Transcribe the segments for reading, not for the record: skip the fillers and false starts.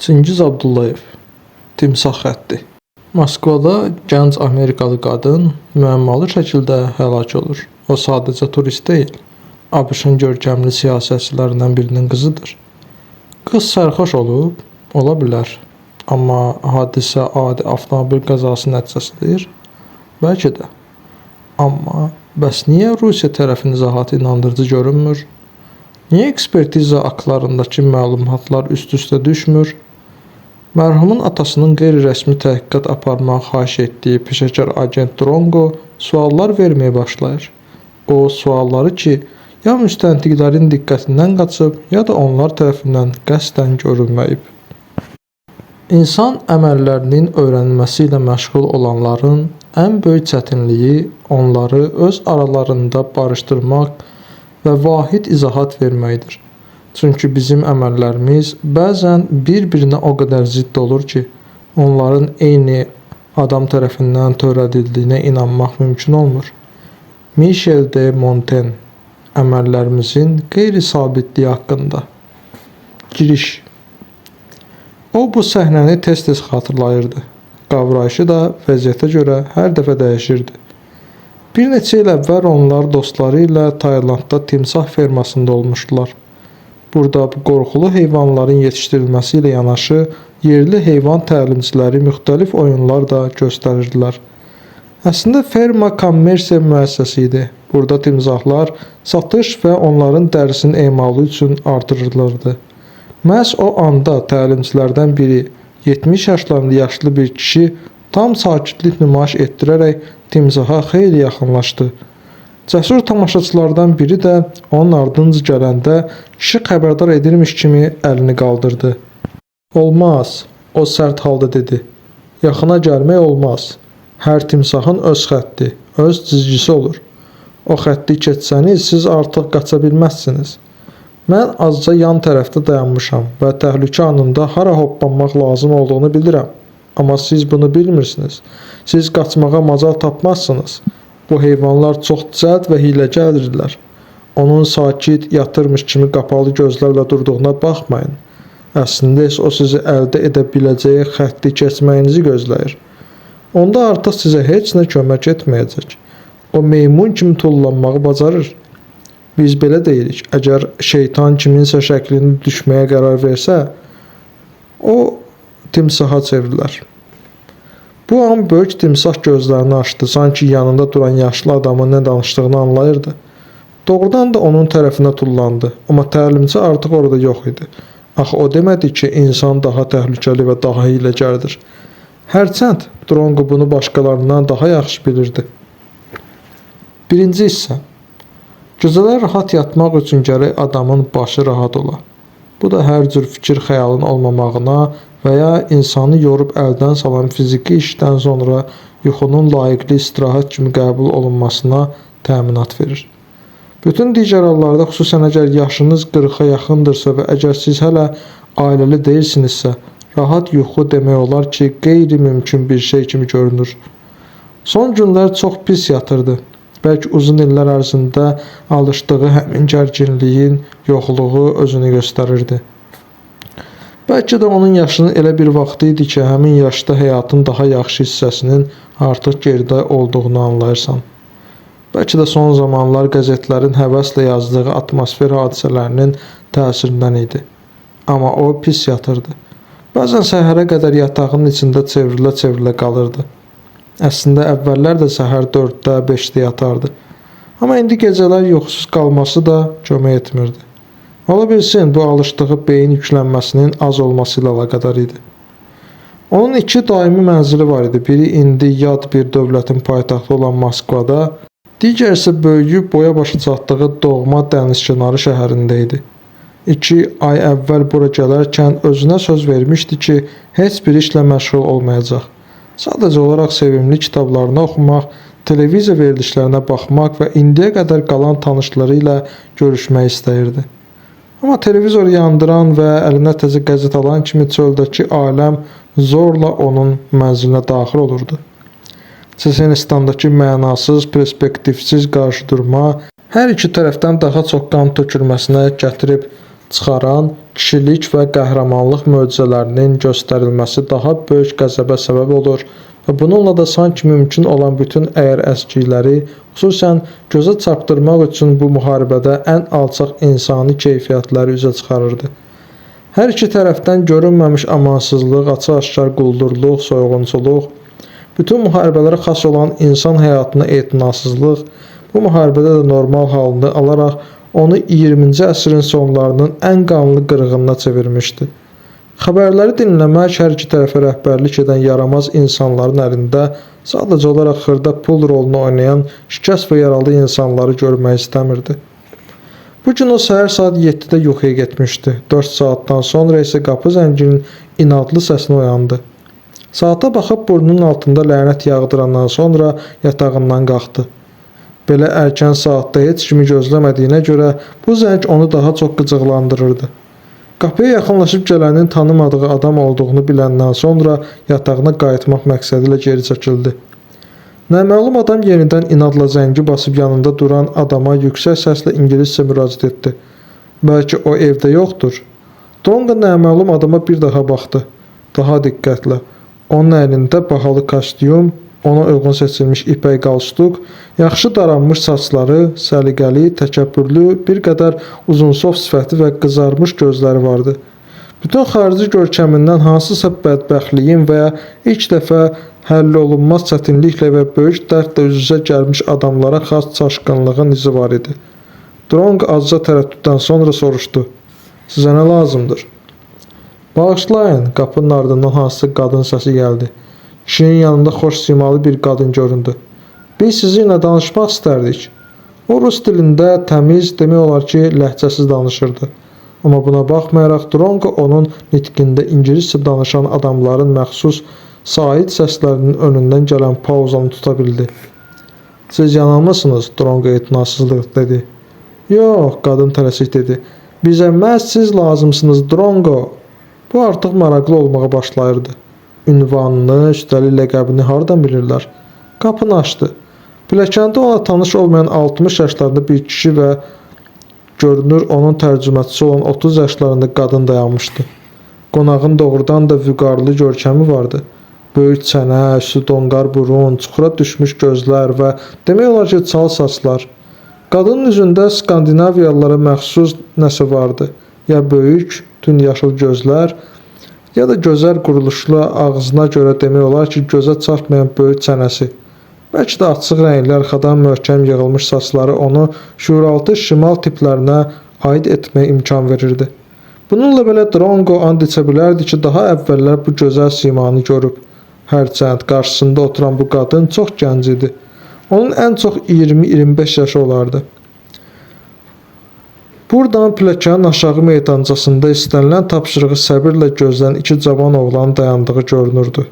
Çingiz Abdullayev, Timsah xətti. Moskvada gənc Amerikalı qadın müəmmalı şəkildə həlak olur. O sadəcə turist deyil, ABŞ-ın görkəmli siyasətçilərindən birinin qızıdır. Qız sərxoş olub, ola bilər. Amma hadisə adi avtomobil qəzası nəticəsidir? Bəlkə də. Amma bəs niyə Rusiya tərəfinin izahatı inandırıcı görünmür? Niyə ekspertiza aktlarındakı məlumatlar üst-üstə düşmür? Mərhumun atasının qeyri-rəsmi təhqiqat aparmağı xahiş etdiyi peşəkar agent Drongo suallar verməyə başlayır. O sualları ki, ya müstəntiqlərin diqqətindən qaçıb, ya da onlar tərəfindən qəsdən görünməyib. İnsan əməllərinin öyrənilməsi ilə məşğul olanların ən böyük çətinliyi onları öz aralarında barışdırmaq və vahid izahat verməkdir. Çünki bizim əməllərimiz bəzən bir-birinə o qədər zidd olur ki, onların eyni adam tərəfindən törədildiyinə inanmaq mümkün olmur. Michel de Montaigne əməllərimizin qeyri-sabitliyi haqqında. Giriş. O bu səhnəni tez-tez xatırlayırdı. Qavrayışı da vəziyyətə görə hər dəfə dəyişirdi. Bir neçə il əvvəl onlar dostları ilə Taylandda timsah fermasında olmuşdular. Burada bu qorxulu heyvanların yetişdirilməsi ilə yanaşı yerli heyvan təlimçiləri müxtəlif oyunlar da göstərirdilər. Əslində ferma kommersiya müəssisəsi idi. Burada timsahlar satış və onların dərisinin emalı üçün artırılırdı. Məhz o anda təlimçilərdən biri 70 yaşlarında yaşlı bir kişi tam sakitlik nümayiş etdirərək timsaha xeyli yaxınlaşdı. Cəsur tamaşaçılardan biri də onun ardınca gələndə kişi xəbərdar edirmiş kimi əlini qaldırdı. Olmaz, o sərt halda dedi. Yaxına gəlmək olmaz. Hər timsahın öz xətti, öz cizgisi olur. O xətti keçsəniz, siz artıq qaça bilməzsiniz. Mən azca yan tərəfdə dayanmışam və təhlükə anında hara hoppanmaq lazım olduğunu bilirəm. Amma siz bunu bilmirsiniz. Siz qaçmağa macal tapmazsınız. Bu heyvanlar çox cəld və hiyləgərdirlər. Onun sakit yatırmış kimi qapalı gözlərlə durduğuna baxmayın. Əslində isə o sizi əldə edə biləcəyi xətti keçməyinizi gözləyir. Onda artıq sizə heç nə kömək etməyəcək. O meymun kimi tullanmağı bacarır. Biz belə deyirik. Əgər şeytan kiminsə şəklini düşməyə qərar versə, o timsaha çevrilər. Bu an böyük timsah gözlərini açdı, sanki yanında duran yaşlı adamın nə danışdığını anlayırdı. Doğrudan da onun tərəfinə tullandı, amma təlimçi artıq orada yox idi. Axı o demədi ki, insan daha təhlükəli və daha hiyləgərdir. Hərçənd Drongo bunu başqalarından daha yaxşı bilirdi. Birinci hissə. Gecələr rahat yatmaq üçün gərək adamın başı rahat ola. Bu da hər cür fikir xəyalın olmamağına və ya insanı yorub əldən salan fiziki işdən sonra yuxunun layiqli istirahət kimi qəbul olunmasına təminat verir. Bütün digər hallarda, xüsusən əgər yaşınız 40-a yaxındırsa və əgər siz hələ ailəli deyilsinizsə, rahat yuxu demək olar ki, qeyri-mümkün bir şey kimi görünür. Son günlər çox pis yatırdı. Bəlkə uzun illər ərzində alışdığı həmin gərginliyin yoxluğu özünü göstərirdi. Bəlkə də onun yaşının elə bir vaxtı idi ki, həmin yaşda həyatın daha yaxşı hissəsinin artıq geridə olduğunu anlayırsan. Bəlkə də son zamanlar qəzetlərin həvəslə yazdığı atmosfer hadisələrinin təsirindən idi. Amma o pis yatırdı. Bəzən səhərə qədər yatağının içində çevrilə-çevrilə qalırdı. Əslində əvvəllər də səhər 4-də, 5-də yatardı. Amma indi gecələr yuxusuz qalması da kömək etmirdi. Ola bilsin, bu alışdığı beyin yüklənməsinin az olması ilə əlaqədar idi. Onun iki daimi mənzili var idi. Biri indi yad bir dövlətin paytaxtı olan Moskvada, digər isə böyüyüb boya-başa çatdığı doğma dənizkənarı şəhərində idi. 2 ay əvvəl bura gələrkən özünə söz vermişdi ki, heç bir işlə məşğul olmayacaq. Sadəcə olaraq sevimli kitablarını oxumaq, televiziya verilişlərinə baxmaq və indiyə qədər qalan tanışları ilə görüşmək istəyirdi. Amma televizoru yandıran və əlinə təzə qəzet alan kimi çöldəki aləm zorla onun mənzilinə daxil olurdu. Çeçenistandakı mənasız, perspektivsiz qarşıdurma hər iki tərəfdən daha çox qan tökülməsinə gətirib çıxaran kişilik və qəhrəmanlıq möcüzələrinin göstərilməsi daha böyük qəzəbə səbəb olur və bununla da sanki mümkün olan bütün əyər-əskikləri, xüsusən gözə çarpdırmaq üçün bu müharibədə ən alçaq insani keyfiyyətləri üzə çıxarırdı. Hər iki tərəfdən görünməmiş amansızlıq, açıq-aşkar quldurluq, soyğunçuluq, bütün müharibələrə xas olan insan həyatına etinasızlıq, bu müharibədə də normal halını alaraq onu 20-ci əsrin sonlarının ən qanlı qırğınına çevirmişdi. Xəbərləri dinləmək hər iki tərəfə rəhbərlik edən yaramaz insanların əlində sadəcə olaraq xırda pul rolunu oynayan şikəst və yaralı insanları görmək istəmirdi. Bu gün o səhər saat 7-də yuxuya getmişdi. 4 saatdan sonra isə qapı zənginin inadlı səsinə oyandı. Saata baxıb burnunun altında lənət yağdırandan sonra yatağından qalxdı. Belə erkən saatda heç kimi gözləmədiyinə görə bu zəng onu daha çox qıcıqlandırırdı. Qapıya yaxınlaşıb gələnin tanımadığı adam olduğunu biləndən sonra yatağına qayıtmaq məqsədi ilə geri çəkildi. Naməlum adam yenidən inadla zəngi basıb yanında duran adama yüksək səslə ingiliscə müraciət etdi. Bəlkə o evdə yoxdur? Dronqa naməlum adama bir daha baxdı. Daha diqqətlə. Onun əlində bahalı kostyum, ona uyğun seçilmiş ipək qalstuk, yaxşı daranmış saçları, səliqəli, təkəbbürlü, bir qədər uzunsov sifəti və qızarmış gözləri vardı. Bütün xarici görkəmindən hansısa bədbəxtliyin və ya ilk dəfə həll olunmaz çətinliklə və böyük dərdlə üz-üzə gəlmiş adamlara xas çaşqınlığın izi var idi. Drong azca tərəddüddən sonra soruşdu. Sizə nə lazımdır? Bağışlayın, qapının ardından hansısa qadın səsi gəldi. Kişinin yanında xoş simalı bir qadın göründü. Biz sizinlə danışmaq istərdik. O rus dilində təmiz, demək olar ki, ləhcəsiz danışırdı. Amma buna baxmayaraq Drongo onun nitqində ingiliscə danışan adamların məxsus sait səslərinin önündən gələn pauzanı tuta bildi. Siz yanılmısınız, Drongo etinasızlıq dedi. Yox, qadın tələsik dedi. Bizə məhz siz lazımsınız, Drongo. Bu artıq maraqlı olmağa başlayırdı. Ünvanını, üstəlik ləqəbini hardan bilirlər? Qapını açdı. Pilləkəndə ona tanış olmayan 60 yaşlarında bir kişi və görünür onun tərcüməçisi olan 30 yaşlarında qadın dayanmışdı. Qonağın doğrudan da vüqarlı görkəmi vardı. Böyük çənə, üstü donqar burun, çuxura düşmüş gözlər və demək olar ki, çal saçlar. Qadının üzündə Skandinaviyalılara məxsus nəsə vardı. Ya böyük, tünd yaşıl gözlər, ya da gözəl quruluşlu ağzına görə demək olar ki, gözə çarpmayan böyük çənəsi. Bəlkə də açıq rəngli arxadan möhkəm yığılmış saçları onu şüuraltı şimal tiplərinə aid etməyə imkan verirdi. Bununla belə Drongo and içə bilərdi ki, daha əvvəllər bu gözəl simanı görüb. Hərçənd qarşısında oturan bu qadın çox gənc idi. Onun ən çox 20-25 yaşı olardı. Buradan pilləkənin aşağı meydancasında istənilən tapşırığı səbirlə gözləyən iki cavan oğlanın dayandığı görünürdü.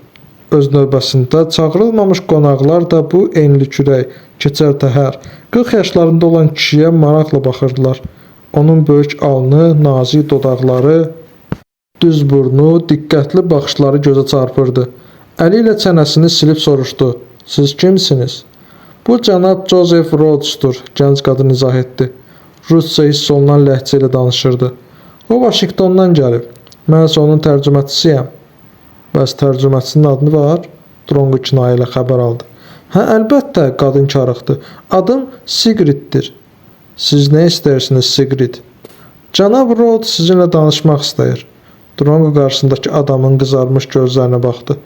Öz növbəsində çağırılmamış qonaqlar da bu enli kürək, keçəl təhər, 40 yaşlarında olan kişiyə maraqla baxırdılar. Onun böyük alnı, nazik dodaqları, düz burnu, diqqətli baxışları gözə çarpırdı. Əli ilə çənəsini silib soruşdu. Siz kimsiniz? Bu cənab Joseph Rhodes'dur, gənc qadın izah etdi. Rusca hiss olunan ləhcə ilə danışırdı. O Vaşinqtondan gəlib. Mən isə onun tərcüməçisiyəm. Bəs tərcüməçisinin adını var? Drongo kinayə ilə xəbər aldı. Hə, əlbəttə, qadın karıxdı. Adım Sigriddir. Siz nə istəyirsiniz, Sigrid? Cənab Rhodes sizinlə danışmaq istəyir. Drongo qarşısındakı adamın qızarmış gözlərinə baxdı.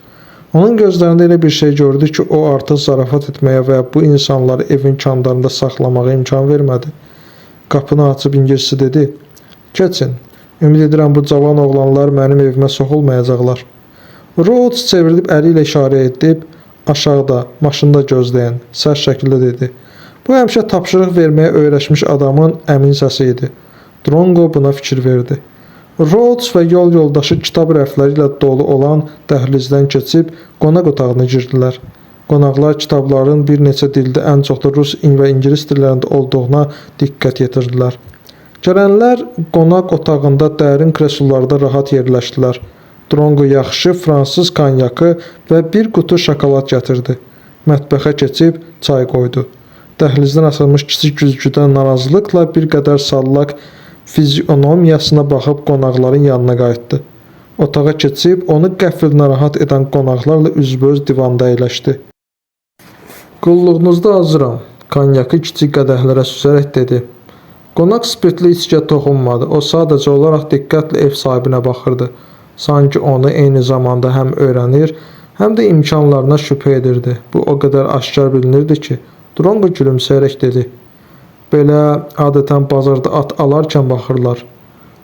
Onun gözlərində elə bir şey gördü ki, o artıq zarafat etməyə və ya bu insanları evin kandarında saxlamağa imkan vermədi. Qapını açıb ingiliscə dedi. Keçin. Ümid edirəm bu cavan oğlanlar mənim evimə soxulmayacaqlar. Rhodes çevrilib əli ilə işarə edib aşağıda, maşında gözləyin, sərt şəkildə dedi. Bu həmişə tapşırıq verməyə öyrəşmiş adamın əmin səsi idi. Drongo buna fikir verdi. Rhodes və yol yoldaşı kitab rəfləri ilə dolu olan dəhlizdən keçib qonaq otağına girdilər. Qonaqlar kitabların bir neçə dildə, ən çox da rus və ingilis dillərində olduğuna diqqət yetirdilər. Gələnlər qonaq otağında dərin kreslolarda rahat yerləşdilər. Drongo yaxşı fransız kanyakı və bir qutu şokolad gətirdi. Mətbəxə keçib çay qoydu. Dəhlizdən asılmış kiçik güzgüdən narazılıqla bir qədər sallaq fizionomiyasına baxıb qonaqların yanına qayıtdı. Otağa keçib onu qəfil narahat edən qonaqlarla üzbəüz divanda əyləşdi. Qulluğunuzda hazıram, konyakı kiçik qədəhlərə süzərək dedi. Qonaq spirtli içkiyə toxunmadı. O sadəcə olaraq diqqətlə ev sahibinə baxırdı. Sanki onu eyni zamanda həm öyrənir, həm də imkanlarına şübhə edirdi. Bu o qədər aşkar bilinirdi ki, Dronqo gülümsəyərək dedi. Belə adətən bazarda at alarkən baxırlar.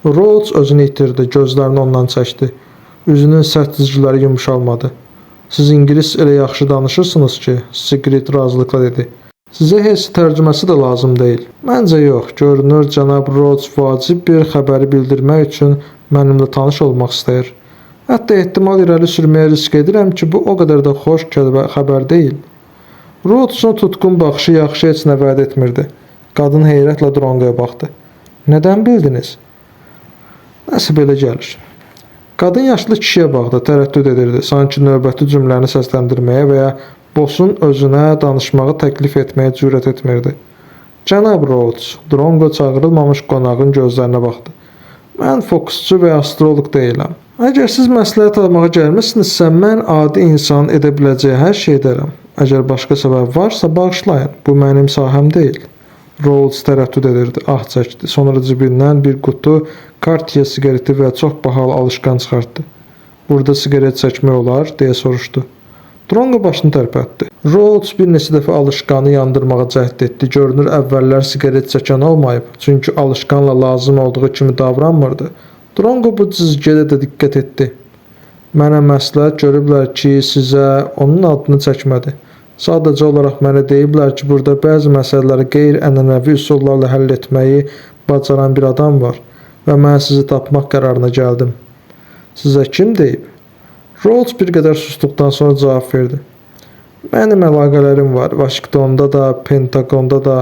Rhodes özünü itirdi, gözlərini ondan çəkdi. Üzünün sərt cizgiləri yumşalmadı. Siz ingilis elə yaxşı danışırsınız ki, Sigrid razılıqla dedi. Sizə heç tərcüməsi də lazım deyil. Məncə yox. Görünür cənab Rhodes vacib bir xəbəri bildirmək üçün mənimlə tanış olmaq istəyir. Hətta ehtimal irəli sürməyə risk edirəm ki, bu o qədər də xoş xəbər deyil. Rhodesun tutqun baxışı yaxşı heç nə vəd etmirdi. Qadın heyrətlə Dronqoya baxdı. Nədən bildiniz? Nəsə belə gəlir. Qadın yaşlı kişiyə baxdı, tərəddüd edirdi. Sanki növbəti cümləni səsləndirməyə və ya Bosun özünə danışmağı təklif etməyə cürət etmirdi. Cənab Rhodes, Dronqo çağırılmamış qonağın gözlərinə baxdı. Mən fokusçu və astroloq deyiləm. Əgər siz məsləhət almağa gəlmisinizsə, mən adi insanın edə biləcəyi hər şey edərəm. Əgər başqa səbəb varsa, bağışlayın. Bu mənim sahəm deyil. Rhodes tərəddüd edirdi, ah çəkdi. Sonra cibindən bir qutu Cartier siqareti və çox bahalı alışqan çıxartdı. Burada siqaret çəkmək olar, deyə soruşdu. Dronqo başını tərpətdi. Rhodes bir neçə dəfə alışqanı yandırmağa cəhd etdi. Görünür əvvəllər siqaret çəkən olmayıb, çünki alışqanla lazım olduğu kimi davranmırdı. Dronqo bu cizgiyə də diqqət etdi. Mənə məsləhət görüblər ki, sizə onun adını çəkmədi. Sadəcə olaraq mənə deyiblər ki, burada bəzi məsələləri qeyri-ənənəvi üsullarla həll etməyi bacaran bir adam var və mən sizi tapmaq qərarına gəldim. Sizə kim deyib? Rhodes bir qədər susduqdan sonra cavab verdi. Mənim əlaqələrim var. Vaşinqtonda da, Pentaqonda da,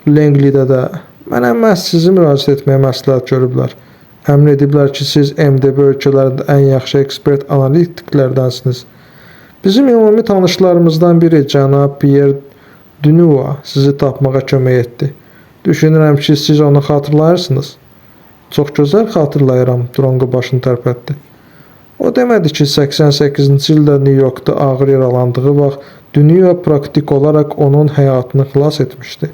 Langleydə də. Mənə məhz sizi müraciət etməyə məsləhət görüblər. Əmin ediblər ki, siz MDB ölkələrində ən yaxşı ekspert analitiklərdənsiniz. Bizim ümumi tanışlarımızdan biri cənab Pierre Dunua sizi tapmağa kömək etdi. Düşünürəm ki, siz onu xatırlayırsınız. Çox gözəl xatırlayıram, Dronqo başını tərpətdi. O demədi ki, 88-ci ildə New Yorkda ağır yaralandığı vaxt Dunua praktik olaraq onun həyatını xilas etmişdi.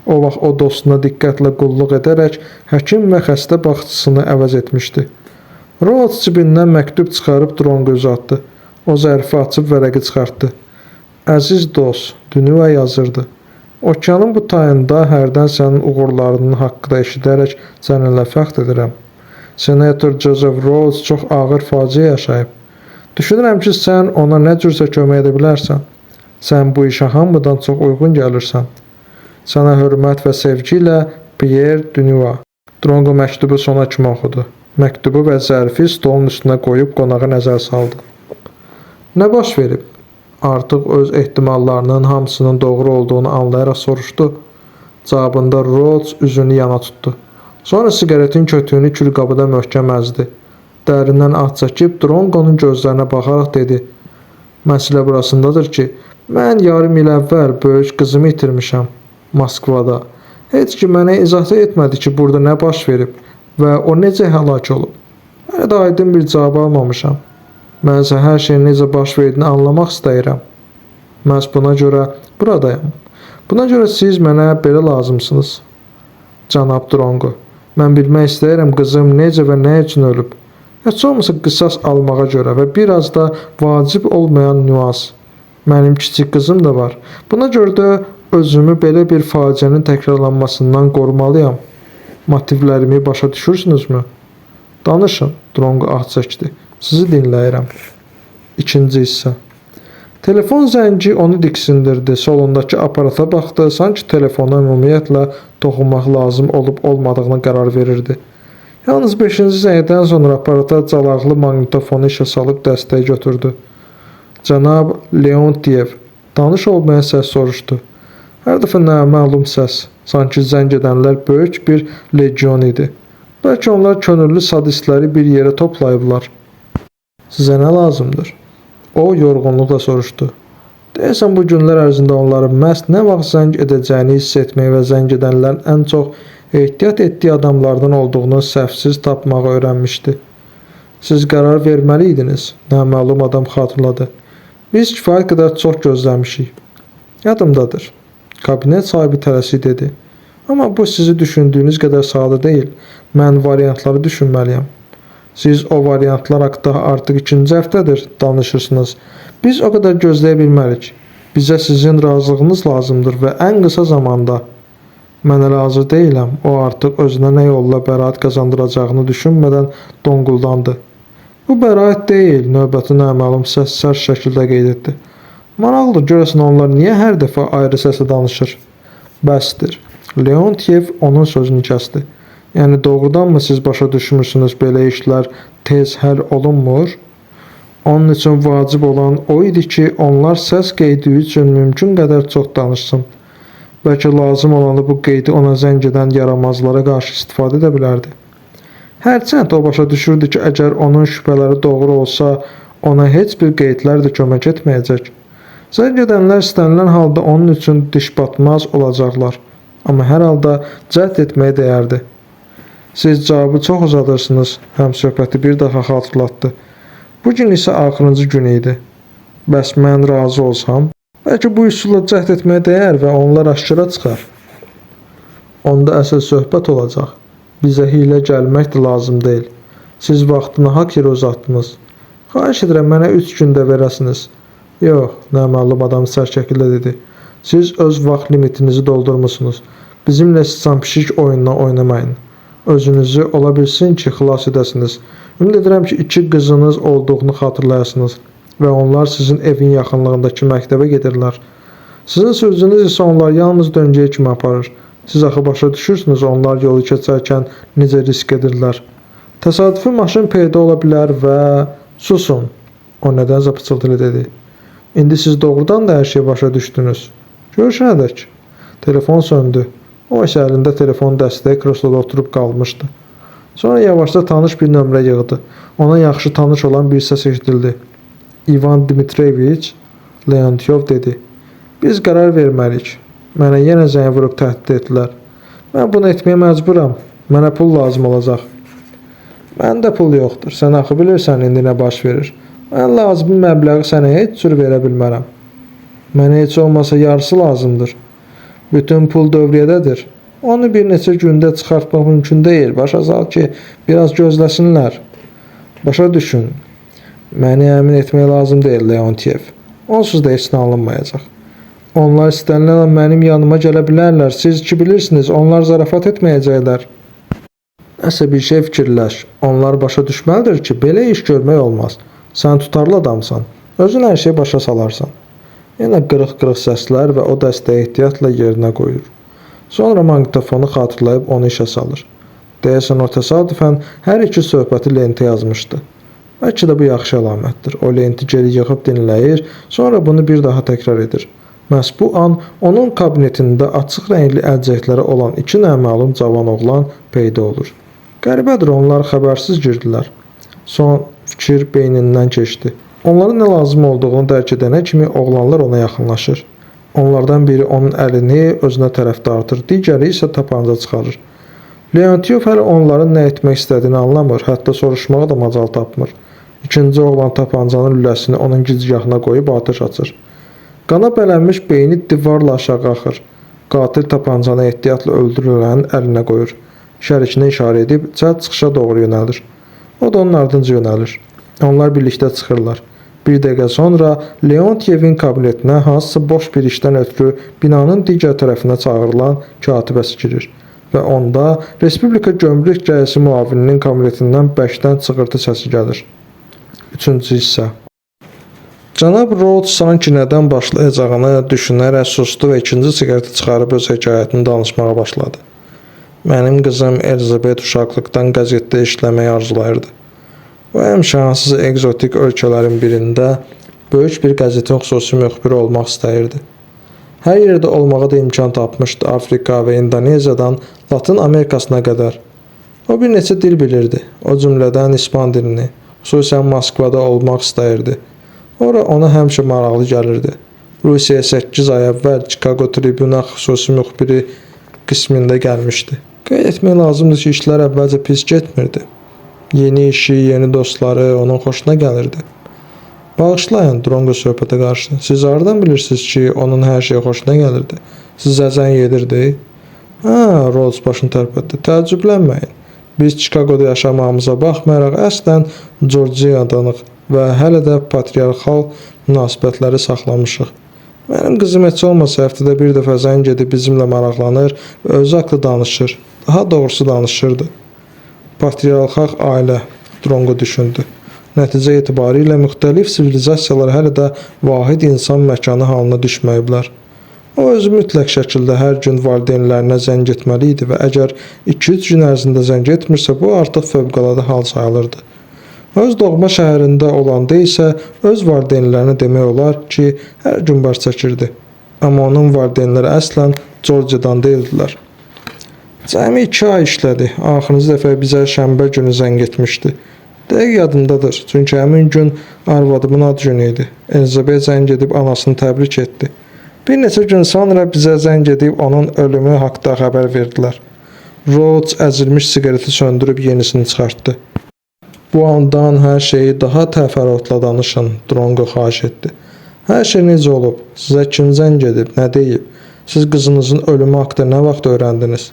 O vaxt o dostuna diqqətlə qulluq edərək həkim və xəstə baxıcısını əvəz etmişdi. Rhodes cibindən məktub çıxarıb Dronqo uzatdı. O zərfi açıb vərəqi çıxartdı. Əziz dost, Dunua yazırdı. Okeanın bu tayında hərdən sənin uğurlarının haqqında eşidərək səninlə fəxr edirəm. Senator Joseph Rhodes çox ağır faciə yaşayıb. Düşünürəm ki, sən ona nə cürsə kömək edə bilərsən. Sən bu işə hamıdan çox uyğun gəlirsən. Sənə hörmət və sevgi ilə Pierre Dunua. Dronqo məktubu sona kimi oxudu. Məktubu və zərfi stolun üstünə qoyub qonağa nəzər saldı. Nə baş verib? Artıq öz ehtimallarının hamısının doğru olduğunu anlayaraq soruşdu. Cavabında Rhodes üzünü yana tutdu. Sonra siqaretin kötüyünü külqabıda möhkəm əzdi. Dərindən ah çəkib Dronqonun gözlərinə baxaraq dedi: Məsələ burasındadır ki, mən yarım il əvvəl böyük qızımı itirmişəm Moskvada. Heç kim mənə izah etmədi ki, burada nə baş verib və o necə həlak olub. Hələ də aydın bir cavab almamışam. Mən isə hər şeyin necə baş verdiyini anlamaq istəyirəm. Məhz buna görə buradayam. Buna görə siz mənə belə lazımsınız. Cənab Dronqo, mən bilmək istəyirəm qızım necə və nə üçün ölüb. Heç olmasa qisas almağa görə və biraz da vacib olmayan nüans. Mənim kiçik qızım da var. Buna görə də özümü belə bir faciənin təkrarlanmasından qorumalıyam. Motivlərimi başa düşürsünüzmü? Danışın, Dronqo ah çəkdi. Sizi dinləyirəm. İkinci hissə. Telefon zəngi onu diksindirdi. Solundakı aparata baxdı, sanki telefona ümumiyyətlə toxunmaq lazım olub olmadığına qərar verirdi. Yalnız 5-ci zəngdən sonra aparata calaqlı maqnitofonu işə salıb dəstəyi götürdü. Cənab Leontiev, tanış olmayan səs soruşdu. Hər dəfə naməlum səs, sanki zəng edənlər böyük bir legion idi. Bəlkə onlar könüllü sadistləri bir yerə toplayıblar. Sizə nə lazımdır? O yorğunluqla soruşdu. Deyəsən bu günlər ərzində onların məhz nə vaxt zəng edəcəyini hiss etməyi və zəng edənlərin ən çox ehtiyat etdiyi adamlardan olduğunu səhvsiz tapmağı öyrənmişdi. Siz qərar verməli idiniz, naməlum adam xatırladı. Biz kifayət qədər çox gözləmişik. Yadımdadır. Kabinet sahibi tələsik dedi. Amma bu sizi düşündüyünüz qədər sadə deyil. Mən variantları düşünməliyəm. Siz o variantlar haqqında artıq ikinci həftədir danışırsınız. Biz o qədər gözləyə bilmərik. Bizə sizin razılığınız lazımdır və ən qısa zamanda. Mən hələ hazır deyiləm. O artıq özünə nə yolla bəraət qazandıracağını düşünmədən donquldandı. Bu bəraət deyil, növbəti naməlum səs sərt şəkildə qeyd etdi. Maraqlıdır, görəsən onlar niyə hər dəfə ayrı səslə danışır? Bəsdir. Leontyev onun sözünü kəsdi. Yəni doğrudanmı siz başa düşmürsünüz belə işlər tez həll olunmur? Onun üçün vacib olan o idi ki, onlar səs qeydi üçün mümkün qədər çox danışsın. Bəlkə lazım olanda bu qeydi ona zəng edən yaramazlara qarşı istifadə edə bilərdi. Hərçənd o başa düşürdü ki, əgər onun şübhələri doğru olsa, ona heç bir qeydlər də kömək etməyəcək. Zəng edənlər istənilən halda onun üçün dişbatmaz olacaqlar. Amma hər halda cəhd etməyə dəyərdi. Siz cavabı çox uzadırsınız, həmsöhbəti bir daha xatırlatdı. Bu gün isə axırıncı gün idi. Bəs mən razı olsam, bəlkə bu üsulla cəhd etməyə dəyər və onlar aşkara çıxar. Onda əsl söhbət olacaq. Bizə hiylə gəlmək də lazım deyil. Siz vaxtını haqq yerə uzatdınız. Xahiş edirəm, mənə 3 gün də verəsiniz. Yox, naməlum adam sərt şəkildə dedi. Siz öz vaxt limitinizi doldurmusunuz. Bizimlə sıçan pişik oyununa oynamayın. Özünüzü ola bilsin ki, xilas edəsiniz. Ümid edirəm ki, 2 qızınız olduğunu xatırlayasınız və onlar sizin evin yaxınlığındakı məktəbə gedirlər. Sizin sürücünüz isə onlar yalnız döngəyə kimi aparır. Siz axı başa düşürsünüz onlar yolu keçərkən necə risk edirlər. Təsadüfi maşın peyda ola bilər və... Susun, o nədənsə pıçıltı ilə dedi. İndi siz doğrudan da hər şeyi başa düşdünüz. Görüşənədək. Telefon söndü. O isə əlində telefon dəstəyi kresloda oturub qalmışdı. Sonra yavaşca tanış bir nömrə yığdı. Ona yaxşı tanış olan bir səs eşidildi. İvan Dmitriyeviç, Leontyev dedi. Biz qərar verməliyik. Mənə yenə zəng vurub təhdid etdilər. Mən bunu etməyə məcburam. Mənə pul lazım olacaq. Məndə pul yoxdur. Sən axı bilirsən indi nə baş verir. Mən lazımi məbləği sənə heç cür verə bilmərəm. Mənə heç olmasa yarısı lazımdır. Bütün pul dövriyyədədir. Onu bir neçə gündə çıxartmaq mümkün deyil. Başa sal ki, biraz gözləsinlər. Başa düşün. Məni əmin etmək lazım deyil, Leontyev. Onsuz da heç nə alınmayacaq. Onlar istənilən an mənim yanıma gələ bilərlər. Siz ki bilirsiniz, onlar zarafat etməyəcəklər. Nəsə bir şey fikirləş. Onlar başa düşməlidir ki, belə iş görmək olmaz. Sən tutarlı adamsan. Özün hər şeyi başa salarsan. Yenə qırıq-qırıq səslər və o dəstəyi ehtiyatla yerinə qoyur. Sonra maqnitofonu xatırlayıb onu işə salır. Deyəsən o təsadüfən hər iki söhbəti lentə yazmışdı. Bəlkə də bu yaxşı əlamətdir. O lenti geri yığıb dinləyir, sonra bunu bir daha təkrar edir. Məhz bu an onun kabinetində açıq rəngli əlcəkləri olan 2 naməlum cavan oğlan peyda olur. Qəribədir, onlar xəbərsiz girdilər. Son fikir beynindən keçdi. Onların nə lazım olduğunu dərk edənə kimi oğlanlar ona yaxınlaşır. Onlardan biri onun əlini özünə tərəf dartır, digəri isə tapanca çıxarır. Leontyev hələ onların nə etmək istədiyini anlamır, hətta soruşmağa da macal tapmır. İkinci oğlan tapancanın lüləsini onun gicgahına qoyub atəş açır. Qana bələnmiş beyni divarla aşağı axır. Qatil tapancanı ehtiyatla öldürülənin əlinə qoyur. Şərikinə işarə edib cəld çıxışa doğru yönəlir. O da onun ardınca yönəlir. Onlar birlikdə çıxırlar. Bir dəqiqə sonra Leontyevin kabinetinə hansısa boş bir işdən ötürü binanın digər tərəfinə çağırılan katibəsi girir və onda Respublika Gömrük Rəisi müavininin kabinetindən bərkdən çığırtı səsi gəlir. Üçüncü hissə. Cənab Rhodes sanki nədən başlayacağını düşünərək sustu və ikinci siqareti çıxarıb öz hekayətini danışmağa başladı. Mənim qızım Elizabet uşaqlıqdan qəzetdə işləməyi arzulayırdı. O həmişə hansısa ekzotik ölkələrin birində böyük bir qəzetin xüsusi müxbiri olmaq istəyirdi. Hər yerdə olmağa da imkan tapmışdı, Afrika və İndoneziyadan Latın Amerikasına qədər. O bir neçə dil bilirdi, o cümlədən İspan dilini, xüsusən Moskvada olmaq istəyirdi. Ora ona həmişə maraqlı gəlirdi. Rusiyaya 8 ay əvvəl Chicago Tribune xüsusi müxbiri qismində gəlmişdi. Qeyd etmək lazımdır ki, işlər əvvəlcə pis getmirdi. Yeni işi, yeni dostları onun xoşuna gəlirdi. Bağışlayın, Drongo söhbətə qarşı. Siz hardan bilirsiniz ki, onun hər şey xoşuna gəlirdi? Sizə zəng edirdi? Hə, Rhodes başını tərpətdi. Təəccüblənməyin. Biz Chicagoda yaşamağımıza baxmayaraq əslən Georgiadanıq və hələ də patriarxal münasibətləri saxlamışıq. Mənim qızım heç olmasa həftədə bir dəfə zəng edib bizimlə maraqlanır və özü haqda danışır. Daha doğrusu danışırdı. Patriarxal ailə, Drongo düşündü. Nəticə etibarilə müxtəlif sivilizasiyalar hələ də vahid insan məkanı halına düşməyiblər. O özü mütləq şəkildə hər gün valideynlərinə zəng etməli idi və əgər 2-3 gün ərzində zəng etmirsə, bu artıq fövqəladə hal sayılırdı. Öz doğma şəhərində olanda isə öz valideynlərinə demək olar ki, hər gün baş çəkirdi. Amma onun valideynləri əslən Georgiadan deyildilər. Cəmi 2 ay işlədi. Axırıncı dəfə bizə şənbə günü zəng etmişdi. Dəqiq yadımdadır, çünki həmin gün arvadımın ad günü idi. Elizabet zəng edib anasını təbrik etdi. Bir neçə gün sonra bizə zəng edib onun ölümü haqda xəbər verdilər. Rhodes əzilmiş siqareti söndürüb yenisini çıxartdı. Bu andan hər şeyi daha təfərrüatla danışın, Drongo xahiş etdi. Hər şey necə olub? Sizə kim zəng edib, nə deyib? Siz qızınızın ölümü haqda nə vaxt öyrəndiniz?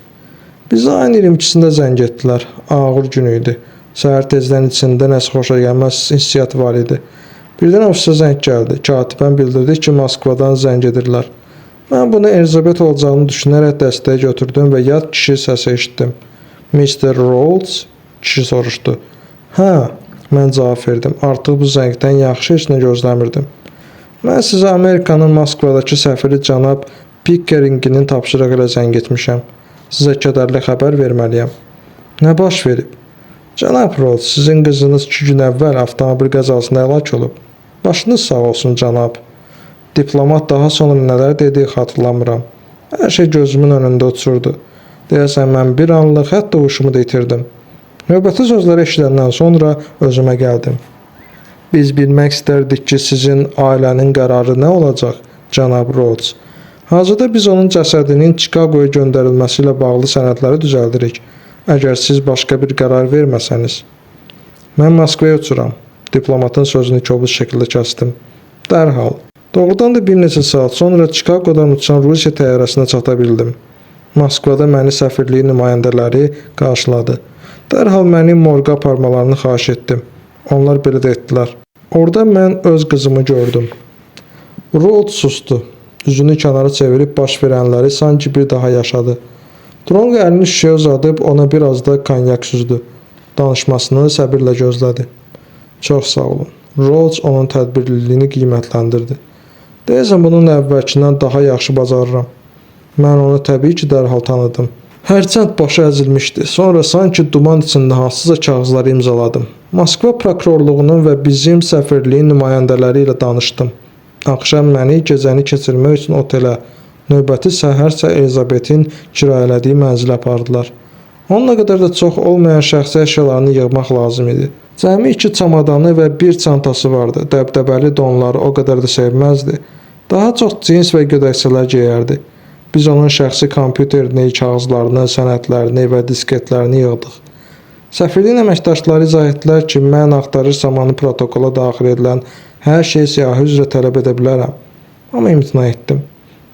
Bizə ayın 22-sində zəng etdilər. Ağır gün idi. Səhər tezdən içində nəsə xoşagəlməz hissiyyat var idi. Birdən ofisə zəng gəldi. Katibəm bildirdi ki, Moskvadan zəng edirlər. Mən bunu Elizabet olacağını düşünərək dəstəyə götürdüm və yad kişi səsi eşitdim. Mr. Rhodes? Kişi soruşdu. Hə, mən cavab verdim. Artıq bu zəngdən yaxşı heç nə gözləmirdim. Mən sizə Amerikanın Moskvadakı səfiri cənab Pickeringinin tapşırığı ilə zəng etmişəm. Sizə kədərli xəbər verməliyəm. Nə baş verib? Cənab Rhodes, sizin qızınız 2 gün əvvəl avtomobil qəzasında həlak olub. Başınız sağ olsun, cənab. Diplomat daha sonra nələr dediyi xatırlamıram. Hər şey gözümün önündə uçurdu. Deyəsən mən bir anlıq hətta huşumu da itirdim. Növbəti sözləri eşidəndən sonra özümə gəldim. Biz bilmək istərdik ki, sizin ailənin qərarı nə olacaq, cənab Rhodes. Hazırda biz onun cəsədinin Chicagoya göndərilməsi ilə bağlı sənədləri düzəldirik. Əgər siz başqa bir qərar verməsəniz. Mən Moskvaya uçuram. Diplomatın sözünü kobud şəkildə kəsdim. Dərhal. Doğrudan da bir neçə saat sonra Chicagodan uçan Rusiya təyyarəsinə çata bildim. Moskvada məni səfirliyin nümayəndələri qarşıladı. Dərhal məni morqa aparmalarını xahiş etdim. Onlar belə də etdilər. Orada mən öz qızımı gördüm. Rhodes sustu. Üzünü kənara çevirib baş verənləri sanki bir daha yaşadı. Drongo əlini şüşəyə uzadıb ona biraz da konyak süzdü. Danışmasını səbirlə gözlədi. Çox sağ olun. Rhodes onun tədbirliliyini qiymətləndirdi. Deyəsən bunun əvvəlkindən daha yaxşı bacarıram. Mən onu təbii ki, dərhal tanıdım. Hərçənd başı əzilmişdi. Sonra sanki duman içində hansısa kağızları imzaladım. Moskva prokurorluğunun və bizim səfirliyin nümayəndələri ilə danışdım. Axşam məni gecəni keçirmək üçün otelə, növbəti səhər isə Elizabetin kirayələdiyi mənzilə apardılar. Onunla qədər də çox olmayan şəxsi əşyalarını yığmaq lazım idi. Cəmi 2 çamadanı və bir çantası vardı. Dəbdəbəli donları o qədər də sevməzdi. Daha çox cins və gödəkçələr geyərdi. Biz onun şəxsi kompüterini, kağızlarını, sənədlərini və disketlərini yığdıq. Səfirliyin əməkdaşları izah etdilər ki, mən axtarış zamanı protokola daxil edilən hər şeyi siyahı üzrə tələb edə bilərəm. Amma imtina etdim.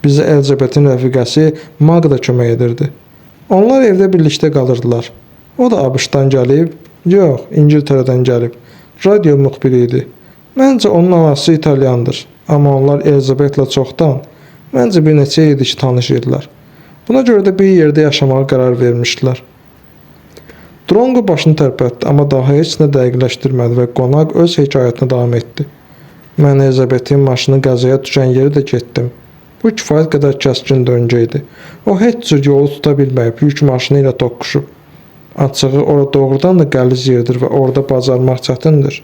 Bizə Elizabetin rəfiqəsi Magda kömək edirdi. Onlar evdə birlikdə qalırdılar. O da ABŞ-dan gəlib, yox, İngiltərədən gəlib. Radio müxbiri idi. Məncə onun anası İtalyandır. Amma onlar Elizabetlə çoxdan, məncə bir neçə il idi ki, tanış idilər. Buna görə də bir yerdə yaşamağa qərar vermişdilər. Drongo başını tərpətdi, amma daha heç nə dəqiqləşdirmədi və qonaq öz hekayətinə davam etdi. Mən Elizabetin maşını qəzaya düşən yeri də getdim. Bu kifayət qədər kəskin döngə idi. O heç cür yolu tuta bilməyib, yük maşını ilə toqquşub. Açığı ora doğrudan da qəliz yerdir və orada bacarmaq çətindir.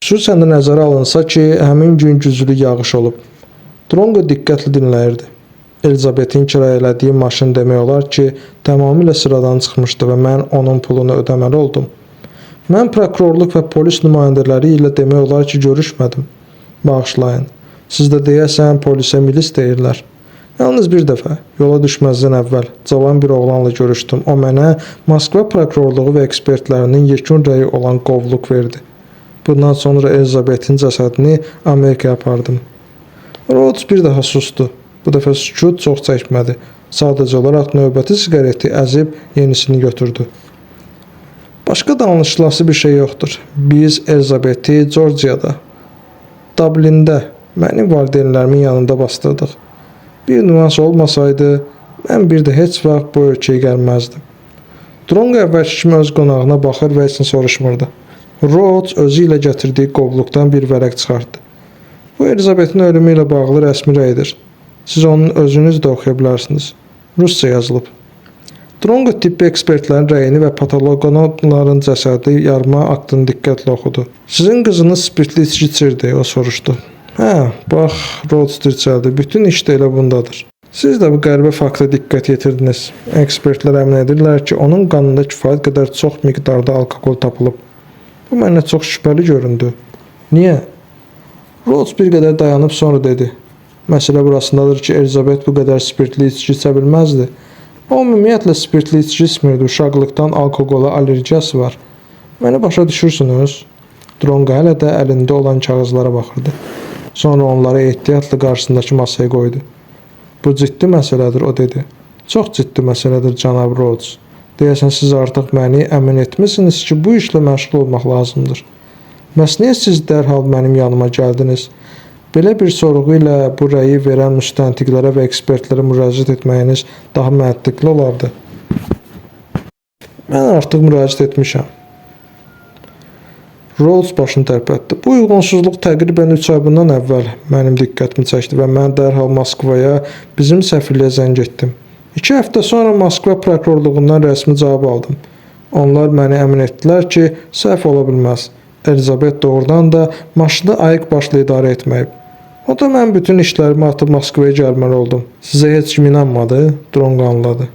Xüsusən də nəzərə alınsa ki, həmin gün güclü yağış olub. Drongo diqqətlə dinləyirdi. Elizabetin kirayə elədiyi maşın demək olar ki, tamamilə sıradan çıxmışdı və mən onun pulunu ödəməli oldum. Mən prokurorluq və polis nümayəndələri ilə demək olar ki, görüşmədim. Bağışlayın. Siz də deyəsən polisə milis deyirlər. Yalnız bir dəfə, yola düşməzdən əvvəl cavan bir oğlanla görüşdüm. O mənə Moskva prokurorluğu və ekspertlərinin yekun rəyi olan qovluq verdi. Bundan sonra Elizabetin cəsədini Amerikaya apardım. Rhodes bir daha sustu. Bu dəfə sükut çox çəkmədi. Sadəcə olaraq növbəti siqareti əzib yenisini götürdü. Başqa danışılası bir şey yoxdur. Biz Elizabeti Georgiada, Dublində mənim valideynlərimin yanında basdırdıq. Bir nüans olmasaydı, mən bir də heç vaxt bu ölkəyə gəlməzdim. Drongo əvvəlki kimi öz qonağına baxır və heç nə soruşmurdu. Rhodes özü ilə gətirdiyi qovluqdan bir vərəq çıxartdı. Bu Elizabetin ölümü ilə bağlı rəsmi rəydir. Siz onun özünüz də oxuya bilərsiniz. Rusca yazılıb. Drongo tibbi ekspertlərin rəyini və patoloqanatomların cəsədi yarma aktını diqqətlə oxudu. Sizin qızınız spirtli içki içirdi, o soruşdu. Hə, bax, Rhodes dirçəldi. Bütün iş də elə bundadır. Siz də bu qəribə fakta diqqət yetirdiniz. Ekspertlər əmin edirlər ki, onun qanında kifayət qədər çox miqdarda alkoqol tapılıb. Bu mənə çox şübhəli göründü. Niyə? Rhodes bir qədər dayanıb sonra dedi. Məsələ burasındadır ki, Elizabet bu qədər spirtli içki içə bilməzdi. O ümumiyyətlə spirtli içki içmirdi. Uşaqlıqdan alkoqola allergiyası var. Məni başa düşürsünüz? Drongo hələ də əlində olan kağızlara baxırdı. Sonra onları ehtiyatla qarşısındakı masaya qoydu. Bu ciddi məsələdir, o dedi. Çox ciddi məsələdir, cənab Rhodes. Deyəsən siz artıq məni əmin etmisiniz ki, bu işlə məşğul olmaq lazımdır. Bəs niyə siz dərhal mənim yanıma gəldiniz? Belə bir sorğu ilə bu rəyi verən müstəntiqlərə və ekspertlərə müraciət etməyiniz daha məntiqli olardı. Mən artıq müraciət etmişəm. Rhodes başını tərpətdi. Bu uyğunsuzluq təqribən 3 ay bundan əvvəl mənim diqqətimi çəkdi və mən dərhal Moskvaya, bizim səfirliyə zəng etdim. 2 həftə sonra Moskva prokurorluğundan rəsmi cavab aldım. Onlar məni əmin etdilər ki, səhv ola bilməz. Elizabet doğrudan da maşını ayıq başlı idarə etməyib. O da mən bütün işlərimi atıb Moskvaya gəlməli oldum. Sizə heç kim inanmadı? Drongo anladı.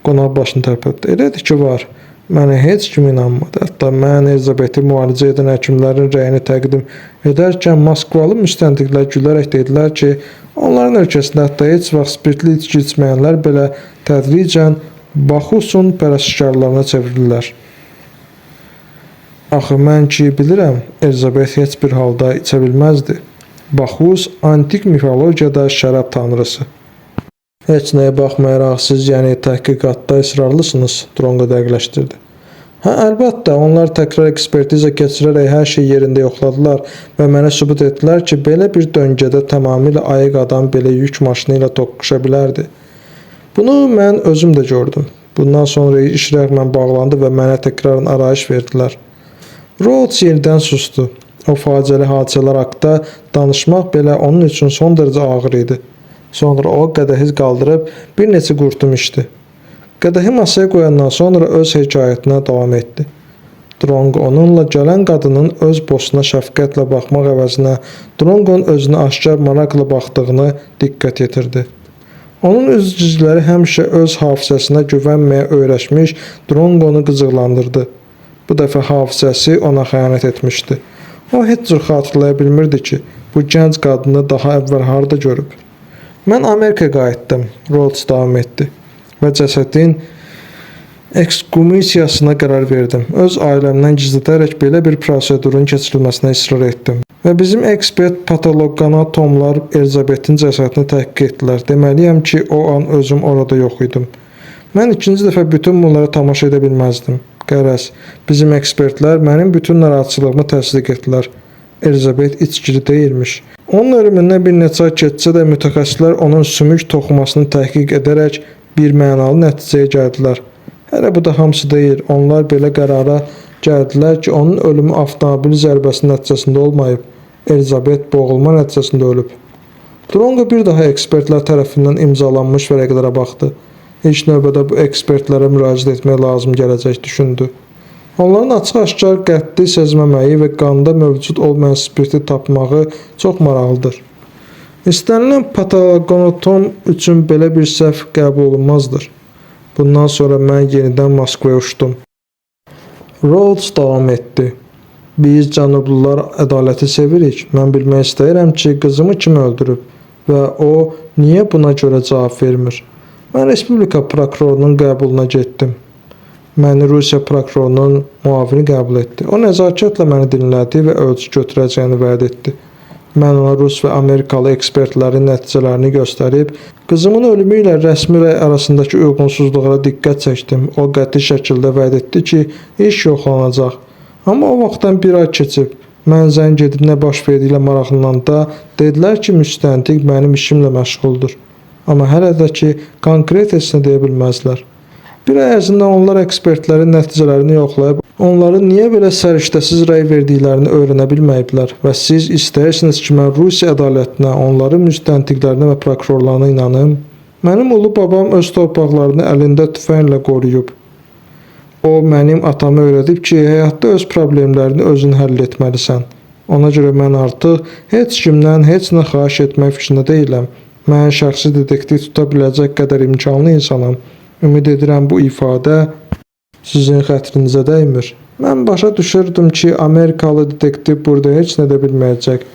Qonaq başını tərpətdi. Elədir ki, var. Mənə heç kim inanmadı. Hətta mən Elizabeti müalicə edən həkimlərin rəyini təqdim edərkən Moskvalı müstəntiqlər gülərək dedilər ki, onların ölkəsində hətta heç vaxt spirtli içki içməyənlər belə tədricən Baxusun pərəstişkarlarına çevrilirlər. Axı mən ki bilirəm, Elizabet heç bir halda içə bilməzdi. Baxus antik mifologiyada şərab tanrısı. Heç nəyə baxmayaraq siz, yəni təhqiqatda israrlısınız, Drongo dəqiqləşdirdi. Hə, əlbəttə, onlar təkrar ekspertiza keçirərək hər şey yerində yoxladılar və mənə sübut etdilər ki, belə bir döngədə tamamilə ayıq adam belə yük maşını ilə toqquşa bilərdi. Bunu mən özüm də gördüm. Bundan sonra iş rəğmən bağlandı və mənə təkrarən arayış verdilər. Rhodes yenidən sustu. O faciəli hadisələr haqqında danışmaq belə onun üçün son dərəcə ağır idi. Sonra o qədəhi qaldırıb bir neçə qurtum içdi. Qədəhi masaya qoyandan sonra öz hekayətinə davam etdi. Drongo onunla gələn qadının öz bossuna şəfqətlə baxmaq əvəzinə Drongonun özünə aşkar maraqla baxdığını diqqət yetirdi. Onun üzgücüləri həmişə öz hafizəsinə güvənməyə öyrəşmiş Drongonu qıcıqlandırdı. Bu dəfə hafizəsi ona xəyanət etmişdi. O heç cür xatırlaya bilmirdi ki, bu gənc qadını daha əvvəl harda görüb. Mən Amerikaya qayıtdım, Rhodes davam etdi və cəsədin eksgumiyasına qərar verdim. Öz ailəmdən gizlədərək belə bir prosedurun keçirilməsinə israr etdim. Və bizim ekspert patoloqanatomlar Elizabetin cəsədini təhqiq etdilər. Deməliyəm ki, o an özüm orada yox idim. Mən ikinci dəfə bütün bunlara tamaşa edə bilməzdim. Qərəz, bizim ekspertlər mənim bütün narahatçılığımı təsdiq etdilər. Elizabet içkili deyilmiş. Onun ölümündən bir neçə ay keçsə də mütəxəssislər onun sümük toxumasını təhqiq edərək bir mənalı nəticəyə gəldilər. Hələ bu da hamısı deyil. Onlar belə qərara gəldilər ki, onun ölümü avtomobil zərbəsi nəticəsində olmayıb. Elizabet boğulma nəticəsində ölüb. Drongo bir daha ekspertlər tərəfindən imzalanmış vərəqlərə baxdı. İlk növbədə bu ekspertlərə müraciət etmək lazım gələcək düşündü. Onların açıq-aşkar qəddi sezməməyi və qanda mövcud olmayan spirti tapmağı çox maraqlıdır. İstənilən patoloqanatom üçün belə bir səhv qəbul olunmazdır. Bundan sonra mən yenidən Moskvaya uçdum. Rhodes davam etdi. Biz cənublular ədaləti sevirik. Mən bilmək istəyirəm ki, qızımı kim öldürüb? Və o niyə buna görə cavab vermir? Mən Respublika prokurorunun qəbuluna getdim. Məni Rusiya prokurorunun müavini qəbul etdi. O nəzakətlə məni dinlədi və ölçü götürəcəyini vəd etdi. Mən ona rus və amerikalı ekspertlərin nəticələrini göstərib, qızımın ölümü ilə rəsmi rəy arasındakı uyğunsuzluqlara diqqət çəkdim. O qəti şəkildə vəd etdi ki, iş yoxlanacaq. Amma o vaxtdan bir ay keçib. Mən zəng edib nə baş verdiyi ilə maraqlananda dedilər ki, müstəntiq mənim işimlə məşğuldur. Amma hələ də ki, konkret heç nə deyə bilməzlər. Bir ay ərzində onlar ekspertlərin nəticələrini yoxlayıb, onların niyə belə səriştəsiz rəy verdiklərini öyrənə bilməyiblər və siz istəyirsiniz ki, mən Rusiya ədalətinə, onların müstəntiqlərinə və prokurorlarına inanım? Mənim ulu babam öz torpaqlarını əlində tüfənglə qoruyub. O mənim atamı öyrədib ki, həyatda öz problemlərini özün həll etməlisən. Ona görə mən artıq heç kimdən heç nə xahiş etmək fikrində deyiləm. Mən şəxsi detektiv tuta biləcək qədər imkanlı insanam. Ümid edirəm bu ifadə sizin xətrinizə dəymir. Mən başa düşürdüm ki, Amerikalı detektiv burada heç nə də bilməyəcək.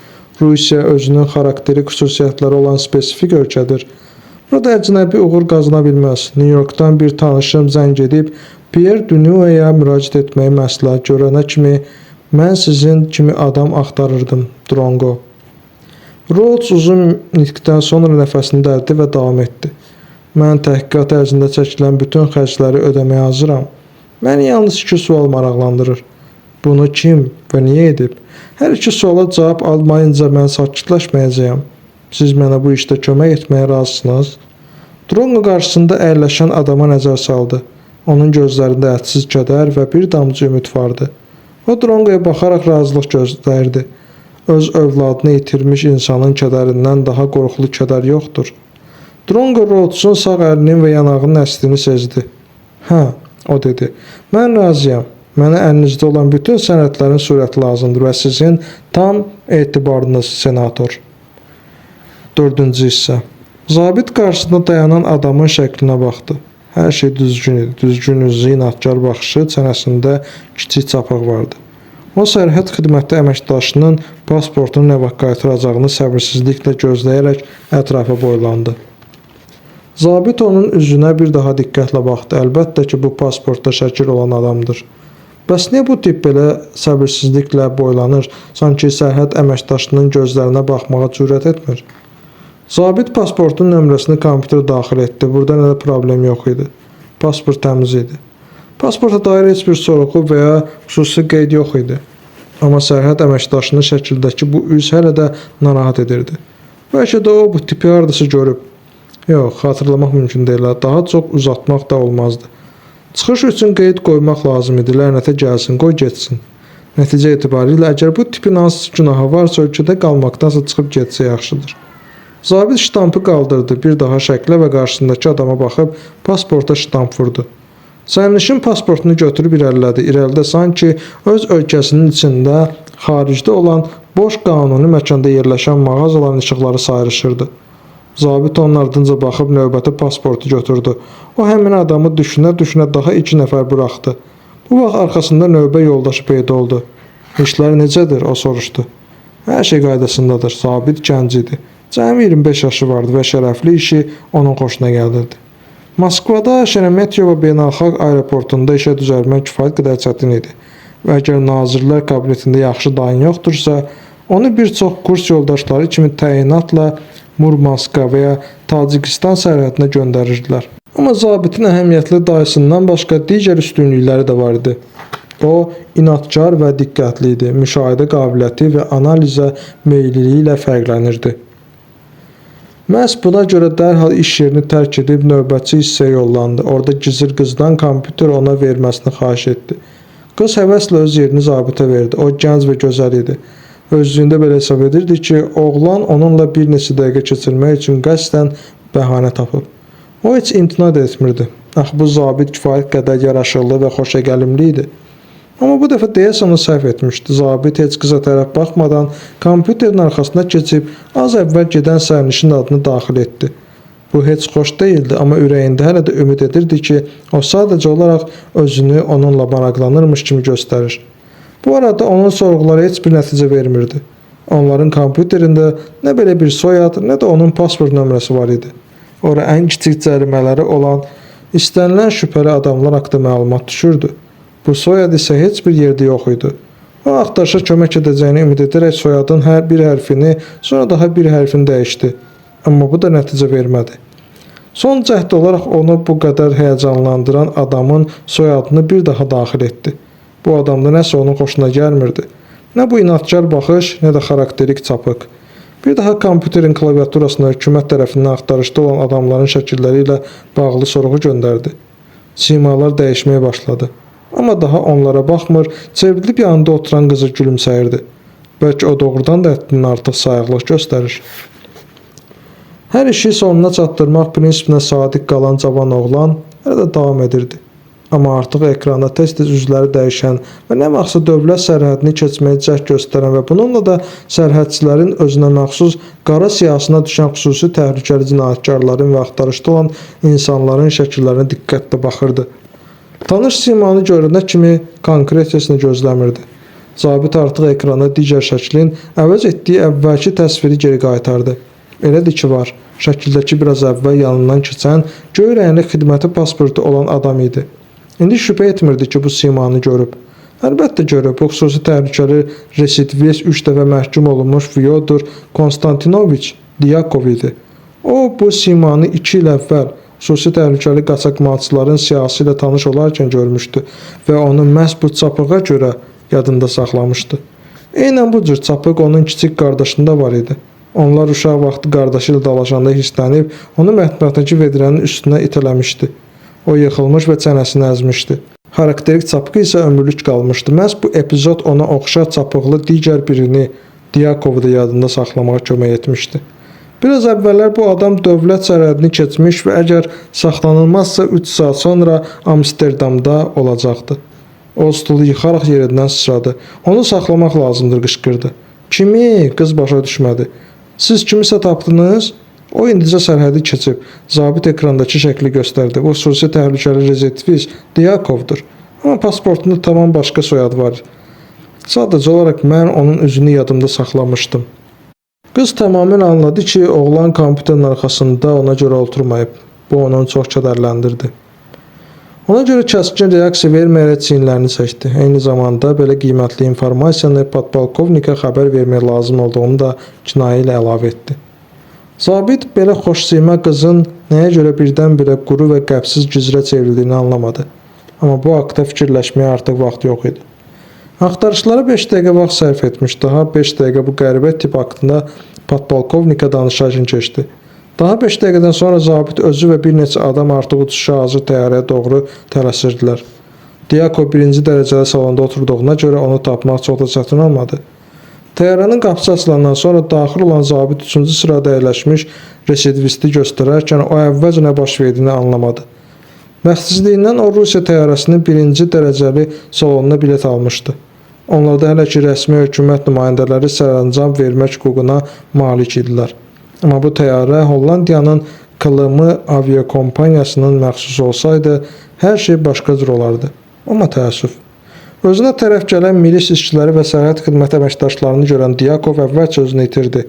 Rusiya özünün xarakterik xüsusiyyətləri olan spesifik ölkədir. Burada əcnəbi uğur qazana bilməz. New Yorkdan bir tanışım zəng edib Pierre Dunuaya müraciət etməyi məsləhət görənə kimi mən sizin kimi adam axtarırdım, Drongo. Rhodes uzun nitqdən sonra nəfəsini dərdi və davam etdi. Mən təhqiqat ərzində çəkilən bütün xərcləri ödəməyə hazıram. Məni yalnız iki sual maraqlandırır. Bunu kim və niyə edib? Hər iki suala cavab almayınca mən sakitləşməyəcəyəm. Siz mənə bu işdə kömək etməyə razısınız? Drongo qarşısında əyləşən adama nəzər saldı. Onun gözlərində ədsiz kədər və bir damcı ümid vardı. O Drongoya baxaraq razılıq göstərdi. Öz övladını itirmiş insanın kədərindən daha qorxulu kədər yoxdur. Drongo Rhodes'un sağ əlinin və yanağının əstini sezdi. Hə, o dedi. Mən razıyam. Mənə əlinizdə olan bütün sənədlərin surəti lazımdır və sizin tam etibarınız, senator. Dördüncü hissə. Zabit qarşısında dayanan adamın şəklinə baxdı. Hər şey düzgün idi. Düzgün üzü, inadkar baxışı, çənəsində kiçik çapıq vardı. O sərhəd xidməti əməkdaşının pasportunu nə vaxt qaytaracağını səbirsizliklə gözləyərək ətrafa boylandı. Zabit onun üzünə bir daha diqqətlə baxdı. Əlbəttə ki, bu pasportda şəkil olan adamdır. Bəs niyə bu tip belə səbirsizliklə boylanır, sanki sərhəd əməkdaşının gözlərinə baxmağa cürət etmir? Zabit pasportun nömrəsini kompüterə daxil etdi. Burada nə də problem yox idi. Pasport təmiz idi. Pasporta dair heç bir sorğu və ya xüsusi qeyd yox idi. Amma sərhəd əməkdaşını şəkildəki bu üz hələ də narahat edirdi. Bəlkə də o bu tipi hardasa görüb. Yox, xatırlamaq mümkün deyil. Daha çox uzatmaq da olmazdı. Çıxış üçün qeyd qoymaq lazım idi. Lənətə gəlsin, qoy getsin. Nəticə etibarilə əgər bu tipin hansısa günahı varsa, ölkədə qalmaqdansa çıxıb getsə yaxşıdır. Zabit ştampı qaldırdı. Bir daha şəklə və qarşısındakı adama baxıb pasporta ştamp vurdu. Sərnişin pasportunu götürüb irəlilədi. İrəlidə sanki öz ölkəsinin içində, xaricdə olan boş qanuni məkanda yerləşən mağazaların işıqları sayrışırdı. Zabit onun ardınca baxıb növbəti pasportu götürdü. O həmin adamı düşünə-düşünə daha 2 nəfər buraxdı. Bu vaxt arxasında növbə yoldaşı peyda oldu. İşlər necədir? O soruşdu. Hər şey qaydasındadır. Zabit gənc idi. Cəmi 25 yaşı vardı və şərəfli işi onun xoşuna gəlirdi. Moskvada Şeremetyevo beynəlxalq aeroportunda işə düzəlmək kifayət qədər çətin idi və əgər Nazirlər Kabinetində yaxşı dayın yoxdursa, onu bir çox kurs yoldaşları kimi təyinatla Murmanska və ya Tacikistan sərhədinə göndərirdilər. Amma zabitin əhəmiyyətli dayısından başqa digər üstünlükləri də var idi. O, inadkar və diqqətli idi, müşahidə qabiliyyəti və analizə meyilliliyi ilə fərqlənirdi. Məhz buna görə dərhal iş yerini tərk edib növbətçi hissəyə yollandı. Orada gizir qızdan kompüter ona verməsini xahiş etdi. Qız həvəslə öz yerini zabitə verdi. O gənc və gözəl idi. Özlüyündə belə hesab edirdi ki, oğlan onunla bir neçə dəqiqə keçirmək üçün qəsdən bəhanə tapıb. O heç imtina da etmirdi. Axı bu zabit kifayət qədər yaraşıqlı və xoşagəlimli idi. Amma bu dəfə deyəsən onu səhv etmişdi. Zabit heç qıza tərəf baxmadan kompüterin arxasına keçib az əvvəl gedən sərnişin adını daxil etdi. Bu heç xoş deyildi, amma ürəyində hələ də ümid edirdi ki, o sadəcə olaraq özünü onunla maraqlanırmış kimi göstərir. Bu arada onun sorğuları heç bir nəticə vermirdi. Onların kompüterində nə belə bir soyad, nə də onun pasport nömrəsi var idi. Ora ən kiçik cərimələri olan istənilən şübhəli adamlar haqqında məlumat düşürdü. Bu soyad isə heç bir yerdə yox idi. O axtarışa kömək edəcəyini ümid edərək soyadın hər bir hərfini, sonra daha bir hərfini dəyişdi. Amma bu da nəticə vermədi. Son cəhd olaraq onu bu qədər həyəcanlandıran adamın soyadını bir daha daxil etdi. Bu adamda nəsə onun xoşuna gəlmirdi. Nə bu inadkar baxış, nə də xarakterik çapıq. Bir daha kompüterin klaviaturasına hökumət tərəfindən axtarışda olan adamların şəkilləri ilə bağlı sorğu göndərdi. Simalar dəyişməyə başladı. Amma daha onlara baxmır, çevrilib yanında oturan qıza gülümsəyirdi. Bəlkə o doğrudan da həddindən artıq sayıqlıq göstərir. Hər işi sonuna çatdırmaq prinsipinə sadiq qalan cavan oğlan hələ də davam edirdi. Amma artıq ekranda tez-tez üzləri dəyişən və nə vaxtsa dövlət sərhədini keçməyə cəhd göstərən və bununla da sərhədçilərin özünə məxsus qara siyahısına düşən xüsusi təhlükəli cinayətkarların və axtarışda olan insanların şəkillərinə diqqətlə baxırdı. Tanış simanı görənə kimi konkret heç nə gözləmirdi. Zabit artıq ekranda digər şəklin əvəz etdiyi əvvəlki təsviri geri qaytardı. Elədir ki var, şəkildəki biraz əvvəl yanından keçən göy rəngli xidməti pasportu olan adam idi. İndi şübhə etmirdi ki, bu simanı görüb. Əlbəttə görüb, bu xüsusi təhlükəli residivist 3 dəfə məhkum olunmuş Fyodor Konstantinoviç Dyakov idi. O, bu simanı 2 il əvvəl xüsusi təhlükəli qaçaqmalçıların siyahısı ilə tanış olarkən görmüşdü və onu məhz bu çapığa görə yadında saxlamışdı. Eynən bu cür çapıq onun kiçik qardaşında var idi. Onlar uşaq vaxtı qardaşı ilə dalaşanda hirslənib, onu mətbəxdəki vedrənin üstünə itələmişdi. O yıxılmış və çənəsini əzmişdi. Xarakterik çapıq isə ömürlük qalmışdı. Məhz bu epizod ona oxşar çapıqlı digər birini, Dyakovu da yadında saxlamağa kömək etmişdi. Biraz əvvəllər bu adam dövlət sərhədini keçmiş və əgər saxlanılmazsa 3 saat sonra Amsterdamda olacaqdı. O stulu yıxaraq yerindən sıçradı. Onu saxlamaq lazımdır, qışqırdı. Kimi? Qız başa düşmədi. Siz kimisə tapdınız? O indicə sərhədi keçib. Zabit ekrandakı şəkli göstərdi. Bu xüsusi təhlükəli residivist Dyakovdur. Amma pasportunda tamam başqa soyad var. Sadəcə olaraq mən onun üzünü yadımda saxlamışdım. Qız tamamilə anladı ki, oğlan kompüterin arxasında ona görə oturmayıb. Bu onu çox kədərləndirdi. Ona görə kəskin reaksiya verməyərək çiyinlərini çəkdi. Eyni zamanda belə qiymətli informasiyanı podpolkovnikə xəbər vermək lazım olduğunu da kinayə ilə əlavə etdi. Zabit belə xoşsima qızın nəyə görə birdən-birə quru və qəbsiz gizrə çevrildiyini anlamadı. Amma bu haqda fikirləşməyə artıq vaxt yox idi. Axtarışlara 5 dəqiqə vaxt sərf etmiş. Daha 5 dəqiqə bu qəribə tip haqqında podpolkovnikə danışarkən keçdi. Daha 5 dəqiqədən sonra zabit özü və bir neçə adam artıq uçuşa hazır təyyarəyə doğru tələsirdilər. Dyakov birinci dərəcəli salonda oturduğuna görə onu tapmaq çox da çətin olmadı. Təyyarənin qapısı açılandan sonra daxil olan zabit 3-cü sırada əyləşmiş residivisti göstərərkən o əvvəlcə nə baş verdiyini anlamadı. Bəxtsizliyindən o Rusiya təyyarəsinin birinci dərəcəli salonuna bilet almışdı. Onlarda hələ ki rəsmi hökumət nümayəndələri sərəncam vermək hüququna malik idilər. Amma bu təyyarə Hollandiyanın KLM aviakompaniyasının məxsus olsaydı, hər şey başqa cür olardı. Amma təəssüf. Özünə tərəf gələn milis işçiləri və sərhəd xidməti əməkdaşlarını görən Dyakov əvvəlcə özünü itirdi.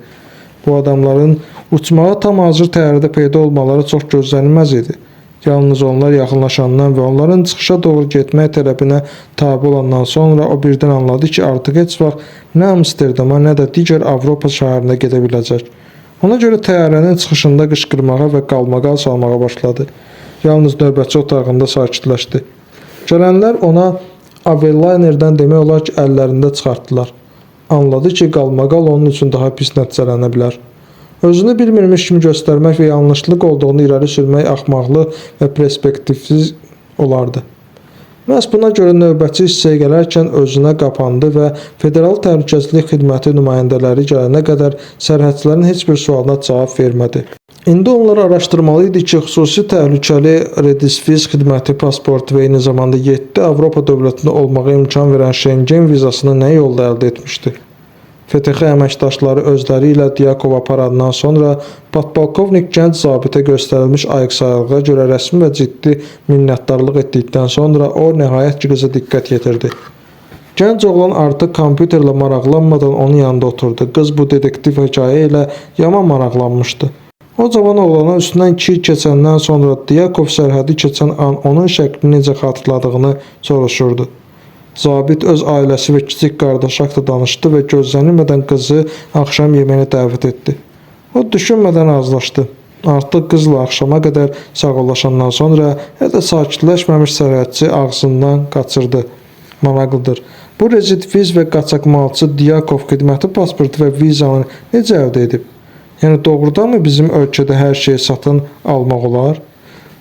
Bu adamların uçmağa tam hazır təyyarədə peyda olmaları çox gözlənilməz idi. Yalnız onlar yaxınlaşandan və onların çıxışa doğru getmək tələbinə tabe olandan sonra o birdən anladı ki, artıq heç vaxt nə Amsterdama, nə də digər Avropa şəhərinə gedə biləcək. Ona görə təyyarənin çıxışında qışqırmağa və qalmaqal salmağa başladı. Yalnız növbətçi otağında sakitləşdi. Gələnlər ona avialaynerdən demək olar ki, əllərində çıxartdılar. Anladı ki, qalmaqal onun üçün daha pis nəticələnə bilər. Özünü bilmirmiş kimi göstərmək və yanlışlıq olduğunu irəli sürmək axmaqlıq və perspektivsiz olardı. Məhz buna görə növbətçi hissəyə gələrkən özünə qapandı və Federal Təhlükəsizlik Xidməti nümayəndələri gələnə qədər sərhədçilərin heç bir sualına cavab vermədi. İndi onlar araşdırmalı idi ki, xüsusi təhlükəli redisviz xidməti pasportu və eyni zamanda 7 Avropa dövlətində olmağa imkan verən Şengen vizasını nə yolla əldə etmişdi. FTX əməkdaşları özləri ilə Dyakov aparandan sonra podpolkovnik gənc zabitə göstərilmiş ayıqsayıqlığa görə rəsmi və ciddi minnətdarlıq etdikdən sonra o nəhayət ki qıza diqqət yetirdi. Gənc oğlan artıq kompüterlə maraqlanmadan onun yanında oturdu. Qız bu detektiv hekayə ilə yaman maraqlanmışdı. O cavan oğlanın üstündən 2 il keçəndən sonra Dyakov sərhədi keçən an onun şəklini necə xatırladığını soruşurdu. Zabit öz ailəsi və kiçik qardaşı haqqında danışdı və gözlənilmədən qızı axşam yeməyinə dəvət etdi. O düşünmədən razılaşdı. Artıq qızla axşama qədər sağollaşandan sonra hələ də sakitləşməmiş sərhədçi ağzından qaçırdı. Maraqlıdır. Bu rezidiviz və qaçaqmalçı Dyakov xidməti pasportu və vizanı necə əldə edib? Yəni doğrudanmı bizim ölkədə hər şeyi satın almaq olar?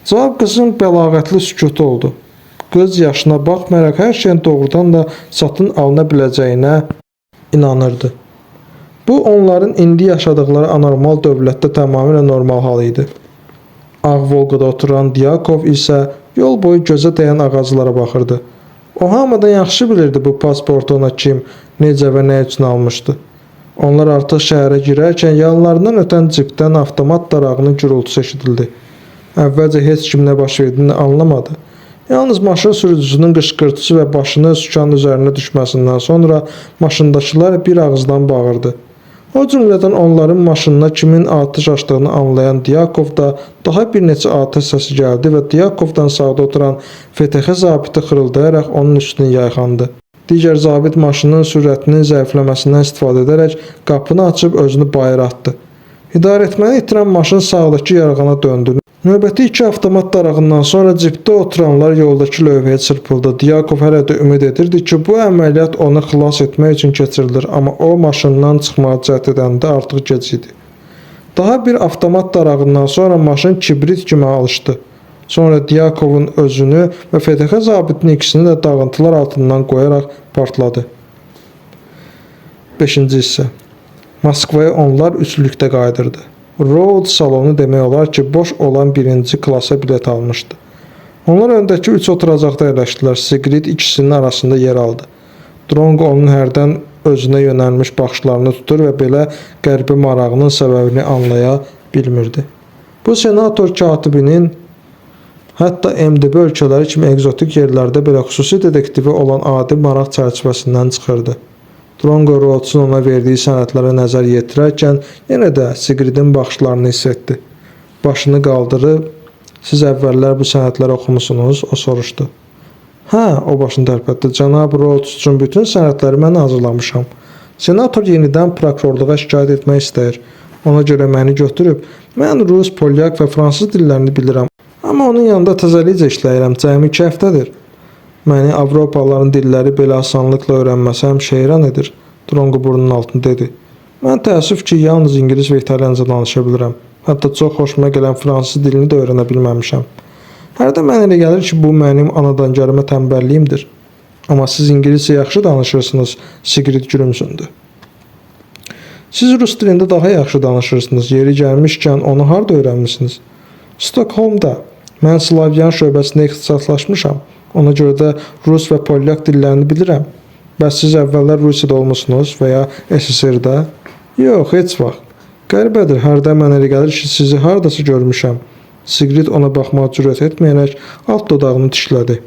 Cavab qızın bəlağətli sükutu oldu. Qız yaşına baxmayaraq hər şeyin doğrudan da satın alına biləcəyinə inanırdı. Bu onların indi yaşadıqları anormal dövlətdə tamamilə normal hal idi. Ağ Volqada oturan Dyakov isə yol boyu gözə dəyən ağaclara baxırdı. O hamıdan yaxşı bilirdi bu pasportu ona kim, necə və nə üçün almışdı. Onlar artıq şəhərə girərkən yanlarından ötən cipdən avtomat darağının gurultusu eşidildi. Əvvəlcə heç kim nə baş verdiyini anlamadı. Yalnız maşın sürücüsünün qışqırtısı və başını sükanın üzərinə düşməsindən sonra maşındakılar bir ağızdan bağırdı. O cümlədən onların maşınına kimin atəş açdığını anlayan Dyakov da daha bir neçə atəş səsi gəldi və Dyakovdan sağda oturan FTX zabiti xırıldayaraq onun üstünə yayxandı. Digər zabit maşının sürətinin zəifləməsindən istifadə edərək qapını açıb özünü bayıra atdı. İdarəetməni itirən maşın sağdakı yarğana döndü. Növbəti iki avtomat darağından sonra cipdə oturanlar yoldakı lövhəyə çırpıldı. Dyakov hələ də ümid edirdi ki, bu əməliyyat onu xilas etmək üçün keçirilir, amma o maşından çıxmağa cəhd edəndə artıq gec idi. Daha bir avtomat darağından sonra maşın kibrit kimi alışdı. Sonra Dyakovun özünü və FTX zabitinin ikisini də dağıntılar altından qoyaraq partladı. 5-ci hissə. Moskvaya onlar üçlükdə qayıdırdı. Rhodes salonu demək olar ki, boş olan birinci klasa bilet almışdı. Onlar öndəki üç oturacaqda əyləşdilər. Sigrid ikisinin arasında yer aldı. Drongo onun hərdən özünə yönəlmiş baxışlarını tutur və belə qəribə marağının səbəbini anlaya bilmirdi. Bu senator katibinin hətta MDB ölkələri kimi ekzotik yerlərdə belə xüsusi detektivi olan adi maraq çərçivəsindən çıxırdı. Drongo Rhodes'un ona verdiyi sənədlərə nəzər yetirərkən yenə də Sigridin baxışlarını hiss etdi. Başını qaldırıb, "Siz əvvəllər bu sənədləri oxumusunuz?" o soruşdu. "Hə," o başını tərpətdi. "Cənab Rhodes üçün bütün sənədləri mən hazırlamışam. Senator yenidən prokurorluğa şikayət etmək istəyir. Ona görə məni götürüb. Mən rus, polyak və fransız dillərini bilirəm. Amma onun yanında təzəlikcə işləyirəm. Cəmi 2 həftədir. Məni Avropalıların dilləri belə asanlıqla öyrənməsi həmişə heyran edir." Drongo burnunun altında dedi. "Mən təəssüf ki, yalnız ingilis və italyanca danışa bilirəm. Hətta çox xoşuma gələn fransız dilini də öyrənə bilməmişəm. Hərdən mənə elə gəlir ki, bu mənim anadan gəlmə tənbəlliyimdir. Amma siz ingiliscə yaxşı danışırsınız," Sigrid gülümsündü. "Siz rus dilində daha yaxşı danışırsınız. Yeri gəlmişkən onu harda öyrənmisiniz?" "Stokholmda. Mən Slavyan şöbəsində ixtisaslaşmışam. Ona görə də rus və polyak dillərini bilirəm. Bəs siz əvvəllər Rusiyada olmusunuz və ya SSR-də?" "Yox, heç vaxt. Qəribədir, hərdən mənə elə gəlir ki, sizi hardasa görmüşəm." Sigrid ona baxmağa cürət etməyərək alt dodağını dişlədi.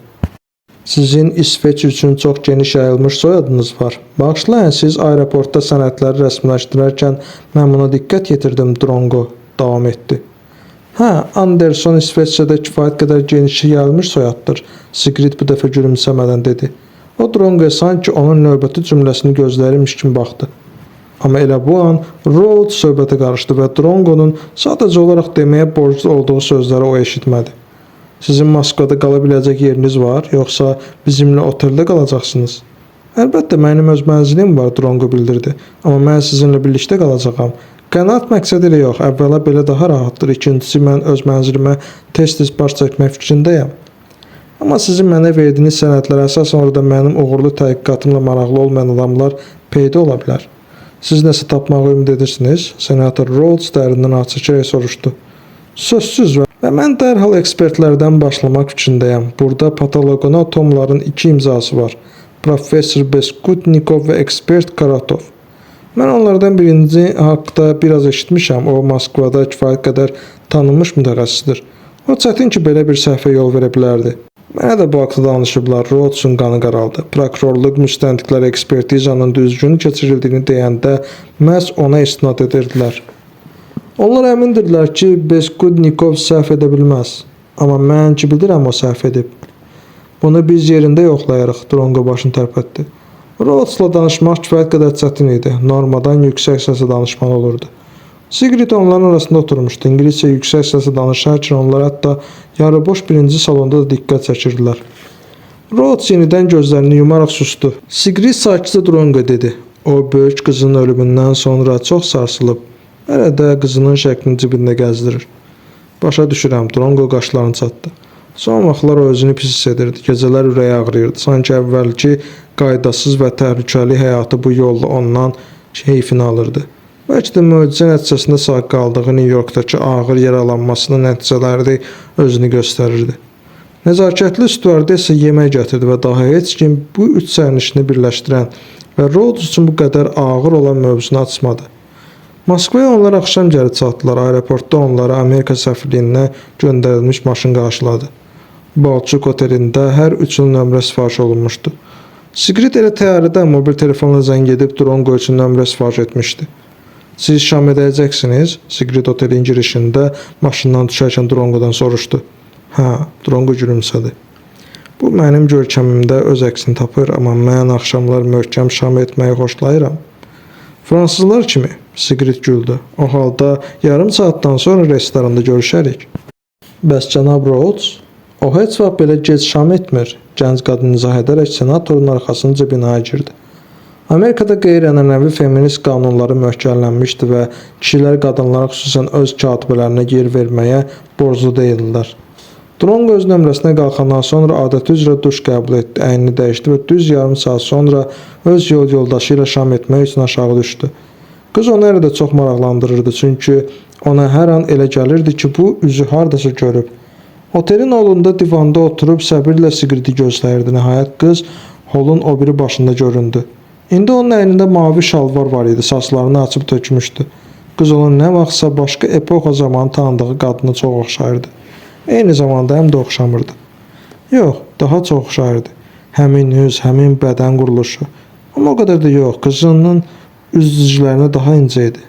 "Sizin İsveç üçün çox geniş yayılmış soyadınız var. Bağışlayın, siz aeroportda sənədləri rəsmiləşdirərkən mən buna diqqət yetirdim," Drongo davam etdi. "Hə, Anderson İsveçrədə kifayət qədər geniş yayılmış soyaddır," Sigrid bu dəfə gülümsəmədən dedi. O Drongoya sanki onun növbəti cümləsini gözləyirmiş kimi baxdı. Amma elə bu an Rhodes söhbətə qarışdı və Drongonun sadəcə olaraq deməyə borclu olduğu sözləri o eşitmədi. "Sizin Moskvada qala biləcək yeriniz var, yoxsa bizimlə oteldə qalacaqsınız?" "Əlbəttə, mənim öz mənzilim var," Drongo bildirdi. "Amma mən sizinlə birlikdə qalacağam. Qənaət məqsədi ilə yox, əvvəla belə daha rahatdır. İkincisi, mən öz mənzilimə tez-tez baş çəkmək fikrindəyəm. Amma sizin mənə verdiyiniz sənədlərə əsasən orada mənim uğurlu təhqiqatımla maraqlı olmayan adamlar peyda ola bilər. Siz nəsə tapmağı ümid edirsiniz?" Senator Rhodes dərindən ah çəkərək soruşdu. "Sözsüz və mən dərhal ekspertlərdən başlamaq fikrindəyəm. Burada patoloqanatomların iki imzası var. Professor Beskutnikov və ekspert Karatov. Mən onlardan birinci haqda biraz eşitmişəm. O Moskvada kifayət qədər tanınmış mütəxəssisdir. O çətin ki, belə bir səhvə yol verə bilərdi. Mənə də bu haqda danışıblar. Rhodesun qanı qaraldı. Prokurorluq müstəntiqlər ekspertizanın düzgün keçirildiyini deyəndə məhz ona istinad edirdilər. Onlar əmindirlər ki, Beskudnikov səhv edə bilməz. Amma mən ki bilirəm o səhv edib. Bunu biz yerində yoxlayarıq, Drongo başını tərpətdi. Rhodesla danışmaq kifayət qədər çətin idi. Normadan yüksək səslə danışmalı olurdu. Sigrid onların arasında oturmuşdu. İngiliscə yüksək səslə danışarkən onlar hətta yarıboş birinci salonda da diqqət çəkirdilər. Rhodes yenidən gözlərini yumaraq sustu. Sigrid sakitcə Drongo dedi. O böyük qızının ölümündən sonra çox sarsılıb. Hələ də qızının şəklini cibində gəzdirir. Başa düşürəm, Drongo qaşlarını çatdı. Son vaxtlar o özünü pis hiss edirdi. Gecələr ürəyi ağrıyırdı. Sanki əvvəlki qaydasız və təhlükəli həyatı bu yolla ondan heyfini alırdı. Bəlkə də möcüzə nəticəsində sağ qaldığı New Yorkdakı ağır yaralanmasının nəticələri də özünü göstərirdi. Nəzakətli stüardessa isə yemək gətirdi və daha heç kim bu üç sərnişini birləşdirən və Rhodes üçün bu qədər ağır olan mövzunu açmadı. Moskvaya onlar axşam gəlib çatdılar. Aeroportda onları Amerika səfirliyinə göndərilmiş maşın qarşıladı. Balçuq otelində hər üçünün nömrə sifariş olunmuşdu. Sigrid elə təyyarədən mobil telefonla zəng edib Drongo üçün nömrə sifariş etmişdi. Siz şam edəcəksiniz? Sigrid otelin girişində maşından düşərkən Drongodan soruşdu. Hə, Drongo gülümsədi. Bu mənim görkəmimdə öz əksini tapır, amma mən axşamlar möhkəm şam etməyi xoşlayıram. Fransızlar kimi, Sigrid güldü. O halda yarım saatdan sonra restoranda görüşərik. Bəs cənab Rhodes? O heç vaxt belə gec şam etmir. Gənc qadın izah edərək senatorun arxasınca binaya girdi. Amerikada qeyri-ənənəvi feminist qanunları möhkəmlənmişdi və kişilər qadınlara xüsusən öz katibələrinə yer verməyə borclu deyildilər. Drongo öz nömrəsinə qalxandan sonra adəti üzrə duş qəbul etdi, əynini dəyişdi və düz yarım saat sonra öz yol yoldaşı ilə şam etmək üçün aşağı düşdü. Qız onu hələ də çox maraqlandırırdı, çünki ona hər an elə gəlirdi ki, bu üzü hardasa görüb. Otelin holunda divanda oturub səbirlə Sigridi gözləyirdi. Nəhayət qız holun o biri başında göründü. İndi onun əynində mavi şalvar var idi, saçlarını açıb tökmüşdü. Qız onun nə vaxtsa başqa epoxa zamanı tanıdığı qadına çox oxşayırdı. Eyni zamanda həm də oxşamırdı. Yox, daha çox oxşayırdı. Həmin üz, həmin bədən quruluşu. Amma o qədər də yox, qızının üz cizgilərinə daha incə idi.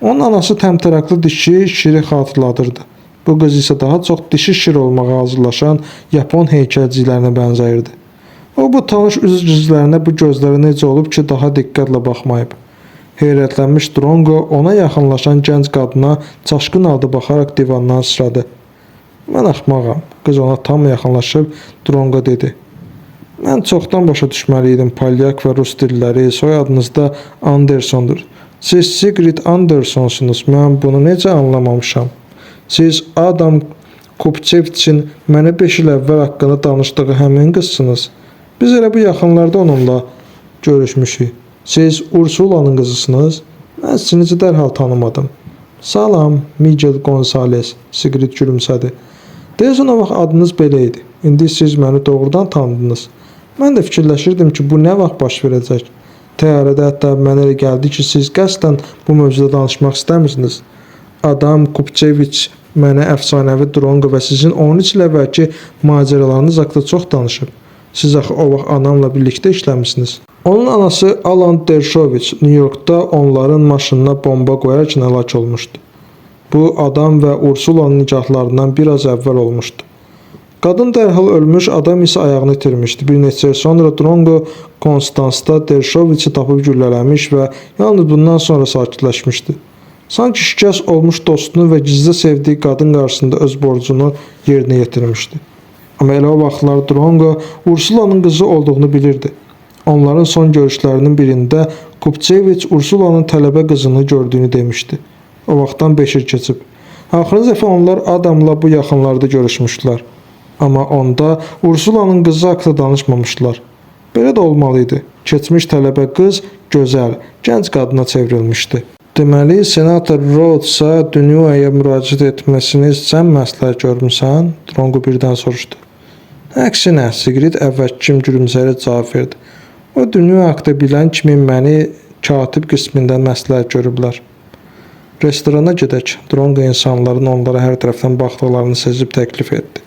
Onun anası təmtəraqlı dişi şiri xatırladırdı. Bu qız isə daha çox dişi şir olmağa hazırlaşan Yapon heykəlciklərinə bənzəyirdi. O bu tanış üz cizgilərinə, bu gözlərə necə olub ki, daha diqqətlə baxmayıb. Heyrətlənmiş Drongo ona yaxınlaşan gənc qadına çaşqın halda baxaraq divandan sıçradı. Mən axmağam. Qız ona tam yaxınlaşıb Drongo dedi. Mən çoxdan başa düşməli idim polyak və rus dilləri, soyadınız da Andersondur. Siz Sigrid Andersonsunuz. Mən bunu necə anlamamışam? Siz Adam Kupçeviçin mənə 5 il əvvəl haqqında danışdığı həmin qızsınız. Biz elə bu yaxınlarda onunla görüşmüşük. Siz Ursulanın qızısınız. Mən sizi necə dərhal tanımadım. Salam, Miguel Gonzales, Sigrid gülümsədi. Deyəsən o vaxt adınız belə idi. İndi siz məni doğrudan tanıdınız. Mən də fikirləşirdim ki, bu nə vaxt baş verəcək. Təyyarədə hətta mənə elə gəldi ki, siz qəsdən bu mövzuda danışmaq istəmirsiniz. Adam Kupçeviç mənə əfsanəvi Drongo və sizin 13 il əvvəlki macəralarınız haqqında çox danışıb. Siz axı o vaxt anamla birlikdə işləmisiniz. Onun anası Alan Derşoviç New Yorkda onların maşınına bomba qoyarkən həlak olmuşdu. Bu adam və Ursulanın nikahlarından biraz əvvəl olmuşdu. Qadın dərhal ölmüş, adam isə ayağını itirmişdi. Bir neçə il sonra Drongo Konstansda Derşoviçi tapıb güllələmiş və yalnız bundan sonra sakitləşmişdi. Sanki şikəst olmuş dostunu və gizli sevdiyi qadın qarşısında öz borcunu yerinə yetirmişdi. Amma elə o vaxtlar Drongo Ursulanın qızı olduğunu bilirdi. Onların son görüşlərinin birində Kupçeviç Ursulanın tələbə qızını gördüyünü demişdi. O vaxtdan 5 il keçib. Axırıncı dəfə onlar Adamla bu yaxınlarda görüşmüşdülər. Amma onda Ursulanın qızı haqqında danışmamışdılar. Belə də olmalı idi. Keçmiş tələbə qız gözəl, gənc qadına çevrilmişdi. Deməli, senator Rhodesa Dünyaya müraciət etməsini sən məsləhət görmüsən? Drongo birdən soruşdu. Əksinə, Sigrid əvvəlki kimi gülümsəyərək cavab verdi. O dünya haqqında bilən kimi məni katib qismindən məsləhət görüblər. Restorana gedək. Drongo insanların onlara hər tərəfdən baxdıqlarını sezib təklif etdi.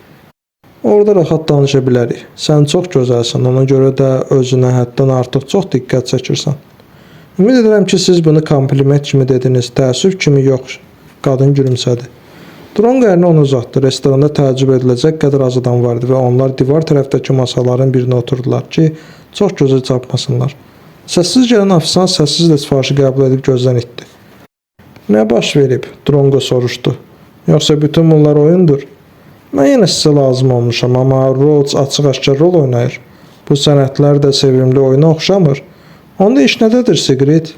Orada rahat danışa bilərik. Sən çox gözəlsən, ona görə də özünə həddən artıq çox diqqət çəkirsən. Ümid edirəm ki, siz bunu kompliment kimi dediniz, təəssüf kimi yox. Qadın gülümsədi. Dronqo əlini ona uzatdı. Restoranda təəccüb ediləcək qədər az adam vardı və onlar divar tərəfdəki masaların birinə oturdular ki, çox gözə çarpmasınlar. Səssiz gələn ofisiant səssiz də sifarişi qəbul edib gözdən itdi. Nə baş verib? Dronqo soruşdu. Yoxsa bütün bunlar oyundur? Mən yenə sizə lazım olmuşam, amma Rhodes açıq-aşkar rol oynayır. Bu sənədlər də sevimli oyuna oxşamır. Onda iş nədədir, Sigrid?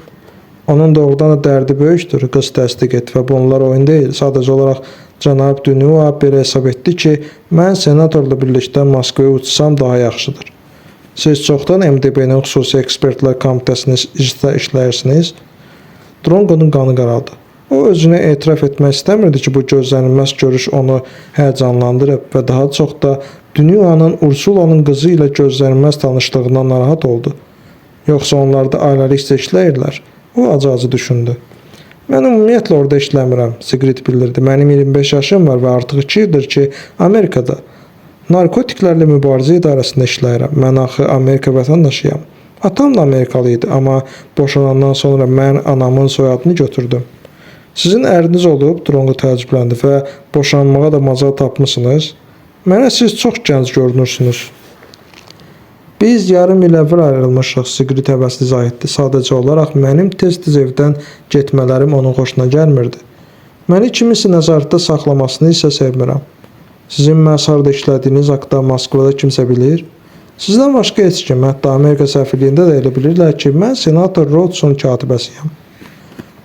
Onun doğrudan da dərdi böyükdür, qız təsdiq etdi və bunlar oyun deyil. Sadəcə olaraq cənab Dünua belə hesab etdi ki, mən senatorla birlikdə Moskvaya uçsam daha yaxşıdır. Siz çoxdan MDB-nin xüsusi ekspertlər komitəsində işləyirsiniz? Dronqonun qanı qaraldı. O özünə etiraf etmək istəmirdi ki, bu gözlənilməz görüş onu həyəcanlandırıb və daha çox da Dünya'nın Ursula'nın qızı ilə gözlənilməz tanışlığından narahat oldu. Yoxsa onlar da ailəlikcə işləyirlər? O acı-acı düşündü. Mən ümumiyyətlə orada işləmirəm, Sigrid bildirdi. Mənim 25 yaşım var və artıq 2 ildir ki, Amerikada narkotiklərlə mübarizə idarəsində işləyirəm. Mən axı Amerika vətəndaşıyam. Atam da Amerikalı idi, amma boşanandan sonra mən anamın soyadını götürdüm. Sizin əriniz olub, Dronqo təəccübləndi və boşanmağa da macal tapmısınız. Mənə siz çox gənc görünürsünüz. Biz yarım il əvvəl ayrılmışıq, Sigrid həvəsli izah etdi. Sadəcə olaraq mənim tez-tez evdən getmələrim onun xoşuna gəlmirdi. Məni kiminsə nəzarətdə saxlamasını isə sevmirəm. Sizin məhz harda işlədiyiniz haqda Moskvada kimsə bilir? Sizdən başqa heç kim, hətta Amerika səfirliyində də elə bilirlər ki, mən senator Rhodesun katibəsiyəm.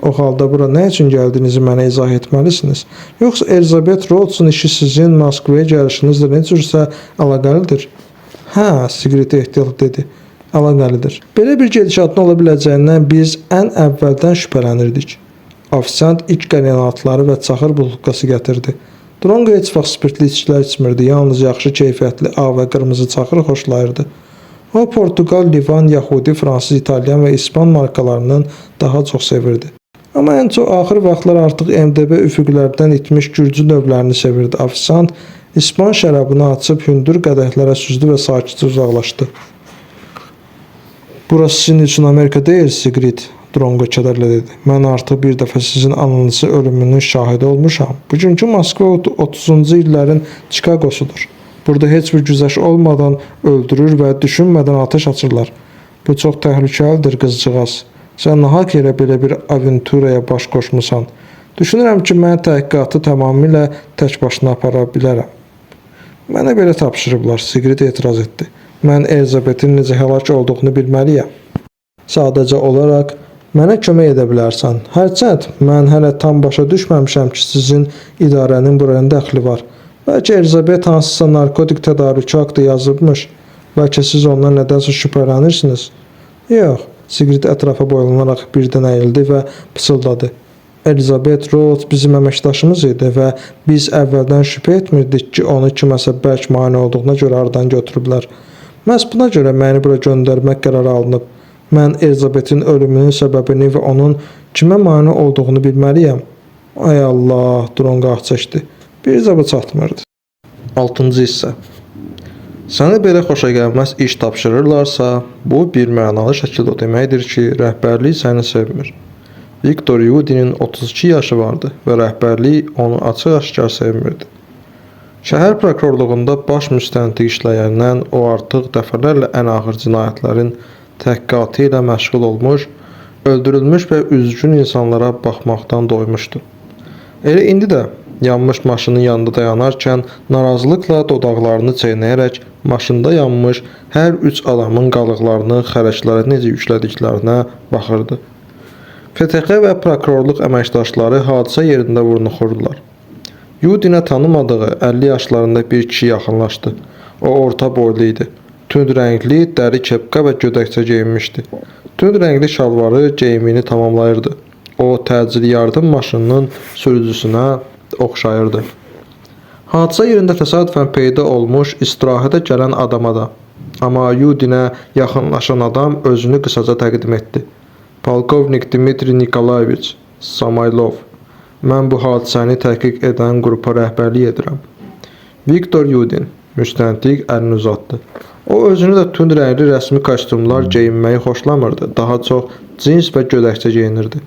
O halda bura nə üçün gəldiyinizi mənə izah etməlisiniz. Yoxsa Elizabeth Rhodesun işi sizin Moskvaya gəlişinizlə nə cürsə əlaqəlidir? Hə, Sigrid ehtiyatla dedi. Əlaqəlidir. Belə bir gedişatın ola biləcəyindən biz ən əvvəldən şübhələnirdik. Ofisiant ilk qəlyanaltıları və çaxır bulkası gətirdi. Dronqo heç vaxt spirtli içkilər içmirdi, yalnız yaxşı keyfiyyətli ağ və qırmızı çaxır xoşlayırdı. O, Portuqal, Livan, Yahudi, Fransız, İtalyan və İspan markalarından daha çox sevirdi. Amma ən çox axır vaxtlar artıq MDB üfüqlərdən itmiş gürcü növlərini sevirdi. Ofisiant İspan şərabını açıb hündür qədəhlərə süzdü və sakitcə uzaqlaşdı. Burası sizin üçün Amerika deyil, Sigrid, Dronqo kədərlə dedi. Mən artıq bir dəfə sizin ananızın ölümünün şahidi olmuşam. Bugünkü Moskva 30-cu illərin Çikaqosudur. Burada heç bir güzəşt olmadan öldürür və düşünmədən atəş açırlar. Bu çox təhlükəlidir, qızcığaz. Sən nahaq yerə belə bir aventuraya baş qoşmusan. Düşünürəm ki, mən təhqiqatı tamamilə tək başına apara bilərəm. Mənə belə tapşırıblar, Sigrid etiraz etdi. Mən Elizabetin necə həlak olduğunu bilməliyəm. Sadəcə olaraq mənə kömək edə bilərsən. Hərçənd mən hələ tam başa düşməmişəm ki, sizin idarənin buraya dəxli var. Bəlkə Elizabet hansısa narkotik tədarükü haqqında yazıbmış. Bəlkə siz ondan nədənsə şübhələnirsiniz? Yox, Sigrid ətrafa boylanaraq birdən əyildi və pıçıldadı. Elizabet Rhodes bizim əməkdaşımız idi və biz əvvəldən şübhə etmirdik ki, onu kiməsə bərk mane olduğuna görə aradan götürüblər. Məhz buna görə məni bura göndərmək qərarı alınıb. Mən Elizabetin ölümünün səbəbini və onun kimə mane olduğunu bilməliyəm. Ay Allah, Dronqo ah çəkdi. Bircə bu çatmırdı. 6-cı hissə. Sənə belə xoşagəlməz iş tapşırırlarsa, bu bir mənalı şəkildə o deməkdir ki, rəhbərlik səni sevmir. Viktor Yudinin 32 yaşı vardı və rəhbərlik onu açıq-aşkar sevmirdi. Şəhər prokurorluğunda baş müstəntiq işləyəndən o artıq dəfələrlə ən ağır cinayətlərin təhqiqatı ilə məşğul olmuş, öldürülmüş və üzgün insanlara baxmaqdan doymuşdu. Elə indi də yanmış maşının yanında dayanarkən narazılıqla dodaqlarını çeynəyərək maşında yanmış hər üç adamın qalıqlarını xərəklərə necə yüklədiklərinə baxırdı. FTX və prokurorluq əməkdaşları hadisə yerində vurnuxurdular. Yudinə tanımadığı 50 yaşlarında bir kişi yaxınlaşdı. O orta boylu idi. Tünd rəngli dəri kepka və gödəkçə geyinmişdi. Tünd rəngli şalvarı geyimini tamamlayırdı. O təcili yardım maşınının sürücüsünə oxşayırdı. Hadisə yerində təsadüfən peyda olmuş istirahətə gələn adama da. Amma Yudinə yaxınlaşan adam özünü qısaca təqdim etdi. Polkovnik Dmitri Nikolayeviç Samaylov. Mən bu hadisəni təhqiq edən qrupa rəhbərlik edirəm. Viktor Yudin. Müstəntiq əlini uzatdı. O özünü də tünd rəngli rəsmi kostyumlar geyinməyi xoşlamırdı. Daha çox cins və gödəkçə geyinirdi.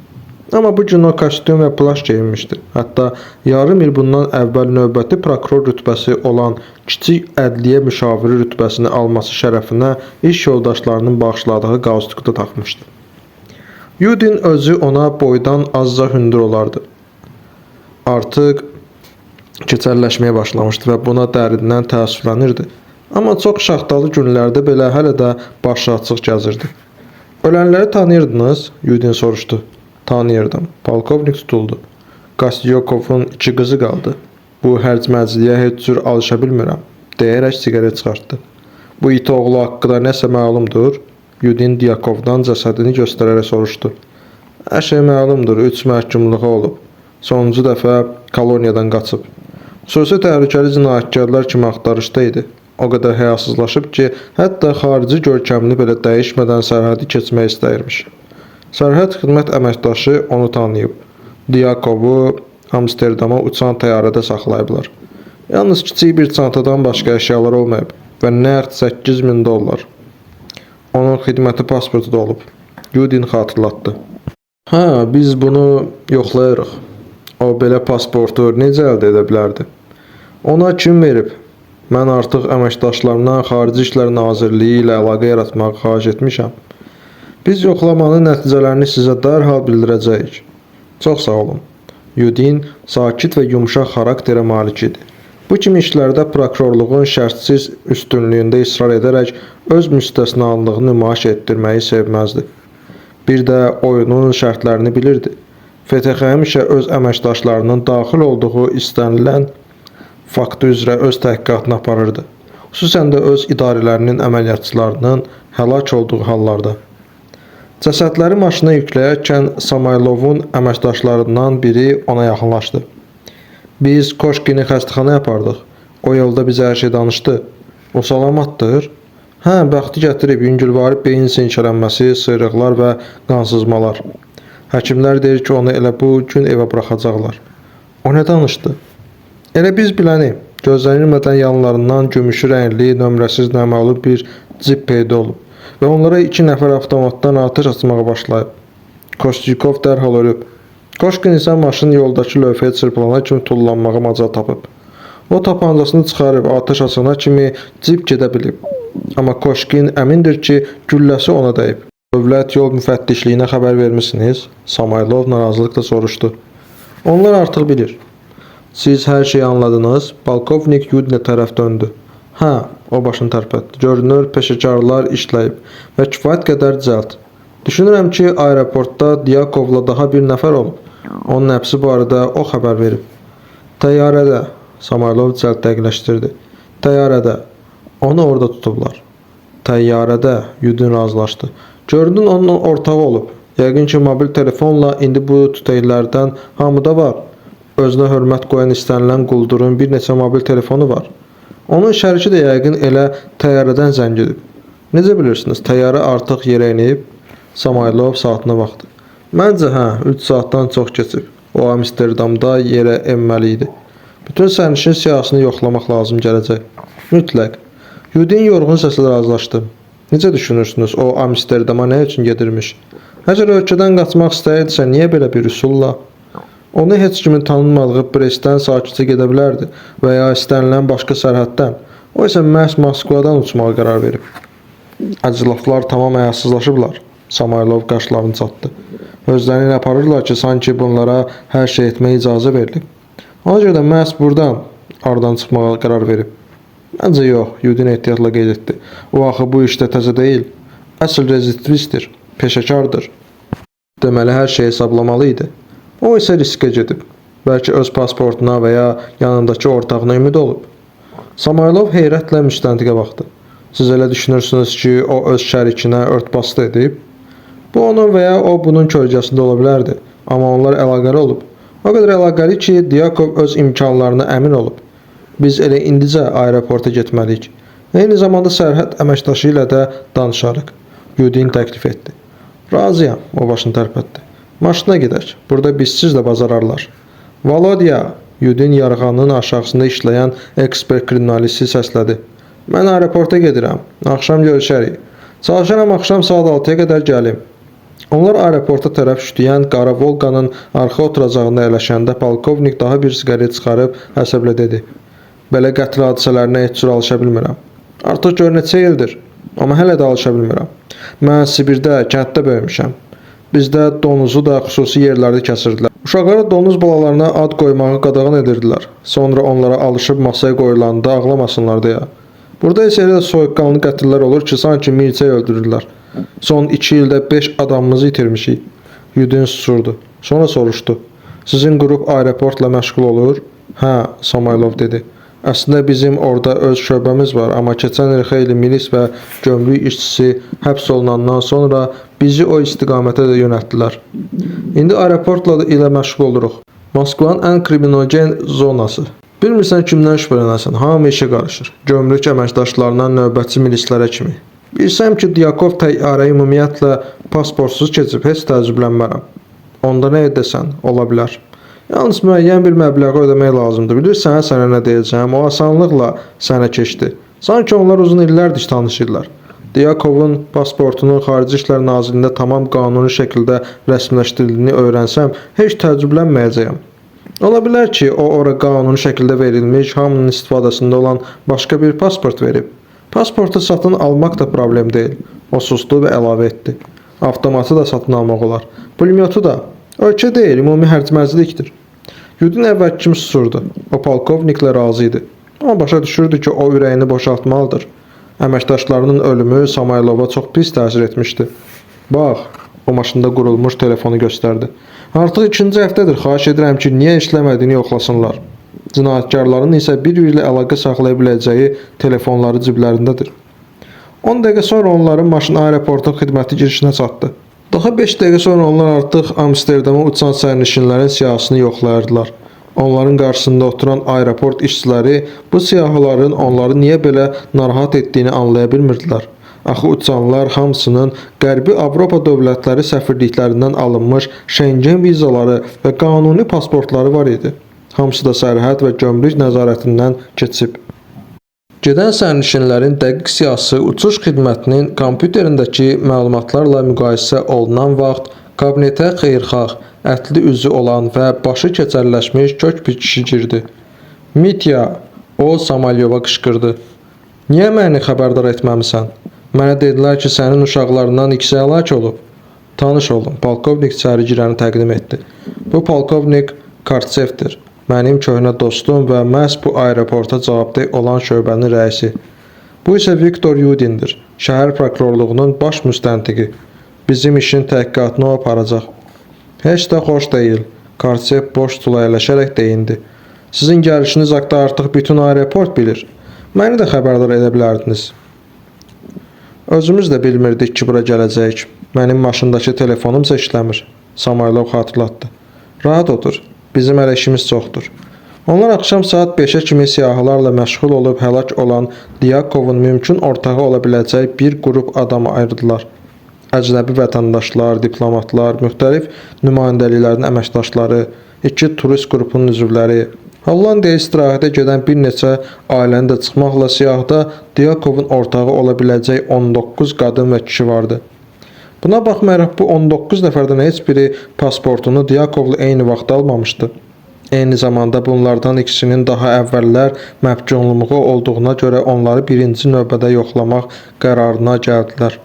Amma bu gün o kostyum və plaş geyinmişdi. Hətta yarım il bundan əvvəl növbəti prokuror rütbəsi olan kiçik ədliyyə müşaviri rütbəsini alması şərəfinə iş yoldaşlarının bağışladığı qalstuku da taxmışdı. Yudin özü ona boydan azca hündür olardı. Artıq keçəlləşməyə başlamışdı və buna dərindən təəssüflənirdi. Amma çox şaxtalı günlərdə belə hələ də başı açıq gəzirdi. Ölənləri tanıyırdınız? Yudin soruşdu. Tanıyırdım. Polkovnik tutuldu. Kostyakovun 2 qızı qaldı. Bu hərc-mərcliyə heç cür alışa bilmirəm, deyərək siqaret çıxartdı. Bu it oğlu haqqında nəsə məlumdur? Yudin Dyakovdan cəsədini göstərərək soruşdu. Hər şey məlumdur, 3 məhkumluğu olub. Sonuncu dəfə koloniyadan qaçıb. Xüsusi təhlükəli cinayətkarlar kimi axtarışda idi. O qədər həyasızlaşıb ki, hətta xarici görkəmini belə dəyişmədən sərhədi keçmək istəyirmiş. Sərhəd xidmət əməkdaşı onu tanıyıb. Dyakovu Amsterdama uçan təyyarədə saxlayıblar. Yalnız kiçik bir çantadan başqa əşyalar olmayıb və nəqd 8.000 dollar. Onun xidməti pasportu da olub. Yudin xatırlatdı. Hə, biz bunu yoxlayırıq. O belə pasportu necə əldə edə bilərdi? Ona kim verib? Mən artıq əməkdaşlarımdan Xarici İşlər Nazirliyi ilə əlaqə yaratmağı xahiş etmişəm. Biz yoxlamanın nəticələrini sizə dərhal bildirəcəyik. Çox sağ olun. Yudin sakit və yumşaq xarakterə malik idi. Bu kimi işlərdə prokurorluğun şərtsiz üstünlüyündə israr edərək öz müstəsnalığını nümayiş etdirməyi sevməzdi. Bir də oyunun şərtlərini bilirdi. FTX həmişə öz əməkdaşlarının daxil olduğu istənilən faktı üzrə öz təhqiqatını aparırdı. Xüsusən də öz idarələrinin əməliyyatçılarının həlak olduğu hallarda. Cəsədləri maşına yükləyərkən Samoylovun əməkdaşlarından biri ona yaxınlaşdı. Biz Koşkini xəstəxanaya apardıq. O yolda bizə hər şey danışdı. O salamatdır? Hə, bəxti gətirib yüngülvari beyin sinçələnməsi, sıyrıqlar və qansızmalar. Həkimlər deyir ki, onu elə bu gün evə buraxacaqlar. O nə danışdı? Elə biz biləni, gözlənilmədən yanlarından gümüşü rəngli, nömrəsiz naməlum bir cip peyda olub və onlara 2 nəfər avtomatdan atəş açmağa başlayıb. Kostyukov dərhal ölüb. Koşkin isə maşın yoldakı lövhəyə çırpılana kimi tullanmağa macal tapıb. O tapancasını çıxarıb atəş açana kimi cip gedə bilib. Amma Koşkin əmindir ki, gülləsi ona dəyib. Dövlət yol müfəttişliyinə xəbər vermisiniz? Samoylov narazılıqla soruşdu. Onlar artıq bilir. Siz hər şeyi anladınız? Polkovnik Yudinə tərəf döndü. Hə, o başını tərpətdi. Görünür, peşəkarlar işləyib və kifayət qədər cəld. Düşünürəm ki, aeroportda Dyakovla daha bir nəfər olub. Onun həbsi barədə o xəbər verib. Təyyarədə, Samoylov cəld dəqiqləşdirdi. Təyyarədə. Onu orada tutublar. Təyyarədə, Yudin razılaşdı. Görünür, onun ortağı olub. Yəqin ki, mobil telefonla indi bu tütəklərdən hamıda var. Özünə hörmət qoyan istənilən quldurun bir neçə mobil telefonu var. Onun şəriki də yəqin elə təyyarədən zəng edib. Necə bilirsiniz, təyyarə artıq yerə enib? Samoylov saatına baxdı. Məncə hə, 3 saatdan çox keçib. O Amsterdamda yerə enməli idi. Bütün sərnişin siyahısını yoxlamaq lazım gələcək. Mütləq. Yudin yorğun səslə razılaşdı. Necə düşünürsünüz, o Amsterdama nə üçün gedirmiş? Əgər ölkədən qaçmaq istəyirdisə, niyə belə bir üsulla? Onu heç kimin tanınmadığı Brestdən sakitcə gedə bilərdi və ya istənilən başqa sərhəddən. O isə məhz Moskvadan uçmağa qərar verib. Əclaflar tamam həyasızlaşıblar. Samoylov qaşlarını çatdı. Özlərini elə aparırlar ki, sanki bunlara hər şey etməyə icazə verilib. Ona görə də məhz buradan aradan çıxmağa qərar verib. Məncə yox, Yudin ehtiyatla qeyd etdi. O axı bu işdə təzə deyil. Əsl rezidivistdir, peşəkardır. Deməli, hər şeyi hesablamalı idi. O isə riskə gedib. Bəlkə öz pasportuna və ya yanındakı ortağına ümid olub. Samoylov heyrətlə müstəntiqə baxdı. Siz elə düşünürsünüz ki, o öz şərikinə örtbasdı edib? Bu onun və ya o bunun kölgəsində ola bilərdi. Amma onlar əlaqəli olub. O qədər əlaqəli ki, Dyakov öz imkanlarına əmin olub. Biz elə indicə aeroporta getməliyik. Eyni zamanda sərhəd əməkdaşı ilə də danışarıq. Yudin təklif etdi. Razıyam, o başını tərpətdi. Maşına gedək. Burada bizsiz də bacararlar. Volodya, Yudin yarğanın aşağısında işləyən ekspert kriminalisti səslədi. Mən aeroporta gedirəm. Axşam görüşərik. Çalışaram axşam saat 6-ya qədər gəlim. Onlar aeroporta tərəf şütüyən qara Volqanın arxa oturacağında əyləşəndə polkovnik daha bir siqaret çıxarıb əsəblə dedi. Belə qətl hadisələrinə heç cür alışa bilmirəm. Artıq gör neçə ildir, amma hələ də alışa bilmirəm. Mən Sibirdə, kənddə böyümüşəm. Bizdə donuzu da xüsusi yerlərdə kəsirdilər. Uşaqlara donuz balalarına ad qoymağı qadağan edirdilər. Sonra onlara alışıb masaya qoyulanda ağlamasınlar deyə. Burada isə elə soyuqqanlı qətillər olur ki, sanki milçək öldürürlər. Son 2 ildə 5 adamımızı itirmişik. Yudin susurdu. Sonra soruşdu. Sizin qrup aeroportla məşğul olur? Hə, Samaylov dedi. Əslində bizim orada öz şöbəmiz var, amma keçən il xeyli milis və gömrük işçisi həbs olunandan sonra bizi o istiqamətə də yönəltdilər. İndi aeroportla ilə məşğul oluruq. Moskvanın ən kriminogen zonası. Bilmirsən kimdən şübhələnəsən, hamı işə qarışır. Gömrük əməkdaşlarından növbətçi milislərə kimi. Bilsəm ki, Dyakov təyyarəyi ümumiyyətlə pasportsuz keçib, heç təəccüblənmərəm. Onda nə edəsən, ola bilər. Yalnız müəyyən bir məbləği ödəmək lazımdır. Bilirsən, sənə nə deyəcəyəm? O asanlıqla sənə keçdi. Sanki onlar uzun illərdir tanışırlar. Dyakovun pasportunun Xarici İşlər Nazirliyində tamam qanuni şəkildə rəsmiləşdirildiyini öyrənsəm, heç təəccüblənməyəcəyəm. Ola bilər ki, o ora qanuni şəkildə verilmiş, hamının istifadəsində olan başqa bir pasport verib. Pasportu satın almaq da problem deyil. O sustu və əlavə etdi. Avtomatı da satın almaq olar. Pulemyotu da. Ölkə deyil, ümumi hərcmərclikdir. Yudin əvvəlki kimi susurdu. O polkovniklə razı idi. Amma başa düşürdü ki, o ürəyini boşaltmalıdır. Əməkdaşlarının ölümü Samaylova çox pis təsir etmişdi. Bax, o maşında qurulmuş telefonu göstərdi. Artıq ikinci həftədir, xahiş edirəm ki, niyə işləmədiyini yoxlasınlar. Cinayətkarların isə bir-biri ilə əlaqə saxlaya biləcəyi telefonları ciblərindədir. 10 dəqiqə sonra onların maşını aeroportun xidməti girişinə çatdı. Daha 5 dəqiqə sonra onlar artıq Amsterdama uçan sərnişinlərin siyahısını yoxlayırdılar. Onların qarşısında oturan aeroport işçiləri bu siyahıların onları niyə belə narahat etdiyini anlaya bilmirdilər. Axı uçanlar hamısının Qərbi Avropa dövlətləri səfirliklərindən alınmış Şengen vizaları və qanuni pasportları var idi. Hamısı da sərhəd və gömrük nəzarətindən keçib. Gedən sərnişinlərin dəqiq siyahısı uçuş xidmətinin kompüterindəki məlumatlarla müqayisə olunan vaxt kabinetə xeyirxah, ətli üzü olan və başı keçəlləşmiş kök bir kişi girdi. Mitya, o Samalyova qışqırdı. Niyə məni xəbərdar etməmisən? Mənə dedilər ki, sənin uşaqlarından ikisi həlak olub. Tanış olun, polkovnik içəri girəni təqdim etdi. Bu polkovnik Kartsevdir. Mənim köhnə dostum və məhz bu aeroporta cavabdeh olan şöbənin rəisi. Bu isə Viktor Yudindir, şəhər prokurorluğunun baş müstəntiqi. Bizim işin təhqiqatını o aparacaq. Heç də xoş deyil, Kartsev boş stula əyləşərək deyindi. Sizin gəlişiniz haqda artıq bütün aeroport bilir. Məni də xəbərdar edə bilərdiniz. Özümüz də bilmirdik ki, bura gələcəyik. Mənim maşındakı telefonumsa işləmir, Samaylov xatırlatdı. Rahat otur. Bizim hələ işimiz çoxdur. Onlar axşam saat 5-ə kimi siyahılarla məşğul olub həlak olan Dyakovun mümkün ortağı ola biləcəyi bir qrup adamı ayırdılar. Əcnəbi vətəndaşlar, diplomatlar, müxtəlif nümayəndəliklərin əməkdaşları, iki turist qrupunun üzvləri, Hollandiyaya istirahətə gedən bir neçə ailəni də çıxmaqla siyahıda Dyakovun ortağı ola biləcək 19 qadın və kişi vardı. Buna baxmayaraq bu 19 nəfərdən heç biri pasportunu Dyakovla eyni vaxtda almamışdı. Eyni zamanda bunlardan ikisinin daha əvvəllər məhkumluğu olduğuna görə onları birinci növbədə yoxlamaq qərarına gəldilər.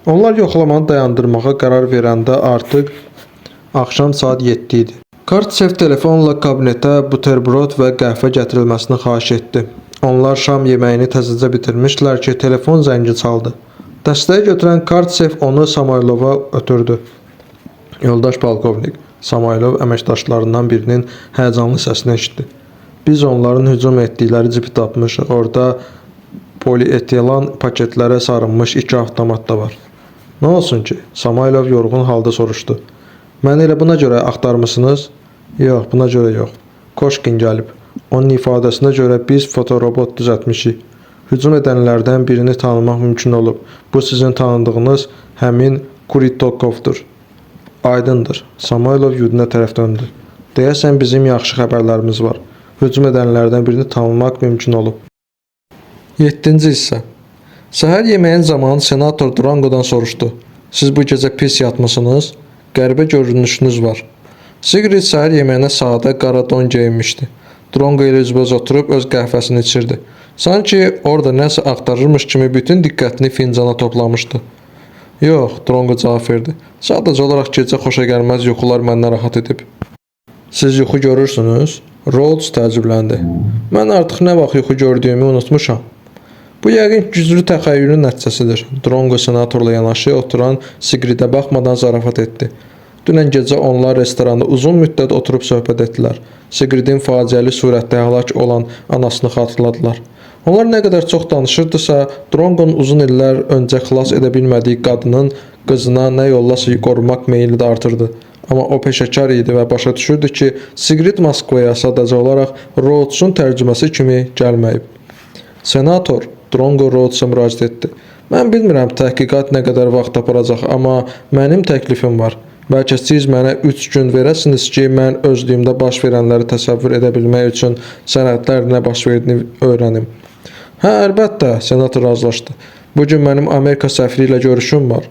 Onlar yoxlamanı dayandırmağa qərar verəndə artıq axşam saat 7 idi. Kartsev telefonla kabinetə buterbrot və qəhvə gətirilməsini xahiş etdi. Onlar şam yeməyini təzəcə bitirmişdilər ki, telefon zəngi çaldı. Dəstəyi götürən Kartsev onu Samaylova ötürdü. Yoldaş polkovnik, Samaylov əməkdaşlarından birinin həyəcanlı səsini eşitdi. Biz onların hücum etdikləri cipi tapmışıq. Orada polietilen paketlərə sarınmış 2 avtomat da var. Nə olsun ki? Samaylov yorğun halda soruşdu. Məni elə buna görə axtarmısınız? Yox, buna görə yox. Koşkin gəlib. Onun ifadəsinə görə biz fotorobot düzəltmişik. Hücum edənlərdən birini tanımaq mümkün olub. Bu sizin tanıdığınız həmin Kuritokovdur. Aydındır. Samaylov Yudinə tərəf döndü. Deyəsən bizim yaxşı xəbərlərimiz var. Hücum edənlərdən birini tanımaq mümkün olub. 7-ci hissə. Səhər yeməyin zamanı senator Drongodan soruşdu. Siz bu gecə pis yatmısınız? Qəribə görünüşünüz var. Sigrid səhər yeməyinə sadə qara don geyinmişdi. Drongo ilə üzbəüz oturub öz qəhvəsini içirdi. Sanki orada nəsə axtarırmış kimi bütün diqqətini fincana toplamışdı. Yox, Drongo cavab verdi. Sadəcə olaraq gecə xoşagəlməz yuxular məni narahat edib. Siz yuxu görürsünüz? Rhodes təəccübləndi. Mən artıq nə vaxt yuxu gördüyümü unutmuşam. Bu yəqin ki, güclü təxəyyülün nəticəsidir. Drongo senatorla yanaşı oturan Sigridə baxmadan zarafat etdi. Dünən gecə onlar restoranda uzun müddət oturub söhbət etdilər. Sigridin faciəli surətdə həlak olan anasını xatırladılar. Onlar nə qədər çox danışırdısa, Drongonun uzun illər öncə xilas edə bilmədiyi qadının qızına nə yollasa qorumaq meyli də artırdı. Amma o peşəkar idi və başa düşürdü ki, Sigrid Moskvaya sadəcə olaraq Rhodesun tərcüməsi kimi gəlməyib. Senator, Drongo Rhodesa müraciət etdi. Mən bilmirəm təhqiqat nə qədər vaxt aparacaq, amma mənim təklifim var. Bəlkə siz mənə 3 gün verəsiniz ki, mən özlüyümdə baş verənləri təsəvvür edə bilmək üçün sənədlər nə baş verdiyini öyrənim. Hə, əlbəttə, senator razılaşdı. Bu gün mənim Amerika səfiri ilə görüşüm var.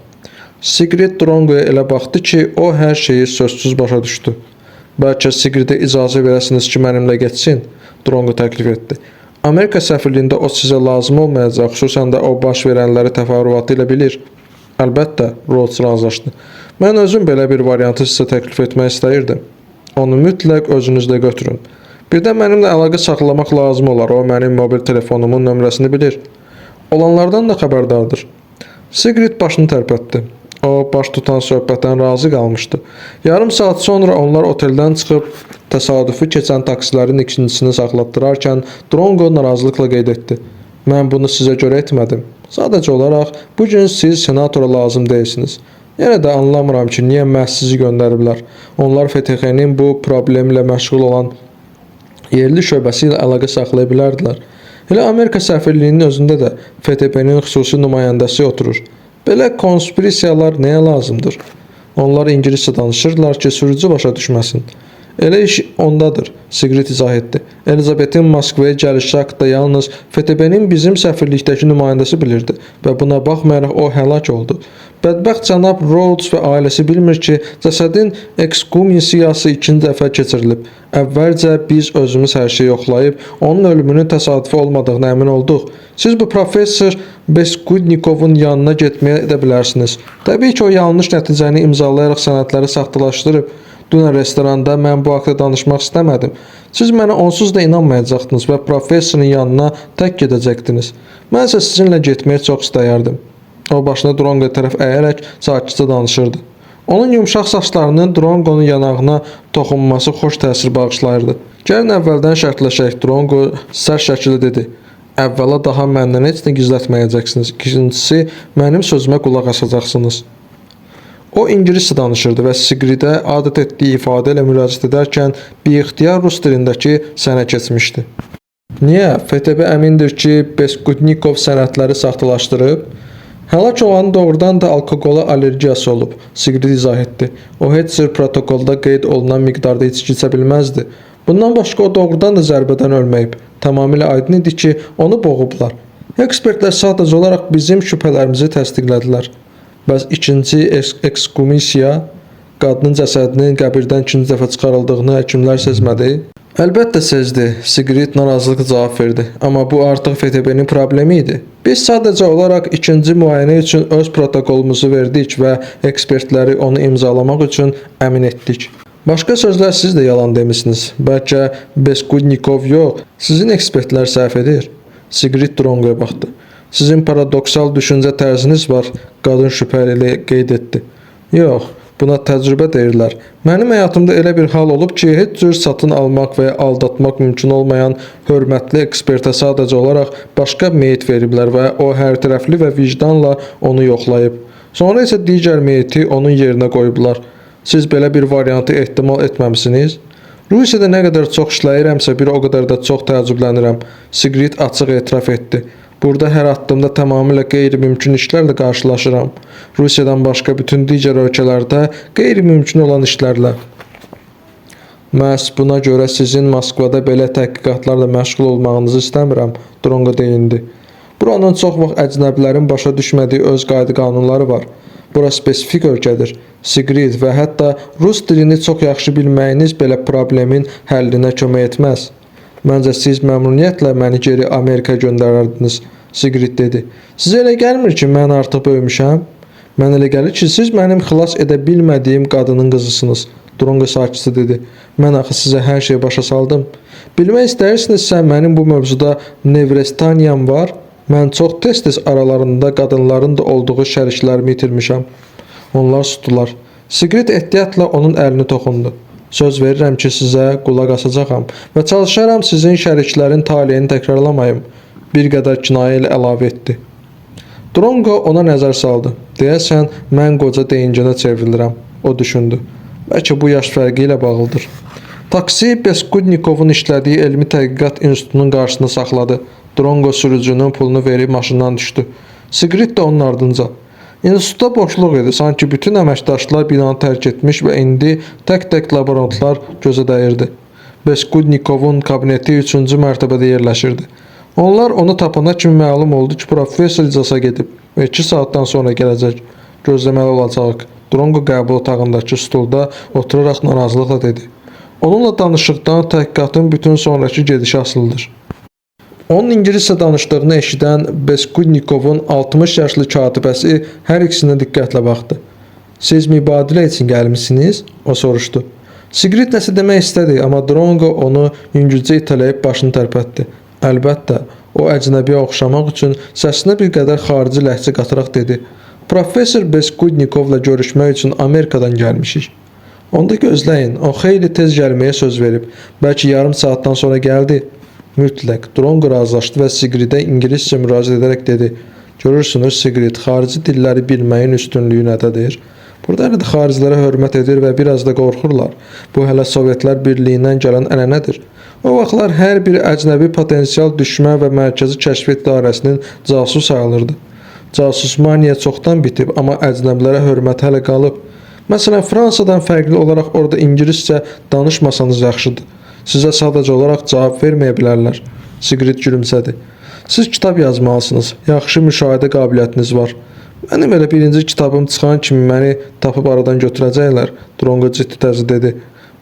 Sigrid Drongoya elə baxdı ki, o hər şeyi sözsüz başa düşdü. Bəlkə Sigridə icazə verəsiniz ki, mənimlə getsin, Drongo təklif etdi. Amerika səfirliyində o sizə lazım olmayacaq, xüsusən də o baş verənləri təfərrüatı ilə bilir. Əlbəttə, Rhodes razılaşdı. Mən özüm belə bir variantı sizə təklif etmək istəyirdim. Onu mütləq özünüzlə götürün. Birdən mənimlə əlaqə saxlamaq lazım olar. O mənim mobil telefonumun nömrəsini bilir. Olanlardan da xəbərdardır. Sigrid başını tərpətdi. O, baş tutan söhbətdən razı qalmışdı. Yarım saat sonra onlar oteldən çıxıb təsadüfi keçən taksilərin ikincisini saxlatdırarkən Drongo narazılıqla qeyd etdi. Mən bunu sizə görə etmədim. Sadəcə olaraq bu gün siz senatora lazım deyilsiniz. Yenə də anlamıram ki, niyə məhz sizi göndəriblər. Onlar FTX-nin bu problemlə məşğul olan yerli şöbəsi ilə əlaqə saxlaya bilərdilər. Elə Amerika səfirliyinin özündə də FTB-nin xüsusi nümayəndəsi oturur. Belə konspirasiyalar nəyə lazımdır? Onlar ingiliscə danışırdılar ki, sürücü başa düşməsin. Elə iş ondadır, Sigrid izah etdi. Elizabetin Moskvaya gəlişi haqqında yalnız FTB-nin bizim səfirlikdəki nümayəndəsi bilirdi və buna baxmayaraq o həlak oldu. Bədbəxt cənab Rhodes və ailəsi bilmir ki, cəsədin eksgumiyası ikinci dəfə keçirilib. Əvvəlcə biz özümüz hər şeyi yoxlayıb, onun ölümünün təsadüfi olmadığına əmin olduq. Siz bu professor Beskudnikovun yanına getməyə də bilərsiniz. Təbii ki, o yanlış nəticəni imzalayaraq sənədləri saxtalaşdırıb. Dünən restoranda mən bu haqda danışmaq istəmədim. Siz mənə onsuz da inanmayacaqdınız və professorun yanına tək gedəcəkdiniz. Mən isə sizinlə getməyi çox istəyərdim. O başını Drongo tərəf əyərək sakitcə danışırdı. Onun yumşaq saçlarının Drongonun yanağına toxunması xoş təsir bağışlayırdı. Gəlin əvvəldən şərtləşək, Drongo sərt şəkildə dedi. Əvvəla daha məndən heç nə gizlətməyəcəksiniz. İkincisi, mənim sözümə qulaq asacaqsınız. O ingiliscə danışırdı və Sigridə adət etdiyi ifadə ilə müraciət edərkən biixtiyar rus dilindəki sənə keçmişdi. Niyə? FTB əmindir ki, Beskudnikov sənədləri saxtalaşdırıb. Həlak olanın doğrudan da alkoqola allergiyası olub, Sigrid izah etdi. O heç cür protokolda qeyd olunan miqdarda içki içə bilməzdi. Bundan başqa o doğrudan da zərbədən ölməyib. Tamamilə aydın idi ki, onu boğublar. Ekspertlər sadəcə olaraq bizim şübhələrimizi təsdiqlədilər. Bəs ikinci eksgumissiya qadının cəsədinin qəbirdən ikinci dəfə çıxarıldığını həkimlər sezmədi? Əlbəttə sezdi, Sigrid narazılıqla cavab verdi. Amma bu artıq FTB-nin problemi idi. Biz sadəcə olaraq ikinci müayinə üçün öz protokolumuzu verdik və ekspertləri onu imzalamaq üçün əmin etdik. Başqa sözlə siz də yalan demisiniz. Bəlkə Beskudnikov yox, sizin ekspertlər səhv edir. Sigrid Drongoya baxdı. Sizin paradoksal düşüncə tərziniz var, qadın şübhə ilə qeyd etdi. Yox, buna təcrübə deyirlər. Mənim həyatımda elə bir hal olub ki, heç cür satın almaq və ya aldatmaq mümkün olmayan hörmətli ekspertə sadəcə olaraq başqa meyit veriblər və o hər tərəfli və vicdanla onu yoxlayıb. Sonra isə digər meyiti onun yerinə qoyublar. Siz belə bir variantı ehtimal etməmisiniz? Rusiyada nə qədər çox işləyirəmsə, bir o qədər də çox təəccüblənirəm. Sigrid açıq etiraf etdi. Burada hər addımda tamamilə qeyri-mümkün işlərlə qarşılaşıram. Rusiyadan başqa bütün digər ölkələrdə qeyri-mümkün olan işlərlə. Məhz buna görə sizin Moskvada belə təhqiqatlarla məşğul olmağınızı istəmirəm, Dronqo deyindi. Buranın çox vaxt əcnəbilərin başa düşmədiyi öz qayda-qanunları var. Bura spesifik ölkədir. Siqrid və hətta rus dilini çox yaxşı bilməyiniz belə problemin həllinə kömək etməz. Məncə siz məmnuniyyətlə məni geri Amerikaya göndərərdiniz, Siqrid dedi. Sizə elə gəlmir ki, mən artıq böyümüşəm? Mən elə gəlir ki, siz mənim xilas edə bilmədiyim qadının qızısınız. Dronqo sakitcə dedi. Mən axı sizə hər şeyi başa saldım. Bilmək istəyirsinizsə, mənim bu mövzuda nevrestaniyam var. Mən çox tez-tez aralarında qadınların da olduğu şəriklərimi itirmişəm. Onlar susdular. Siqrid ehtiyatla onun əlini toxundu. Söz verirəm ki, sizə qulaq asacağam və çalışaram sizin şəriklərin taleyini təkrarlamayım. Bir qədər kinayə ilə əlavə etdi. Dronqo ona nəzər saldı. Deyəsən, mən qoca deyincənə çevrilirəm, o düşündü. Bəlkə bu yaş fərqi ilə bağlıdır. Taksi Beskudnikovun işlədiyi Elmi Tədqiqat İnstitutunun qarşısında saxladı. Dronqo sürücünün pulunu verib maşından düşdü. Siqrid də onun ardınca. İnstitutda boşluq idi. Sanki bütün əməkdaşlar binanı tərk etmiş və indi tək-tək laborantlar gözə dəyirdi. Beskudnikovun kabineti 3-cü mərtəbədə yerləşirdi. Onlar onu tapana kimi məlum oldu ki, professor iclasa gedib və 2 saatdan sonra gələcək. Gözləməli olacağıq. Dronqo qəbul otağındakı stulda oturaraq narazılıqla dedi. Onunla danışıqdan təhqiqatın bütün sonrakı gedişi asılıdır. Onun ingiliscə danışdığını eşidən Beskudnikovun 60 yaşlı katibəsi hər ikisinə diqqətlə baxdı. Siz mübadilə üçün gəlmisiniz? O soruşdu. Siqrid nəsə demək istədi, amma Dronqo onu yüngülcə itələyib başını tərpətdi. Əlbəttə, o əcnəbiyə oxşamaq üçün səsinə bir qədər xarici ləhcə qataraq dedi. Professor Beskudnikovla görüşmək üçün Amerikadan gəlmişik. Onda gözləyin, o xeyli tez gəlməyə söz verib. Bəlkə yarım saatdan sonra gəldi. Mütləq. Dronqo razılaşdı və Siqridə ingiliscə müraciət edərək dedi. Görürsünüz Siqrid, xarici dilləri bilməyin üstünlüyü nədədir? Burada hələ də xaricilərə hörmət edir və biraz da qorxurlar. Bu hələ Sovetlər Birliyindən gələn ənənədir. O vaxtlar hər bir əcnəbi potensial düşmən və Mərkəzi Kəşfiyyat İdarəsinin casus sayılırdı. Casusmaniya çoxdan bitib, amma əcnəbilərə hörmət hələ qalıb. Məsələn, Fransadan fərqli olaraq orada ingiliscə danışmasanız yaxşıdır. Sizə sadəcə olaraq cavab verməyə bilərlər. Siqrid gülümsədi. Siz kitab yazmalısınız. Yaxşı müşahidə qabiliyyətiniz var. Mənim elə birinci kitabım çıxan kimi məni tapıb aradan götürəcəklər, Dronqo ciddi tərzdə dedi.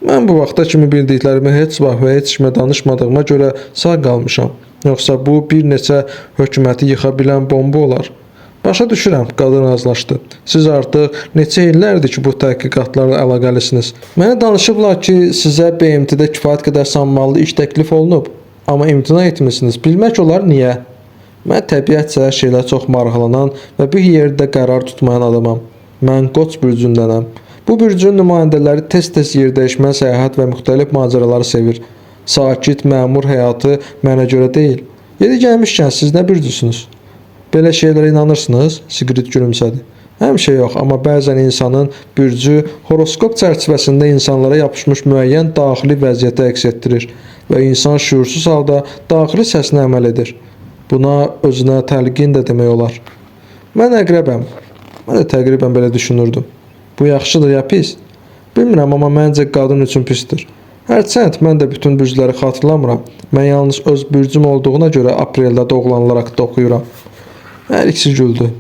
Mən bu vaxta kimi bildiklərimi heç vaxt və heç kimə danışmadığıma görə sağ qalmışam. Yoxsa bu bir neçə hökuməti yıxa bilən bomba olar. Başa düşürəm, qadın razılaşdı. Siz artıq neçə illərdir ki, bu təhqiqatlarla əlaqəlisiniz. Mənə danışıblar ki, sizə BMT-də kifayət qədər sammanlı iş təklif olunub, amma imtina etmisiniz. Bilmək olar niyə? Mən təbiətcə şeylə çox maraqlanan və bir yerdə qərar tutmayan adamam. Mən Qoç bürcündənəm. Bu bürcün nümayəndələri tez-tez yerdəyişmə, səyahət və müxtəlif macəraları sevir. Sakit məmur həyatı mənə görə deyil. Yeri gəlmişkən siz nə bürcüsünüz? Belə şeylərə inanırsınız? Siqrid gülümsədi. Həmişə yox, amma bəzən insanın bürcü horoskop çərçivəsində insanlara yapışmış müəyyən daxili vəziyyəti əks etdirir və insan şüursuz halda daxili səsinə əməl edir. Buna özünə təlqin də demək olar. Mən əqrəbəm. Mən də təqribən belə düşünürdüm. Bu yaxşıdır ya pis? Bilmirəm, amma məncə qadın üçün pisdir. Hərçənd mən də bütün bürcləri xatırlamıram. Mən yalnız öz bürcüm olduğuna görə apreldə doğulanlar haqqında oxuyuram. Hər ikisi güldü.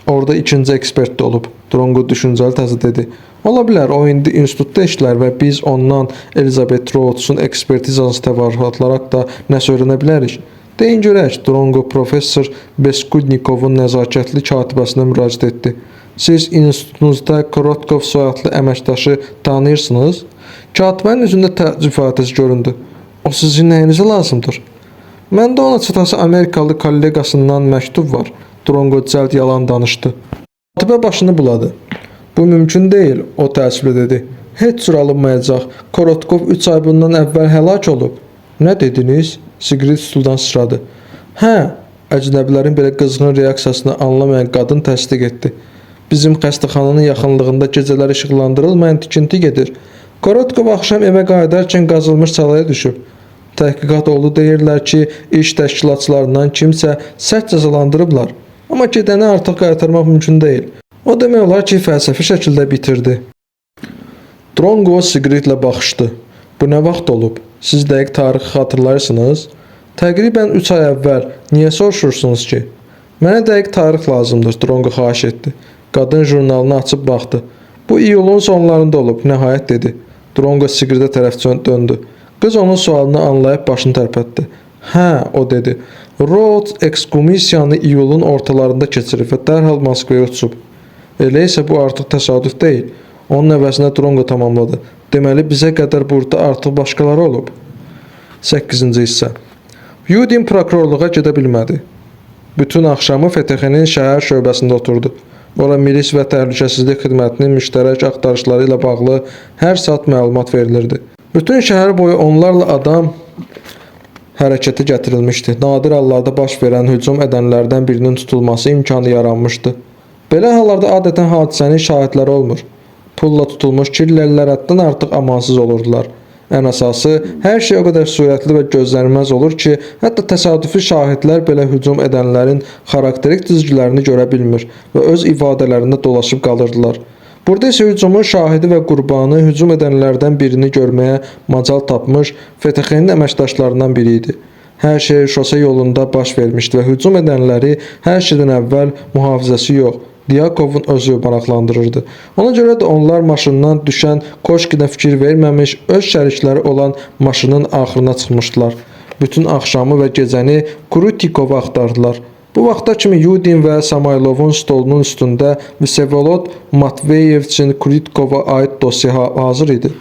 Orada ikinci ekspert də olub. Dronqo düşüncəli tərzdə dedi. Ola bilər, o indi institutda işlər və biz ondan Elizabeth Rhodes'un ekspertizası təfərrüatları haqqında nəsə öyrənə bilərik. Deyin görək, Dronqo professor Beskudnikovun nəzakətli katibəsinə müraciət etdi. Siz institutunuzda Korotkov soyadlı əməkdaşı tanıyırsınız? Katibənin üzündə təəccüb ifadəsi göründü. O sizin nəyinizə lazımdır? Məndə ona çatası Amerikalı kolleqasından məktub var. Dronqo cəld yalan danışdı. Katibə başını buladı. Bu mümkün deyil, o təəssüflə dedi. Heç cür alınmayacaq. Korotkov 3 ay bundan əvvəl həlak olub. Nə dediniz? Siqrid stuldan sıçradı. Hə, əcnəbilərin belə qızğın reaksiyasını anlamayan qadın təsdiq etdi. Bizim xəstəxananın yaxınlığında gecələr işıqlandırılmayan tikinti gedir. Korotkov axşam evə qayıdarkən qazılmış çalaya düşüb. Təhqiqat oldu deyirlər ki, iş təşkilatçılarından kimsə sərt cəzalandırıblar. Amma gedəni artıq qaytarmaq mümkün deyil. O demək olar ki, fəlsəfi şəkildə bitirdi. Dronqo Siqridlə baxışdı. Bu nə vaxt olub? Siz dəqiq tarixi xatırlayırsınız? Təqribən 3 ay əvvəl. Niyə soruşursunuz ki? Mənə dəqiq tarix lazımdır, Dronqo xahiş etdi. Qadın jurnalını açıb baxdı. Bu iyulun sonlarında olub, nəhayət dedi. Dronqo Siqridə tərəf döndü. Qız onun sualını anlayıb başını tərpətdi. Hə, o dedi. Rhodes ekskumissiyanı iyulun ortalarında keçirib və dərhal Moskvaya uçub. Elə isə bu artıq təsadüf deyil. Onun əvəzinə Dronqo tamamladı. Deməli bizə qədər burada artıq başqaları olub. 8-ci hissə. Yudin prokurorluğa gedə bilmədi. Bütün axşamı FTX-nin şəhər şöbəsində oturdu. Ora milis və təhlükəsizlik xidmətinin müştərək axtarışları ilə bağlı hər saat məlumat verilirdi. Bütün şəhər boyu onlarla adam hərəkətə gətirilmişdi. Nadir hallarda baş verən hücum edənlərdən birinin tutulması imkanı yaranmışdı. Belə hallarda adətən hadisənin şahidləri olmur. Pulla tutulmuş killərlər həddən artıq amansız olurdular. Ən əsası, hər şey o qədər sürətli və gözlənilməz olur ki, hətta təsadüfi şahidlər belə hücum edənlərin xarakterik cizgilərini görə bilmir və öz ifadələrində dolaşıb qalırdılar. Burada isə hücumun şahidi və qurbanı hücum edənlərdən birini görməyə macal tapmış FTX-nin əməkdaşlarından biri idi. Hər şey şose yolunda baş vermişdi və hücum edənləri hər şeydən əvvəl mühafizəsi yox, Diakovun özü maraqlandırırdı. Ona görə də onlar maşından düşən Koşkinə fikir verməmiş, öz şərikləri olan maşının axırına çıxmışdılar. Bütün axşamı və gecəni Krutikovu axtardılar. Bu vaxta kimi Yudin və Samoylovun stolunun üstündə Vsevolod Matveyevçin Krutikova aid dosya hazır idi.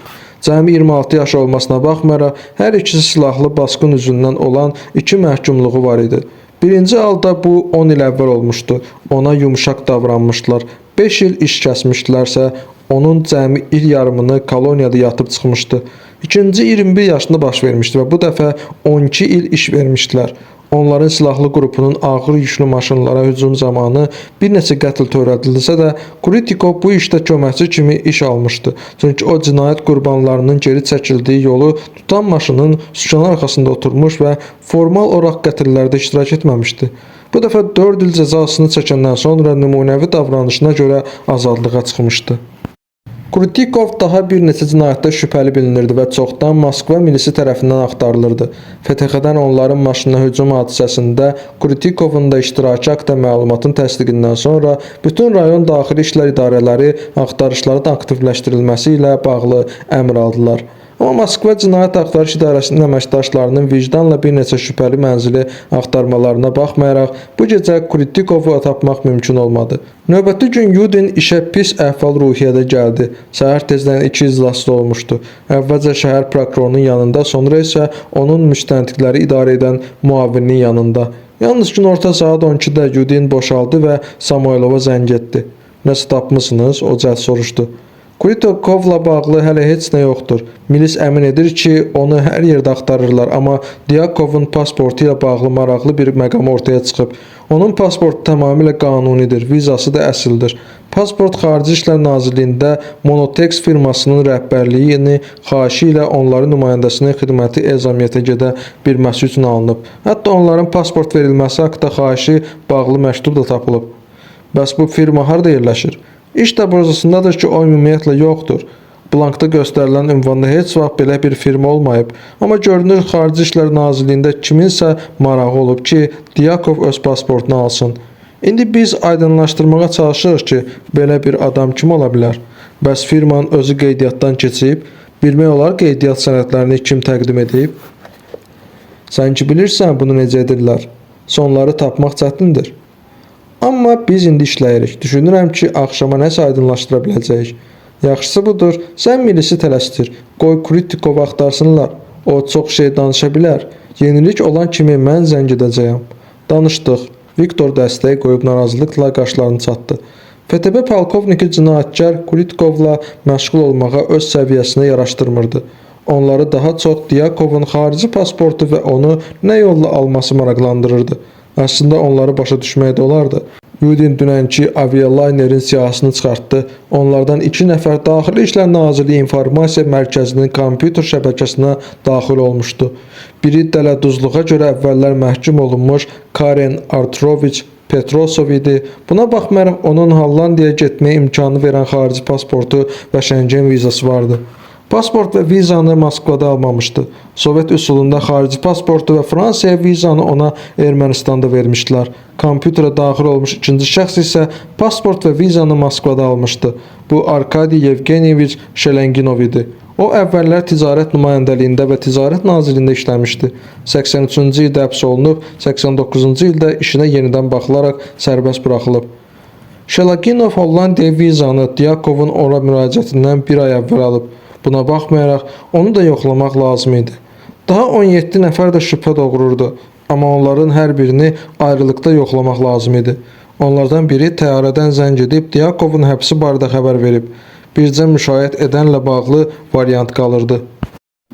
Cəmi 26 yaş olmasına baxmayaraq, hər ikisi silahlı basqın üzündən olan iki məhkumluğu var idi. Birinci halda bu 10 il əvvəl olmuşdu. Ona yumşaq davranmışdılar. 5 il iş kəsmişdilərsə, onun cəmi il yarımını koloniyada yatıb çıxmışdı. İkinci 21 yaşında baş vermişdi və bu dəfə 12 il iş vermişdilər. Onların silahlı qrupunun ağır yüklü maşınlara hücum zamanı bir neçə qətl törədilsə də, Krutikov bu işdə köməkçi kimi iş almışdı. Çünki o cinayət qurbanlarının geri çəkildiyi yolu tutan maşının sükanı arxasında oturmuş və formal olaraq qətllərdə iştirak etməmişdi. Bu dəfə 4 il cəzasını çəkəndən sonra nümunəvi davranışına görə azadlığa çıxmışdı. Krutikov daha bir neçə cinayətdə şübhəli bilinirdi və çoxdan Moskva milisi tərəfindən axtarılırdı. FTX-dən onların maşınına hücum hadisəsində Krutikovun da iştirakı haqqında məlumatın təsdiqindən sonra bütün rayon daxili işlər idarələri axtarışların aktivləşdirilməsi ilə bağlı əmr aldılar. Amma Moskva Cinayət Axtarış İdarəsinin əməkdaşlarının vicdanla bir neçə şübhəli mənzili axtarmalarına baxmayaraq, bu gecə Krutikovu tapmaq mümkün olmadı. Növbəti gün Yudin işə pis əhval-ruhiyyədə gəldi. Səhər tezdən iki iclasda olmuşdu. Əvvəlcə şəhər prokurorunun yanında, sonra isə onun müstəntiqləri idarə edən müavininin yanında. Yalnız günorta saat 12-də Yudin boşaldı və Samoylova zəng etdi. Nəsə tapmısınız? O cəld soruşdu. Krutikovla bağlı hələ heç nə yoxdur. Milis əmin edir ki, onu hər yerdə axtarırlar, amma Diakovun pasportu ilə bağlı maraqlı bir məqam ortaya çıxıb. Onun pasportu tamamilə qanunidir, vizası da əsildir. Pasport Xarici İşlər Nazirliyində Monotex firmasının rəhbərliyini xahişi ilə onların nümayəndəsinin xidməti ezamiyyətə gedə bilməsi üçün alınıb. Hətta onların pasport verilməsi haqqında xahişi bağlı məktub da tapılıb. Bəs bu firma harda yerləşir? İş də burasındadır ki, o ümumiyyətlə yoxdur. Blankda göstərilən ünvanda heç vaxt belə bir firma olmayıb. Amma görünür Xarici İşlər Nazirliyində kiminsə marağı olub ki, Diakov öz pasportunu alsın. İndi biz aydınlaşdırmağa çalışırıq ki, belə bir adam kim ola bilər? Bəs firmanın özü qeydiyyatdan keçib, bilmək olar qeydiyyat sənədlərini kim təqdim edib? Sən ki bilirsən bunu necə edirlər. Sonları tapmaq çətindir. Amma biz indi işləyirik. Düşünürəm ki, axşama nəsə aydınlaşdıra biləcəyik. Yaxşısı budur, sən milisi tələsdir. Qoy Krutikovu axtarsınlar. O çox şey danışa bilər. Yenilik olan kimi mən zəng edəcəyəm. Danışdıq. Viktor dəstəyi qoyub narazılıqla qaşlarını çatdı. FTB polkovniki cinayətkar Krutikovla məşğul olmağa öz səviyyəsinə yaraşdırmırdı. Onları daha çox Diakovun xarici pasportu və onu nə yolla alması maraqlandırırdı. Əslində onları başa düşmək də olardı. Yudin dünənki avialaynerin siyahısını çıxartdı. Onlardan 2 nəfər Daxili İşlər Nazirliyi İnformasiya Mərkəzinin kompüter şəbəkəsinə daxil olmuşdu. Biri dələduzluğa görə əvvəllər məhkum olunmuş Karen Arturoviç Petrosov idi. Buna baxmayaraq onun Hollandiyaya getməyə imkanı verən xarici pasportu və Şengen vizası vardı. Pasport və vizanı Moskvada almamışdı. Sovet üsulunda xarici pasportu və Fransaya vizanı ona Ermənistanda vermişdilər. Kompüterə daxil olmuş ikinci şəxs isə pasport və vizanı Moskvada almışdı. Bu Arkadi Yevgeniyeviç Şelenginov idi. O əvvəllər ticarət nümayəndəliyində və Ticarət Nazirliyində işləmişdi. 83-cü ildə həbs olunub, 89-cu ildə işinə yenidən baxılaraq sərbəst buraxılıb. Şelaginov Hollandiyaya vizanı Dyakovun ora müraciətindən bir ay əvvəl alıb. Buna baxmayaraq onu da yoxlamaq lazım idi. Daha 17 nəfər də şübhə doğururdu, amma onların hər birini ayrılıqda yoxlamaq lazım idi. Onlardan biri təyyarədən zəng edib Dyakovun həbsi barədə xəbər verib. Bircə müşayiət edənlə bağlı variant qalırdı.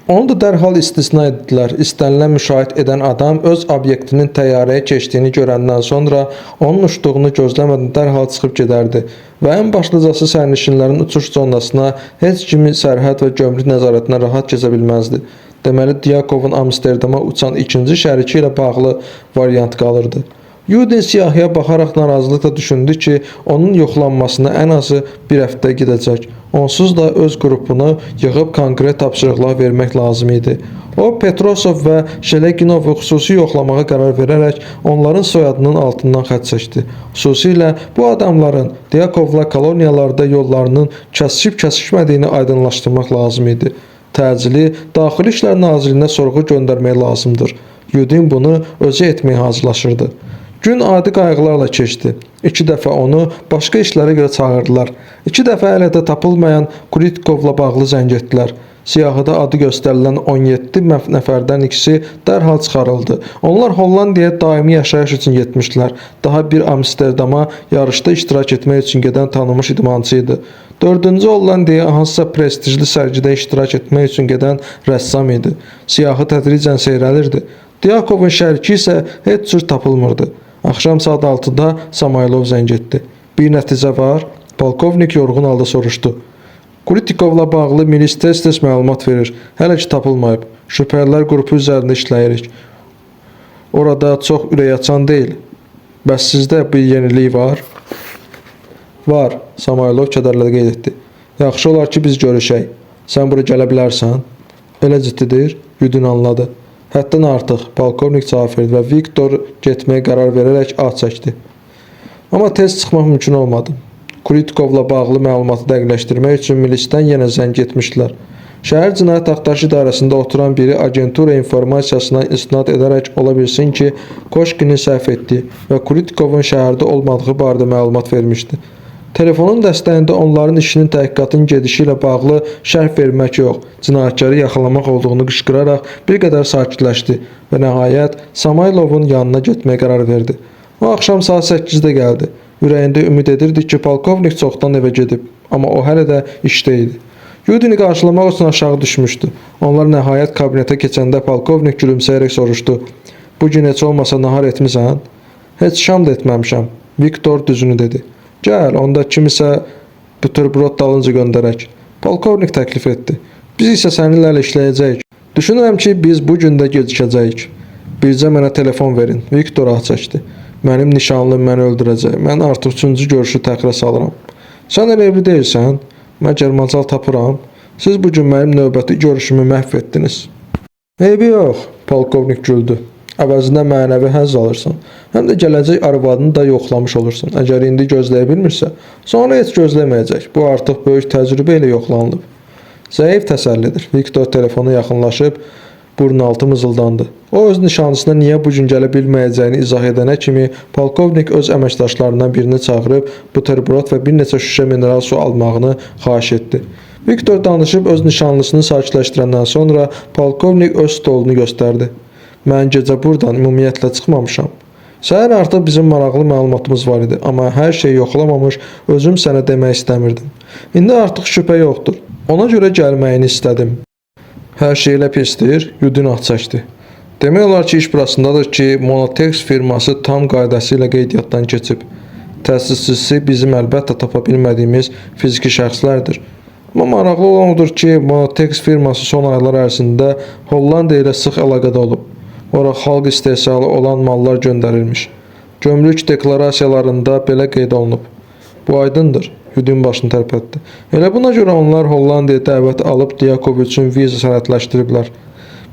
Onu da dərhal istisna etdilər. İstənilən müşayiət edən adam öz obyektinin təyyarəyə keçdiyini görəndən sonra onun uçduğunu gözləmədən dərhal çıxıb gedərdi və ən başlıcası sərnişinlərin uçuş zonasına heç kimi sərhəd və gömrük nəzarətinə rahat keçə bilməzdi. Deməli Dyakovun Amsterdama uçan ikinci şəriki ilə bağlı variant qalırdı. Yudin siyahıya baxaraq narazılıqla düşündü ki, onun yoxlanmasına ən azı bir həftə gedəcək. Onsuz da öz qrupunu yığıb konkret tapşırıqlar vermək lazım idi. O, Petrosov və Şeleginovu xüsusi yoxlamağa qərar verərək onların soyadının altından xətt çəkdi. Xüsusilə bu adamların Dyakovla koloniyalarda yollarının kəsişib-kəsişmədiyini aydınlaşdırmaq lazım idi. Təcili Daxili İşlər Nazirliyinə sorğu göndərmək lazımdır. Yudin bunu özü etməyə hazırlaşırdı. Gün adi qayğılarla keçdi. İki dəfə onu başqa işlərə görə çağırdılar. İki dəfə hələ də tapılmayan Kuritkovla bağlı zəng etdilər. Siyahıda adı göstərilən 17 nəfərdən ikisi dərhal çıxarıldı. Onlar Hollandiyaya daimi yaşayış üçün getmişdilər. Daha bir Amsterdama yarışda iştirak etmək üçün gedən tanınmış idmançı idi. Dördüncü Hollandiyaya hansısa prestijli sərgidə iştirak etmək üçün gedən rəssam idi. Siyahı tədricən seyrəlirdi. Dyakovun şəriki isə heç cür tapılmırdı. Axşam saat 6-da Samaylov zəng etdi. Bir nəticə var? Polkovnik yorğun halda soruşdu. Kuritikovla bağlı milis tez-tez məlumat verir. Hələ ki tapılmayıb. Şübhəlilər qrupu üzərində işləyirik. Orada çox ürəkaçan deyil. Bəs sizdə bir yenilik var? Var, Samaylov kədərlə qeyd etdi. Yaxşı olar ki, biz görüşək. Sən bura gələ bilərsən? Elə ciddidir? Yudin anladı. Həddən artıq, polkovnik cavab verdi və Viktor getməyə qərar verərək ah çəkdi. Amma tez çıxmaq mümkün olmadı. Kuritkovla bağlı məlumatı dəqiqləşdirmək üçün milisdən yenə zəng etmişdilər. Şəhər Cinayət Axtarış İdarəsində oturan biri agentura informasiyasına istinad edərək ola bilsin ki, Koşkinin səhv etdiyi və Kuritkovun şəhərdə olmadığı barədə məlumat vermişdi. Telefonun dəstəyində onların işinin təhqiqatın gedişi ilə bağlı şərh vermək yox, cinayətkarı yaxalamaq olduğunu qışqıraraq bir qədər sakitləşdi və nəhayət Samaylovun yanına getməyə qərar verdi. O axşam saat 8-də gəldi. Ürəyində ümid edirdi ki, polkovnik çoxdan evə gedib, amma o hələ də işdə idi. Yudini qarşılamaq üçün aşağı düşmüşdü. Onlar nəhayət kabinetə keçəndə polkovnik gülümsəyərək soruşdu. Bu gün heç olmasa nahar etmisən? Heç şam da etməmişəm. Viktor düzünü dedi. Gəl, onda kimisə buterbrot dalınca göndərək. Polkovnik təklif etdi. Biz isə səninlə hələ işləyəcəyik. Düşünürəm ki, biz bu gün də gecikəcəyik. Bircə mənə telefon verin. Viktor ah çəkdi. Mənim nişanlım məni öldürəcək. Mən artıq üçüncü görüşü təxirə salıram. Sən elə evli deyilsən? Məgər macal tapıram? Siz bu gün mənim növbəti görüşümü məhv etdiniz. Eybi yox, polkovnik güldü. Əvəzində mənəvi həzz alırsan. Həm də gələcək arvadını da yoxlamış olursan. Əgər indi gözləyə bilmirsə, sonra heç gözləməyəcək. Bu artıq böyük təcrübə ilə yoxlanılıb. Zəif təsəllidir. Viktor telefona yaxınlaşıb burnaltı mızıldandı. O öz nişanlısına niyə bu gün gələ bilməyəcəyini izah edənə kimi polkovnik öz əməkdaşlarından birini çağırıb buterbrot və bir neçə şüşə mineral su almağını xahiş etdi. Viktor danışıb öz nişanlısını sakitləşdirəndən sonra polkovnik öz stolunu göstərdi. Mən gecə burdan ümumiyyətlə çıxmamışam. Səhər artıq bizim maraqlı məlumatımız var idi, amma hər şeyi yoxlamamış özüm sənə demək istəmirdim. İndi artıq şübhə yoxdur. Ona görə gəlməyini istədim. Hər şey elə pisdir, Yudin ah çəkdi. Demək olar ki, iş burasındadır ki, Monotex firması tam qaydası ilə qeydiyyatdan keçib. Təsisçisi bizim əlbəttə tapa bilmədiyimiz fiziki şəxslərdir. Amma maraqlı olan odur ki, Monotex firması son aylar ərzində Hollandiya ilə sıx əlaqədə olub. Ora xalq istehsalı olan mallar göndərilmiş. Gömrük deklarasiyalarında belə qeyd olunub. Bu aydındır. Yudin başını tərpətdi. Elə buna görə onlar Hollandiyaya dəvət alıb Dyakov üçün viza sənədləşdiriblər.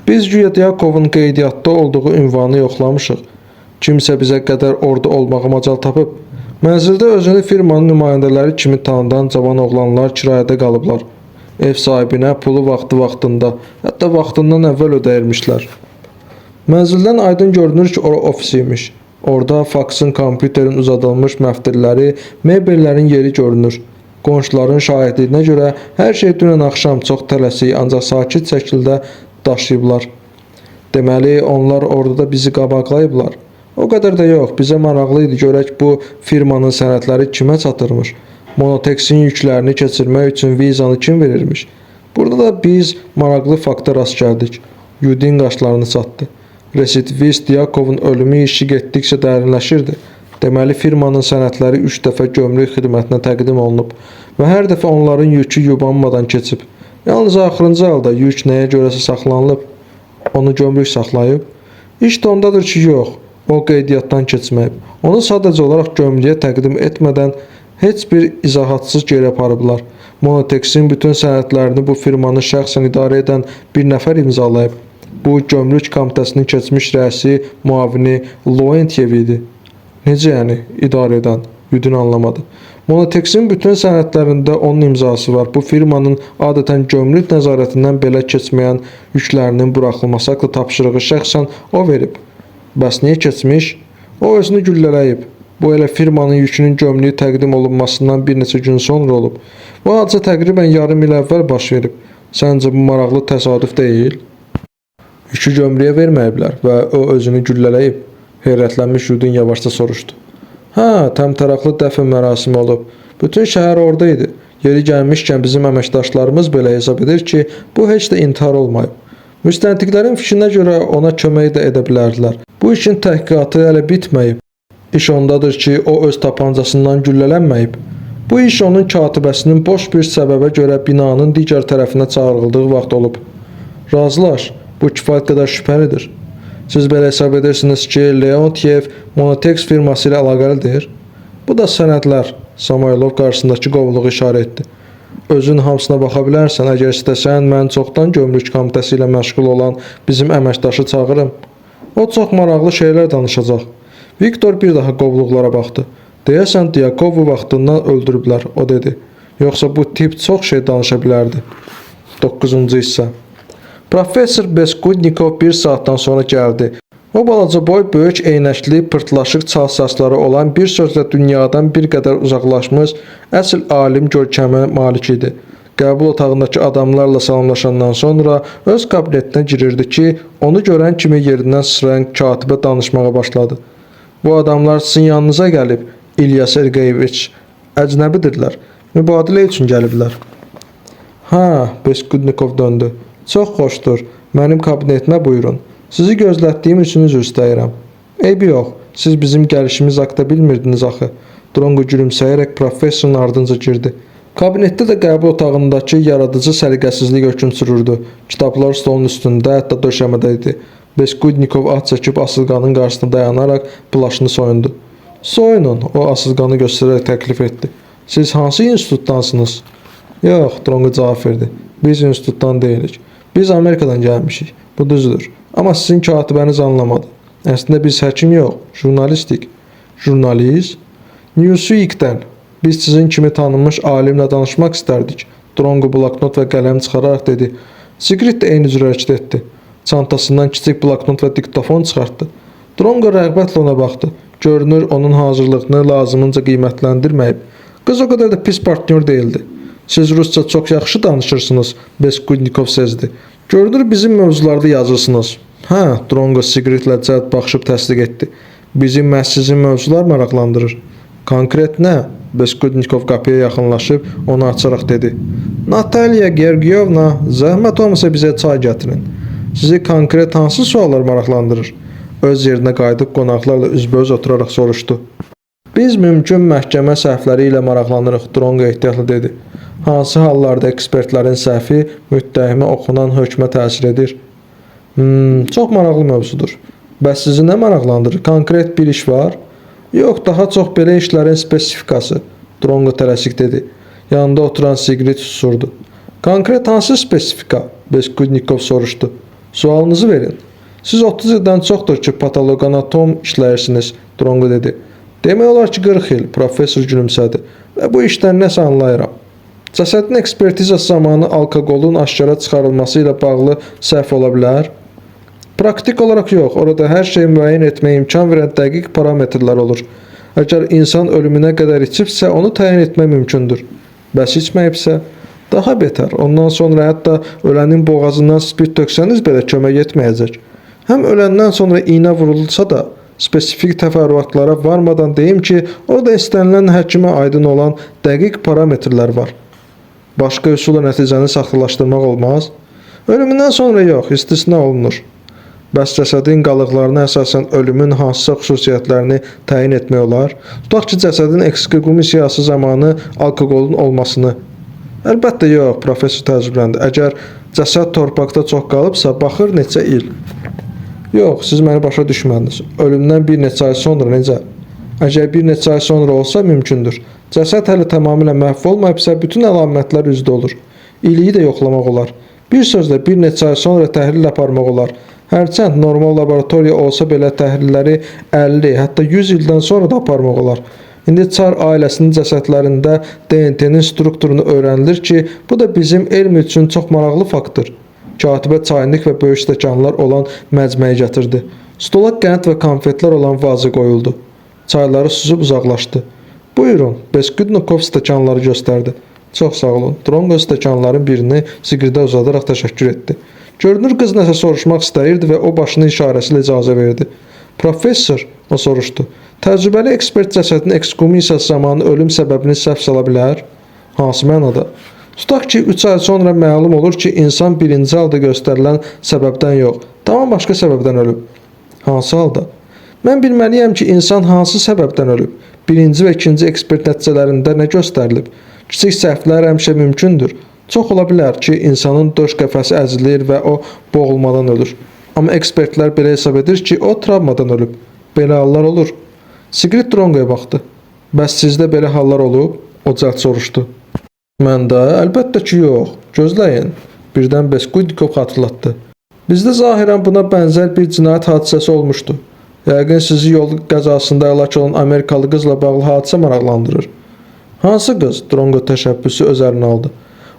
Biz güya Dyakovun qeydiyyatda olduğu ünvanı yoxlamışıq. Kimsə bizə qədər orada olmağa macal tapıb. Mənzildə özünü firmanın nümayəndələri kimi tanıdan cavan oğlanlar kirayədə qalıblar. Ev sahibinə pulu vaxtı-vaxtında, hətta vaxtından əvvəl ödəyirmişlər. Mənzildən aydın görünür ki, ora ofis imiş. Orada faksın, kompüterin uzadılmış məftilləri, mebellərin yeri görünür. Qonşuların şahidliyinə görə hər şey dünən axşam çox tələsik, ancaq sakit şəkildə daşıyıblar. Deməli, onlar orada da bizi qabaqlayıblar. O qədər də yox, bizə maraqlı idi görək bu firmanın sənədləri kimə çatırmış. Monoteksin yüklərini keçirmək üçün vizanı kim verirmiş? Burada da biz maraqlı fakta rast gəldik. Yudin qaşlarını çatdı. Residivist Dyakovun ölümü işi getdikcə dərinləşirdi. Deməli, firmanın sənədləri 3 dəfə gömrük xidmətinə təqdim olunub və hər dəfə onların yükü yubanmadan keçib. Yalnız axırıncı halda yük nəyə görəsə saxlanılıb. Onu gömrük saxlayıb. İş də ondadır ki, yox. O qeydiyyatdan keçməyib. Onu sadəcə olaraq gömrüyə təqdim etmədən heç bir izahatsız geri aparıblar. Monoteksin bütün sənədlərini bu firmanı şəxsən idarə edən bir nəfər imzalayıb. Bu gömrük komitəsinin keçmiş rəisi müavini Leontyev idi. Necə yəni idarə edən? Yudin anlamadı. Monoteksin bütün sənədlərində onun imzası var. Bu firmanın adətən gömrük nəzarətindən belə keçməyən yüklərinin buraxılması haqqında tapşırığı şəxsən o verib. Bəs niyə keçmiş? O özünü güllələyib. Bu elə firmanın yükünün gömrüyə təqdim olunmasından bir neçə gün sonra olub. Bu hadisə təqribən yarım il əvvəl baş verib. Səncə bu maraqlı təsadüf deyil? Yükü gömrüyə verməyiblər və o özünü güllələyib. Heyrətlənmiş Yudin yavaşca soruşdu. Hə, təmtəraqlı dəfn mərasimi olub. Bütün şəhər orada idi. Yeri gəlmişkən bizim əməkdaşlarımız belə hesab edir ki, bu heç də intihar olmayıb. Müstəntiqlərin fikrinə görə ona kömək də edə bilərdilər. Bu işin təhqiqatı hələ bitməyib. İş ondadır ki, o öz tapancasından güllələnməyib. Bu iş onun katibəsinin boş bir səbəbə görə binanın digər tərəfinə çağırıldığı vaxt olub. Razılaş, bu kifayət qədər şübhəlidir. Siz belə hesab edirsiniz ki, Leontyev Monotex firması ilə əlaqəlidir? Bu da sənədlər. Samoylov qarşısındakı qovluğu işarə etdi. Özün hamısına baxa bilərsən. Əgər istəsən, mən çoxdan gömrük komitəsi ilə məşğul olan bizim əməkdaşı çağırım. O çox maraqlı şeylər danışacaq. Viktor bir daha qovluqlara baxdı. Deyəsən Dyakovu vaxtından öldürüblər, o dedi. Yoxsa bu tip çox şey danışa bilərdi. 9-cu hissə. Professor Beskudnikov bir saatdan sonra gəldi. O balaca boy, böyük eynəkli, pırtlaşıq çal saçları olan bir sözlə dünyadan bir qədər uzaqlaşmış əsl alim görkəminə malik idi. Qəbul otağındakı adamlarla salamlaşandan sonra öz kabinetinə girirdi ki, onu görən kimi yerindən sıçrayan katibə danışmağa başladı. Bu adamlar sizin yanınıza gəlib, İlya Sergeyeviç. Əcnəbidirlər. Mübadilə üçün gəliblər. Hə, Beskudnikov döndü. Çox xoşdur. Mənim kabinetimə buyurun. Sizi gözlətdiyim üçün üzr istəyirəm. Eybi yox. Siz bizim gəlişimiz haqqında bilmirdiniz axı. Drongo gülümsəyərək professorun ardınca girdi. Kabinetdə də qəbul otağındakı yaradıcı səliqəsizlik hökm sürürdü. Kitablar stolun üstündə, hətta döşəmədə idi. Beskudnikov ah çəkib asılqanın qarşısında dayanaraq plaşını soyundu. Soyunun, o asılqanı göstərərək təklif etdi. Siz hansı institutdansınız? Yox, Drongo cavab verdi. Biz institutdan deyilik. Biz Amerikadan gəlmişik. Bu düzdür. Amma sizin katibəniz anlamadı. Əslində biz həkim yox, jurnalistik. Jurnalist? Newsweek-dən. Biz sizin kimi tanınmış alimlə danışmaq istərdik. Drongo bloknot və qələm çıxararaq dedi. Sigrid də eyni cür hərəkət etdi. Çantasından kiçik bloknot və diktofon çıxartdı. Drongo rəğbətlə ona baxdı. Görünür onun hazırlığını lazımınca qiymətləndirməyib. Qız o qədər də pis partnyor deyildi. Siz rusca çox yaxşı danışırsınız, Beskudnikov sezdi. Görünür bizim mövzularda yazırsınız. Hə, Drongo Sigridlə cəld baxışıb təsdiq etdi. Bizi məhz sizin mövzular maraqlandırır. Konkret nə? Beskudnikov qapıya yaxınlaşıb onu açaraq dedi. Natalya Gergiyovna, zəhmət olmasa bizə çay gətirin. Sizi konkret hansı suallar maraqlandırır? Öz yerinə qayıdıb qonaqlarla üzbəüz oturaraq soruşdu. Biz mümkün məhkəmə səhvləri ilə maraqlanırıq, Drongo ehtiyatla dedi. Hansı hallarda ekspertlərin səhvi müttəhimə oxunan hökmə təsir edir? Çox maraqlı mövzudur. Bəs sizi nə maraqlandırır? Konkret bir iş var? Yox, daha çox belə işlərin spesifikası. Drongo tələsik dedi. Yanında oturan Sigrid susurdu. Konkret hansı spesifika? Beskudnikov soruşdu. Sualınızı verin. Siz 30 ildən çoxdur ki, patoloqanatom işləyirsiniz, Drongo dedi. Demək olar ki, 40 il, professor gülümsədi. Və bu işdən nəsə anlayıram. Cəsədin ekspertizası zamanı alkoqolun aşkara çıxarılması ilə bağlı səhv ola bilər? Praktik olaraq yox, orada hər şeyi müəyyən etməyə imkan verən dəqiq parametrlər olur. Əgər insan ölümünə qədər içibsə, onu təyin etmək mümkündür. Bəs içməyibsə, daha betər. Ondan sonra hətta ölənin boğazından spirt töksəniz belə kömək etməyəcək. Həm öləndən sonra iynə vurulsa da, spesifik təfərrüatlara varmadan deyim ki, orada istənilən həkimə aydın olan dəqiq parametrlər var. Başqa üsulla nəticəni saxtalaşdırmaq olmaz. Ölümündən sonra yox, istisna olunur. Bəs cəsədin qalıqlarına əsasən ölümün hansısa xüsusiyyətlərini təyin etmək olar? Tutaq ki, cəsədin eksgumissiyası zamanı alkoqolun olmasını. Əlbəttə yox, professor təəccübləndi. Əgər cəsəd torpaqda çox qalıbsa, baxır neçə il. Yox, siz məni başa düşmədiniz. Ölümdən bir neçə ay sonra necə? Əgər bir neçə ay sonra olsa mümkündür. Cəsəd hələ tamamilə məhv olmayıbsa, bütün əlamətlər üzdə olur. İliyi də yoxlamaq olar. Bir sözlə bir neçə ay sonra təhlil aparmaq olar. Hərçənd normal laboratoriya olsa belə təhlilləri 50, hətta 100 ildən sonra da aparmaq olar. İndi Çar ailəsinin cəsədlərində DNT-nin strukturunu öyrənilir ki, bu da bizim elm üçün çox maraqlı faktdır. Katibə çaynik və böyük stəkanlar olan məcməyi gətirdi. Stola qənd və konfetlər olan vaza qoyuldu. Çayları süzüb uzaqlaşdı. Buyurun, Beskudnikov stəkanları göstərdi. Çox sağ olun. Drongo stəkanların birini Sigridə uzadaraq təşəkkür etdi. Görünür qız nəsə soruşmaq istəyirdi və o başının işarəsi ilə icazə verdi. Professor, o soruşdu. Təcrübəli ekspert cəsədin eksgumissiyası zamanı ölüm səbəbini səhv sala bilər? Hansı mənada? Tutaq ki, 3 ay sonra məlum olur ki, insan birinci halda göstərilən səbəbdən yox, tamam başqa səbəbdən ölüb. Hansı halda? Mən bilməliyəm ki, insan hansı səbəbdən ölüb. Birinci və ikinci ekspert nəticələrində nə göstərilib? Kiçik səhvlər həmişə mümkündür. Çox ola bilər ki, insanın döş qəfəsi əzilir və o boğulmadan ölür. Amma ekspertlər belə hesab edir ki, o travmadan ölüb. Belə hallar olur. Sigrid Drongoya baxdı. Bəs sizdə belə hallar olub? O cəld soruşdu. Məndə əlbəttə ki, yox. Gözləyin. Birdən Beskudnikov xatırlatdı. Bizdə zahirən buna bənzər bir cinayət hadisəsi olmuşdu. Yəqin sizi yol qəzasında həlak olan Amerikalı qızla bağlı hadisə maraqlandırır. Hansı qız? Drongo təşəbbüsü öz əlinə aldı.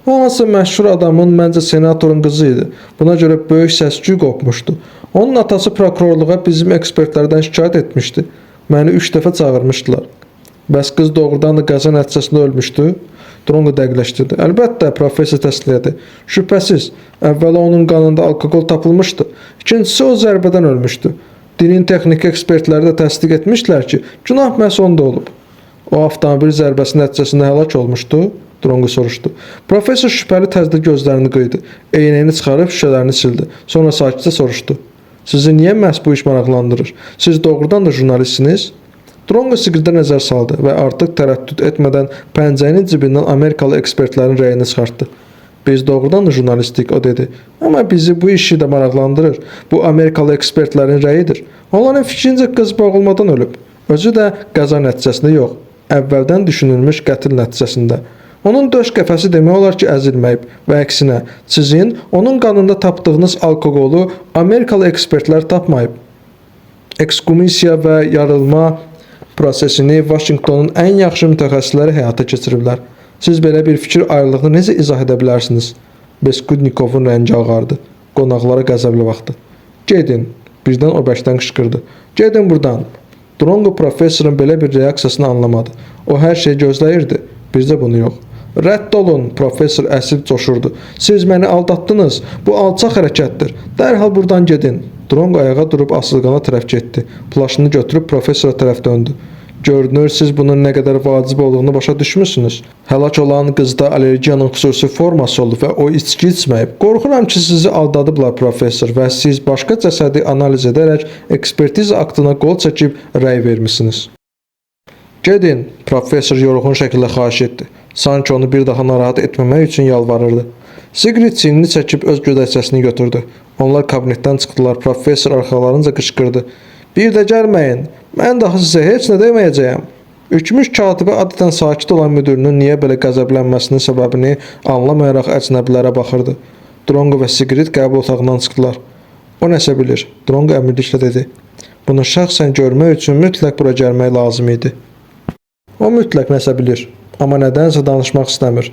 O hansısa məşhur adamın, məncə senatorun qızı idi. Buna görə böyük səs-küy qopmuşdu. Onun atası prokurorluğa bizim ekspertlərdən şikayət etmişdi. Məni 3 dəfə çağırmışdılar. Bəs qız doğrudan da qəza nəticəsində ölmüşdü? Drongo dəqiqləşdirdi. Əlbəttə, professor təsdiq elədi. Şübhəsiz, əvvəla onun qanında alkoqol tapılmışdı. İkincisi o zərbədən ölmüşdü. Dinin texniki ekspertləri də təsdiq etmişdilər ki, günah məhz onda olub. O avtomobil zərbəsi nəticəsində həlak olmuşdu? Drongo soruşdu. Professor şübhəli tərzdə gözlərini qıydı. Eynəyini çıxarıb şüşələrini sildi. Sonra sakitcə soruşdu. Sizi niyə məhz bu iş maraqlandırır? Siz doğrudan da jurnalistsiniz? Drongo Sigridə nəzər saldı və artıq tərəddüd etmədən pəncəyinin cibindən Amerikalı ekspertlərin rəyini çıxartdı. Biz doğrudan da jurnalistik, o dedi. Amma bizi bu işi də maraqlandırır. Bu Amerikalı ekspertlərin rəyidir. Onların fikrincə qız boğulmadan ölüb. Özü də qəza nəticəsində yox, əvvəldən düşünülmüş qətl nəticəsində. Onun döş qəfəsi demək olar ki, əzilməyib və əksinə, sizin onun qanında tapdığınız alkoqolu Amerikalı ekspertlər tapmayıb. Eksgumissiya və yarılma prosesini Vaşinqtonun ən yaxşı mütəxəssisləri həyata keçiriblər. Siz belə bir fikir ayrılığını necə izah edə bilərsiniz? Beskudnikovun rəngi ağardı. Qonaqlara qəzəblə baxdı. Gedin, birdən o bərkdən qışqırdı. Gedin burdan. Drongo professorun belə bir reaksiyasını anlamadı. O hər şeyi gözləyirdi, bircə bunu yox. Rədd olun, professor əsib coşurdu. Siz məni aldatdınız. Bu alçaq hərəkətdir. Dərhal burdan gedin. Drongo ayağa durub asılqana tərəf getdi. Plaşını götürüb professora tərəf döndü. Görünür, siz bunun nə qədər vacib olduğunu başa düşmüsünüz. Həlak olan qızda allergiyanın xüsusi forması olub və o içki içməyib. Qorxuram ki, sizi aldadıblar professor və siz başqa cəsədi analiz edərək ekspertiza aktına qol çəkib rəy vermisiniz. Gedin, professor yorğun şəkildə xahiş etdi. Sanki onu bir daha narahat etməmək üçün yalvarırdı. Sigrid çiynini çəkib öz gödəkçəsini götürdü. Onlar kabinetdən çıxdılar. Professor arxalarınca qışqırdı. Bir də gəlməyin. Mən daha sizə heç nə deməyəcəyəm. Ürkmüş katibə adətən sakit olan müdirinin niyə belə qəzəblənməsinin səbəbini anlamayaraq əcnəbilərə baxırdı. Dronqo və Sigrid qəbul otağından çıxdılar. O nəsə bilir, Dronqo əmirliklə dedi. Bunu şəxsən görmək üçün mütləq bura gəlmək lazım idi. O mütləq nəsə bilir, amma nədənsə danışmaq istəmir.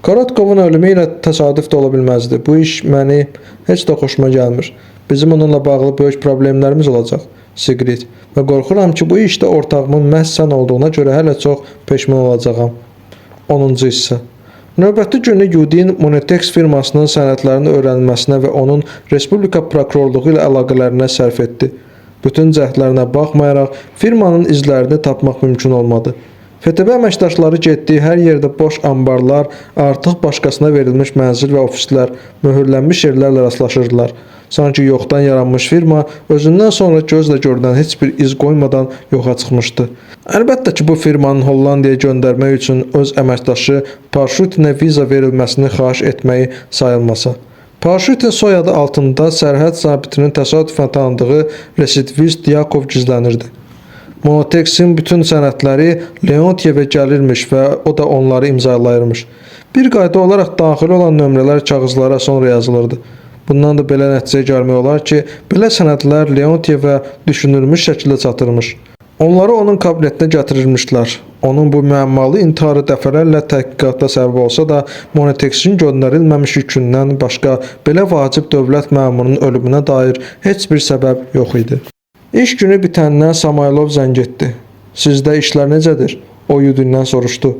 Korotkovun ölümü ilə təsadüf də ola bilməzdi. Bu iş məni heç də xoşuma gəlmir. Bizim onunla bağlı böyük problemlərimiz olacaq, Sigrid. Və qorxuram ki, bu işdə ortağımın məhz sən olduğuna görə hələ çox peşman olacağam. 10-cu hissə. Növbəti günü Yudin Monetex firmasının sənədlərinin öyrənilməsinə və onun Respublika prokurorluğu ilə əlaqələrinə sərf etdi. Bütün cəhdlərinə baxmayaraq firmanın izlərini tapmaq mümkün olmadı. FTB əməkdaşları getdiyi hər yerdə boş anbarlar, artıq başqasına verilmiş mənzil və ofislər, möhürlənmiş yerlərlə rastlaşırdılar. Sanki yoxdan yaranmış firma özündən sonra gözlə görünən heç bir iz qoymadan yoxa çıxmışdı. Əlbəttə ki, bu firmanın Hollandiyaya göndərmək üçün öz əməkdaşı Parşutinə viza verilməsini xahiş etməyi sayılmasa. Parşutin soyadı altında sərhəd zabitinin təsadüfən tanıdığı residivist Dyakov gizlənirdi. Monotexin bütün sənədləri Leontievə gəlirmiş və o da onları imzalayırmış. Bir qayda olaraq daxili olan nömrələr kağızlara sonra yazılırdı. Bundan da belə nəticəyə gəlmək olar ki, belə sənədlər Leontievə düşünülmüş şəkildə çatırmış. Onları onun kabinetinə gətirirmişlər. Onun bu müəmmalı intiharı dəfələrlə təhqiqata səbəb olsa da, Monotexin göndərilməmiş yükündən başqa belə vacib dövlət məmurunun ölümünə dair heç bir səbəb yox idi. İş günü bitəndən Samaylov zəng etdi. Sizdə işlər necədir? O Yudindən soruşdu.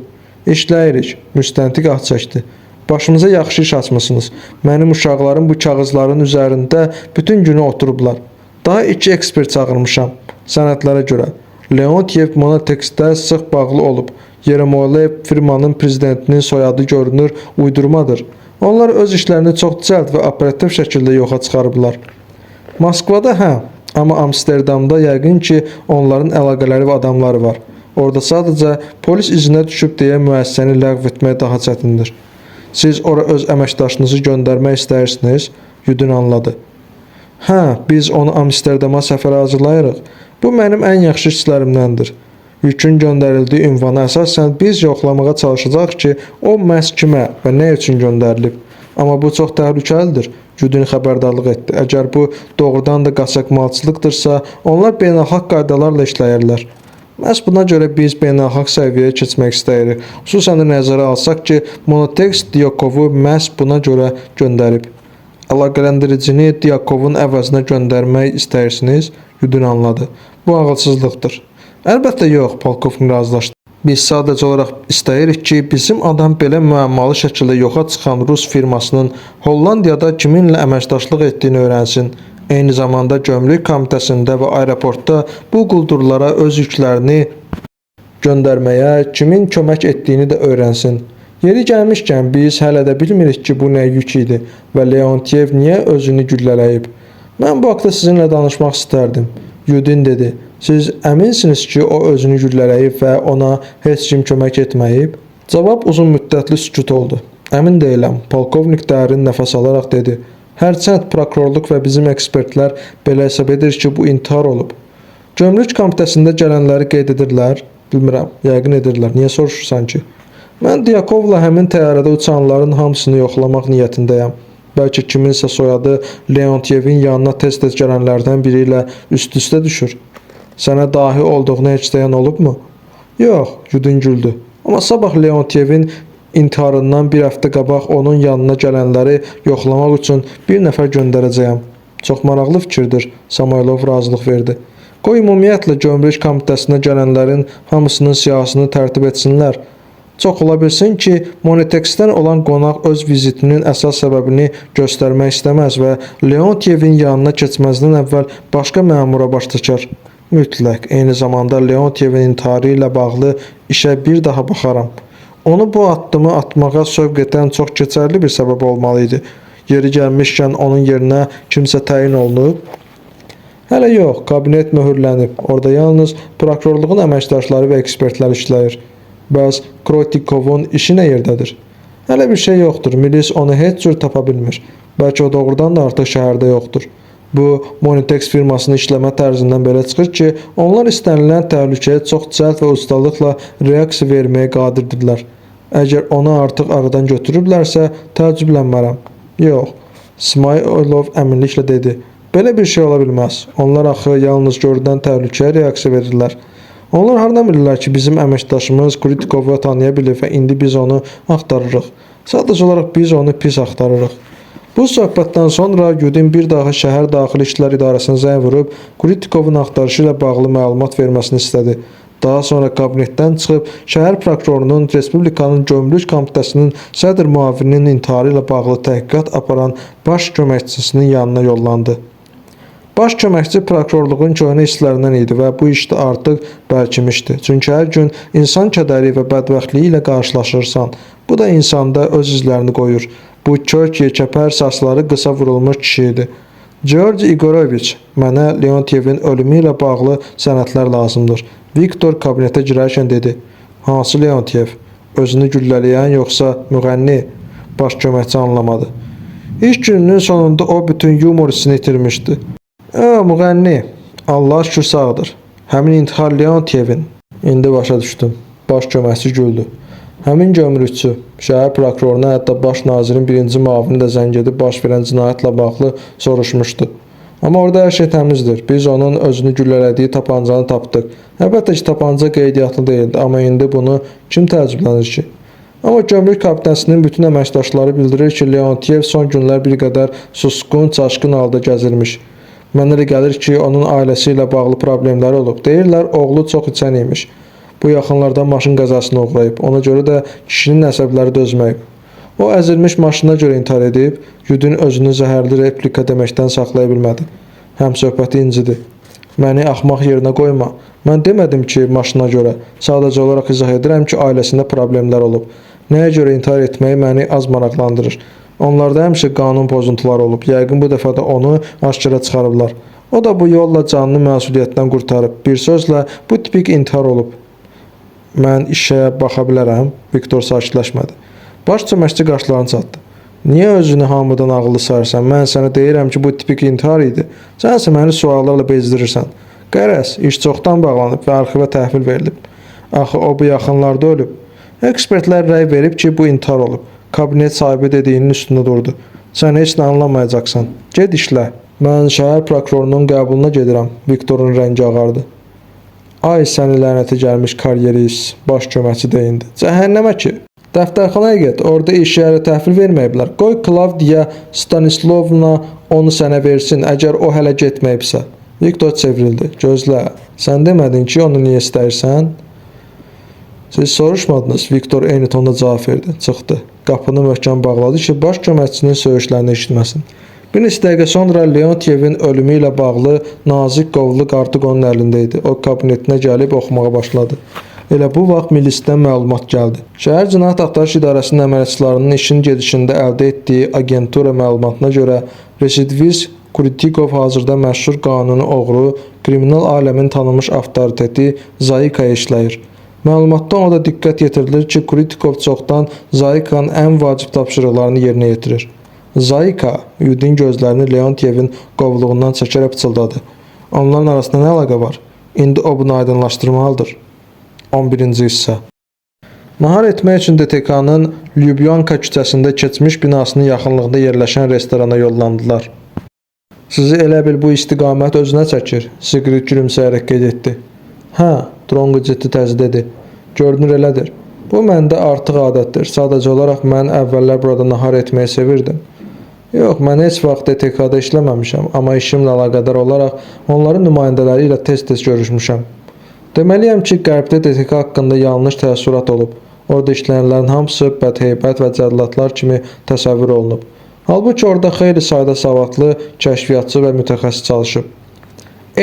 İşləyirik, müstəntiq ah çəkdi. Başımıza yaxşı iş açmısınız. Mənim uşaqlarım bu kağızların üzərində bütün günü oturublar. Daha 2 ekspert çağırmışam. Sənədlərə görə Leontiev Monotexdə sıx bağlı olub. Yeremolev firmanın prezidentinin soyadı görünür, uydurmadır. Onlar öz işlərini çox cəld və operativ şəkildə yoxa çıxarıblar. Moskvada hə, amma Amsterdamda yəqin ki, onların əlaqələri və adamları var. Orada sadəcə polis izinə düşüb deyə müəssisəni ləğv etmək daha çətindir. Siz ora öz əməkdaşınızı göndərmək istəyirsiniz? Yudin anladı. Hə, biz onu Amsterdama səfərə hazırlayırıq. Bu mənim ən yaxşı işçilərimdəndir. Yükün göndərildiyi ünvana əsasən biz yoxlamağa çalışacağıq ki, o məhz kimə və nə üçün göndərilib. Amma bu çox təhlükəlidir, Yudin xəbərdarlıq etdi. Əgər bu doğrudan da qaçaqmalçılıqdırsa, onlar beynəlxalq qaydalarla işləyirlər. Məhz buna görə biz beynəlxalq səviyyəyə keçmək istəyirik. Xüsusən də nəzərə alsaq ki, Monotex Dyakovu məhz buna görə göndərib. Əlaqələndiricini Dyakovun əvəzinə göndərmək istəyirsiniz? Yudin anladı. Bu ağılsızlıqdır. Əlbəttə yox, polkovnik razılaşdı. Biz sadəcə olaraq istəyirik ki, bizim adam belə müəmmalı şəkildə yoxa çıxan rus firmasının Hollandiyada kiminlə əməkdaşlıq etdiyini öyrənsin. Eyni zamanda gömrük komitəsində və aeroportda bu quldurlara öz yüklərini göndərməyə kimin kömək etdiyini də öyrənsin. Yeri gəlmişkən biz hələ də bilmirik ki, bu nə yük idi və Leontiev niyə özünü güllələyib. Mən bu haqda sizinlə danışmaq istərdim. Yudin dedi. Siz əminsiniz ki, o özünü güllələyib və ona heç kim kömək etməyib? Cavab uzun müddətli sükut oldu. Əmin deyiləm, polkovnik dərin nəfəs alaraq dedi. Hərçənd prokurorluq və bizim ekspertlər belə hesab edir ki, bu intihar olub. Gömrük komitəsində gələnləri qeyd edirlər? Bilmirəm, yəqin edirlər. Niyə soruşursan ki? Mən Dyakovla həmin təyyarədə uçanların hamısını yoxlamaq niyyətindəyəm. Bəlkə kiminsə soyadı Leontievin yanına tez-tez gələnlərdən biri ilə üst-üstə düşür. Sənə dahi olduğunu heç deyən olubmu? Yox, Yudin güldü. Amma sabah Leontievin intiharından bir həftə qabaq onun yanına gələnləri yoxlamaq üçün bir nəfər göndərəcəyəm. Çox maraqlı fikirdir, Samoylov razılıq verdi. Qoy ümumiyyətlə gömrük komitəsinə gələnlərin hamısının siyahısını tərtib etsinlər. Çox ola bilsin ki, Monetexdən olan qonaq öz vizitinin əsas səbəbini göstərmək istəməz və Leontievin yanına keçməzdən əvvəl başqa məmura baş çəkər. Mütləq, eyni zamanda Leontievin intiharı ilə bağlı işə bir daha baxaram. Onu bu addımı atmağa sövq edən çox keçərli bir səbəb olmalı idi. Yeri gəlmişkən onun yerinə kimsə təyin olunub? Hələ yox, kabinet möhürlənib. Orada yalnız prokurorluğun əməkdaşları və ekspertlər işləyir. Bəs Krotikovun işi nə yerdədir? Hələ bir şey yoxdur. Milis onu heç cür tapa bilmir. Bəlkə o doğrudan da artıq şəhərdə yoxdur. Bu, Monitex firmasının işləmə tərzindən belə çıxır ki, onlar istənilən təhlükəyə çox cəld və ustalıqla reaksiya verməyə qadirdirlər. Əgər onu artıq aradan götürüblərsə, təəccüblənmərəm. Yox, Smailov əminliklə dedi. Belə bir şey ola bilməz. Onlar axı yalnız görünən təhlükəyə reaksiya verirlər. Onlar hardan bilirlər ki, bizim əməkdaşımız Krutikovu tanıya bilir və indi biz onu axtarırıq. Sadəcə olaraq biz onu pis axtarırıq. Bu söhbətdən sonra Yudin bir daha şəhər daxili işlər idarəsinə zəng vurub Krutikovun axtarışı ilə bağlı məlumat verməsini istədi. Daha sonra kabinetdən çıxıb şəhər prokurorunun Respublikanın Gömrük Komitəsinin sədr müavininin intiharı ilə bağlı təhqiqat aparan baş köməkçisinin yanına yollandı. Baş köməkçi prokurorluğun köhnə hisslərindən idi və bu işdə artıq bərkimişdi. Çünki hər gün insan kədəri və bədbəxtliyi ilə qarşılaşırsan. Bu da insanda öz izlərini qoyur. Bu kök, yekəpər, saçları qısa vurulmuş kişi idi. Georgi İgoroviç, mənə Leontievin ölümü ilə bağlı sənədlər lazımdır. Viktor kabinetə girərkən dedi. Hansı Leontiev? Özünü güllələyən yoxsa müğənni? Baş köməkçi anlamadı. İş gününün sonunda o bütün yumor hissini itirmişdi. Müğənni, Allah şükür sağdır. Həmin intihar Leontievin. İndi başa düşdüm. Baş köməkçi güldü. Həmin gömrükçü, şəhər prokuroruna hətta baş nazirin birinci müavini də zəng edib baş verən cinayətlə bağlı soruşmuşdu. Amma orada hər şey təmizdir. Biz onun özünü güllələdiyi tapancanı tapdıq. Əlbəttə ki, tapanca qeydiyyatlı deyildi, amma indi bunu kim təəccüblənir ki? Amma gömrük kapitanısının bütün əməkdaşları bildirir ki, Leontiev son günlər bir qədər susqun, çaşqın halda gəzirmiş. Mənə elə gəlir ki, onun ailəsi ilə bağlı problemləri olub. Deyirlər, oğlu çox içən imiş. Bu yaxınlarda maşın qəzasına uğrayıb. Ona görə də kişinin əsəbləri dözməyib. O əzilmiş maşına görə intihar edib, Yudin özünü zəhərli replika deməkdən saxlaya bilmədi. Həmsöhbəti incidi. Məni axmaq yerinə qoyma. Mən demədim ki, maşına görə. Sadəcə olaraq izah edirəm ki, ailəsində problemlər olub. Nəyə görə intihar etməyi məni az maraqlandırır. Onlarda həmişə qanun pozuntuları olub. Yəqin bu dəfə də onu aşkara çıxarıblar. O da bu yolla canını məsuliyyətdən qurtarıb. Bir sözlə, bu tipik intihar olub. Mən işə baxa bilərəm. Viktor sakitləşmədi. Baş köməkçi qaşlarını çatdı. Niyə özünü hamıdan ağıllı sayırsan? Mən sənə deyirəm ki, bu tipik intihar idi. Sənsə məni suallarla bezdirirsən. Qərəz, iş çoxdan bağlanıb və arxivə təhvil verilib. Axı o bu yaxınlarda ölüb. Ekspertlər rəy verib ki, bu intihar olub. Kabinet sahibi dediyinin üstündə durdu. Sən heç nə anlamayacaqsan. Get işlə. Mən şəhər prokurorunun qəbuluna gedirəm. Viktorun rəngi ağardı. Ay səni lənətə gəlmiş karyerist, baş köməkçi deyindi. Cəhənnəmə ki. Dəftərxanaya get, orada iş yerə təhvil verməyiblər. Qoy Klavdiya Stanislovna onu sənə versin, əgər o hələ getməyibsə. Viktor çevrildi. Gözlə, sən demədin ki, onu niyə istəyirsən? Siz soruşmadınız, Viktor eyni tonda cavab verdi. Çıxdı. Qapını möhkəm bağladı ki, baş köməkçinin söyüşlərini eşitməsin. Bir neçə dəqiqə sonra Leontievin ölümü ilə bağlı nazik qovluq artıq onun əlində idi. O kabinetinə gəlib oxumağa başladı. Elə bu vaxt milisdən məlumat gəldi. Şəhər Cinayət Axtarış İdarəsinin əməliyyatçılarının işin gedişində əldə etdiyi agentura məlumatına görə residivist Krutikov hazırda məşhur qanuni oğru, kriminal aləmin tanınmış avtoriteti Zaikaya işləyir. Məlumatda ona da diqqət yetirilir ki, Krutikov çoxdan Zaikanın ən vacib tapşırıqlarını yerinə yetirir. Zaika, Yudin gözlərini Leontievin qovluğundan çəkərək pıçıldadı. Onların arasında nə əlaqə var? İndi o bunu aydınlaşdırmalıdır. 11-ci hissə. Nahar etmək üçün DTK-nın Lyubyanka küçəsində keçmiş binasının yaxınlığında yerləşən restorana yollandılar. Sizi elə bil bu istiqamət özünə çəkir, Sigrid gülümsəyərək qeyd etdi. Hə, Drongo ciddi tərzdə dedi. Görünür elədir. Bu məndə artıq adətdir. Sadəcə olaraq mən əvvəllər burada nahar etməyi sevirdim. Yox, mən heç vaxt DTK-da işləməmişəm, amma işimlə əlaqədar olaraq onların nümayəndələri ilə tez-tez görüşmüşəm. Deməliyəm ki, Qərbdə DTK haqqında yanlış təəssürat olub. Orada işləyənlərin hamısı bədheybət və cəlladlar kimi təsəvvür olunub. Halbuki orada xeyli sayda savadlı, kəşfiyyatçı və mütəxəssis çalışıb.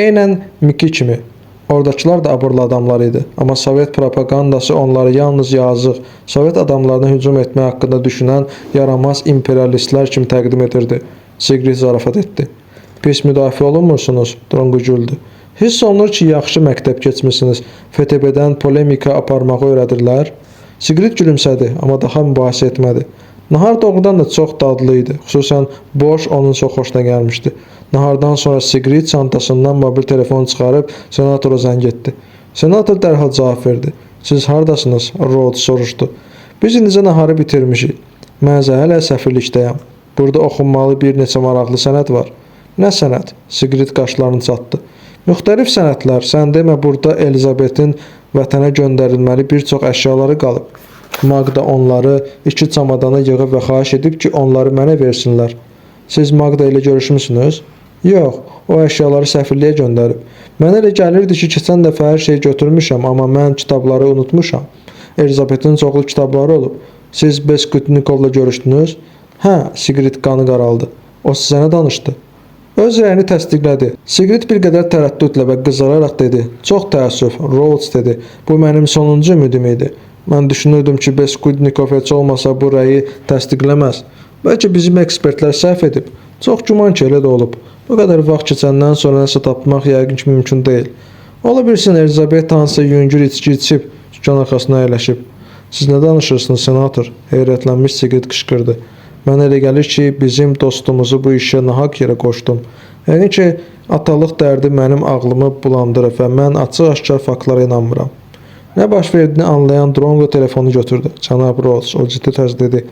Eynən Miki kimi. Oradakılar da abırlı adamlar idi. Amma Sovet propagandası onları yalnız yazıq, Sovet adamlarına hücum etmək haqqında düşünən yaramaz imperialistlər kimi təqdim edirdi. Sigrid zarafat etdi. Pis müdafiə olunmursunuz, Drongo güldü. Hiss olunur ki, yaxşı məktəb keçmisiniz. FTB-dən polemika aparmağı öyrədirlər. Sigrid gülümsədi, amma daha mübahisə etmədi. Nahar doğrudan da çox dadlı idi. Xüsusən borş onun çox xoşuna gəlmişdi. Nahardan sonra Sigrid çantasından mobil telefon çıxarıb senatora zəng etdi. Senator dərhal cavab verdi. Siz hardasınız? Rhodes soruşdu. Biz indicə naharı bitirmişik. Mən isə hələ səfirlikdəyəm. Burada oxunmalı bir neçə maraqlı sənəd var. Nə sənəd? Sigrid qaşlarını çatdı. Müxtəlif sənədlər. Sən demə burada Elizabetin vətənə göndərilməli bir çox əşyaları qalıb. Magda onları 2 çamadana yığıb və xahiş edib ki, onları mənə versinlər. Siz Magda ilə görüşmüsünüz? Yox, o əşyaları səfirliyə göndərib. Mənə elə gəlirdi ki, keçən dəfə hər şeyi götürmüşəm, amma mən kitabları unutmuşam. Elizabetin çoxlu kitabları olub. Siz Beskutnikovla görüşdünüz? Hə, Sigrid qanı qaraldı. O sizə nə danışdı? Öz rəyini təsdiqlədi. Sigrid bir qədər tərəddüdlə və qızararaq dedi. Çox təəssüf, Rhodes dedi. Bu mənim sonuncu ümidim idi. Mən düşünürdüm ki, Beskutnikov heç olmasa bu rəyi təsdiqləməz. Bəlkə bizim ekspertlər səhv edib. Çox güman ki, elə də olub. Bu qədər vaxt keçəndən sonra nəsə tapmaq yəqin ki, mümkün deyil. Ola bilsin Elizabet hansısa yüngül içki içib, sükan arxasına əyləşib. Siz nə danışırsınız, senator? Heyrətlənmiş Sigrid qışqırdı. Mənə elə gəlir ki, bizim dostumuzu bu işə nahaq yerə qoşdum. Yəqin ki, atalıq dərdi mənim ağlımı bulandırıb və mən açıq-aşkar faktlara inanmıram. Nə baş verdiyini anlayan Drongo telefonu götürdü. Cənab Rhodes, o ciddi tərzdə dedi.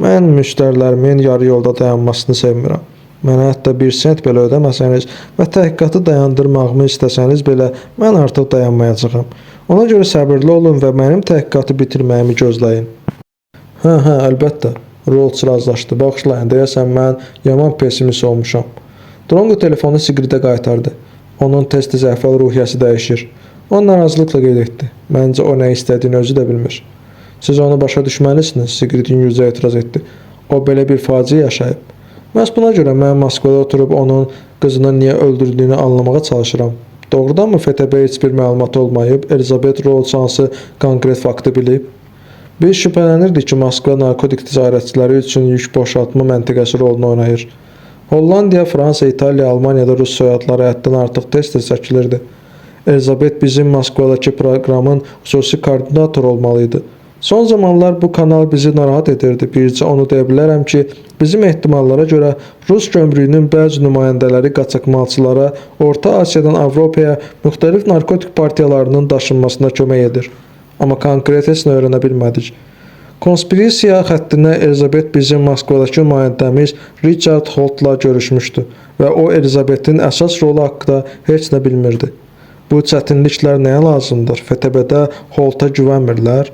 Mən müştərilərimin yarı yolda dayanmasını sevmirəm. Mənə hətta bir sent belə ödəməsəniz və təhqiqatı dayandırmağımı istəsəniz belə mən artıq dayanmayacağam. Ona görə səbirli olun və mənim təhqiqatı bitirməyimi gözləyin. Hə, əlbəttə. Rhodes razılaşdı. Bağışlayın, deyəsən mən yaman pessimist olmuşam. Drongo telefonu Sigridə qaytardı. Onun tez-tez əhval-ruhiyyəsi dəyişir. O narazılıqla qeyd etdi. Məncə o nə istədiyini özü də bilmir. Siz onu başa düşməlisiniz, Sigrid yüngülcə etiraz etdi. O belə bir faciə yaşayıb. Məhz buna görə mən Moskvada oturub onun qızını niyə öldürdüyünü anlamağa çalışıram. Doğrudanmı FTB heç bir məlumat olmayıb, Elizabet Rhodes hansı konkret faktı bilib? Biz şübhələnirdik ki, Moskva narkotik ticarətçiləri üçün yük boşaltma məntəqəsi rolunu oynayır. Hollandiya, Fransa, İtaliya, Almaniyada rus soyadları həddən artıq tez-tez çəkilirdi. Elizabet bizim Moskvadakı proqramın xüsusi koordinatoru olmalıydı. Son zamanlar bu kanal bizi narahat edirdi. Bircə onu deyə bilərəm ki, bizim ehtimallara görə Rus gömrüyünün bəzi nümayəndələri qaçaqmalçılara Orta Asiyadan Avropaya müxtəlif narkotik partiyalarının daşınmasına kömək edir. Amma konkret heç nə öyrənə bilmədik. Konspirasiya xəttinə Elizabet bizim Moskvadakı nümayəndəmiz Richard Holtla görüşmüşdü və o Elizabetin əsas rolu haqqında heç nə bilmirdi. Bu çətinliklər nəyə lazımdır? FTB-də Holta güvənmirlər?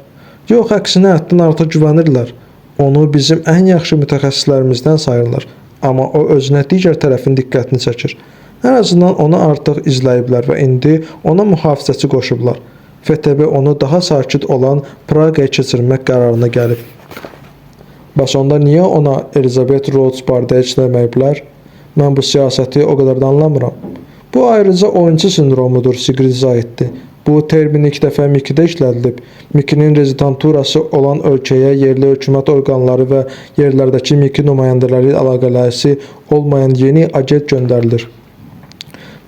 Yox, əksinə həddən artıq güvənirlər. Onu bizim ən yaxşı mütəxəssislərimizdən sayırlar. Amma o özünə digər tərəfin diqqətini çəkir. Ən azından onu artıq izləyiblər və indi ona mühafizəçi qoşublar. FTB onu daha sakit olan Praqaya keçirmək qərarına gəlib. Bəs onda niyə ona Elizabet Rhodes barədə heç nə deməyiblər? Mən bu siyasəti o qədər də anlamıram. Bu ayrıca oyunçu sindromudur, Sigrid izah etdi. Bu termin ilk dəfə MİK-də işlədilib. MİK-nin rezidenturası olan ölkəyə yerli hökumət orqanları və yerlərdəki MİK nümayəndələri əlaqəsi olmayan yeni agent göndərilir.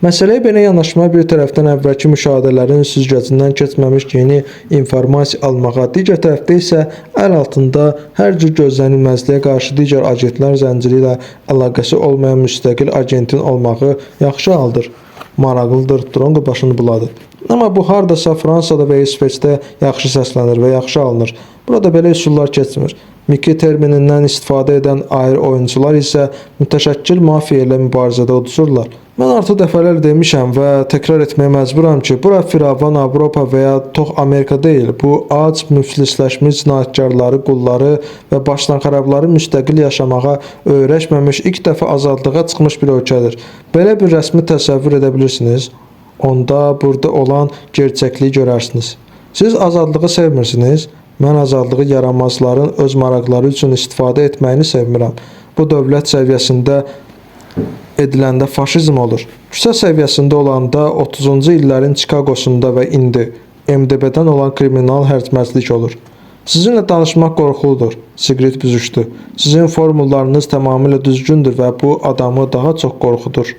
Məsələyə belə yanaşma bir tərəfdən əvvəlki müşahidələrin süzgəcindən keçməmiş yeni informasiya almağa, digər tərəfdə isə əl altında hər cür gözlənilməzliyə qarşı digər agentlər zənciri ilə əlaqəsi olmayan müstəqil agentin olmağı yaxşı haldır. Maraqlıdır, Drongo başını buladı. Amma bu hardasa Fransada və İsveçdə yaxşı səslənir və yaxşı alınır. Burada belə üsullar keçmir. MİK terminindən istifadə edən ayrı oyunçular isə mütəşəkkil mafiya ilə mübarizədə uduzurlar. Mən artıq dəfələrlə demişəm və təkrar etməyə məcburam ki, bura firavan Avropa və ya tox Amerika deyil. Bu ac, müflisləşmiş cinayətkarları, qulları və başdanxarabları müstəqil yaşamağa öyrəşməmiş ilk dəfə azadlığa çıxmış bir ölkədir. Belə bir rəsmi təsəvvür edə bilirsiniz? Onda burada olan gerçəkliyi görərsiniz. Siz azadlığı sevmirsiniz? Mən azadlığı yaramazların öz maraqları üçün istifadə etməyini sevmirəm. Bu dövlət səviyyəsində ediləndə faşizm olur. Küçə səviyyəsində olanda 30-cu illərin Çikaqosunda və indi MDB-dən olan kriminal hərcmərclik olur. Sizinlə danışmaq qorxuludur, Sigrid büzüşdü. Sizin formullarınız tamamilə düzgündür və bu adamı daha çox qorxudur.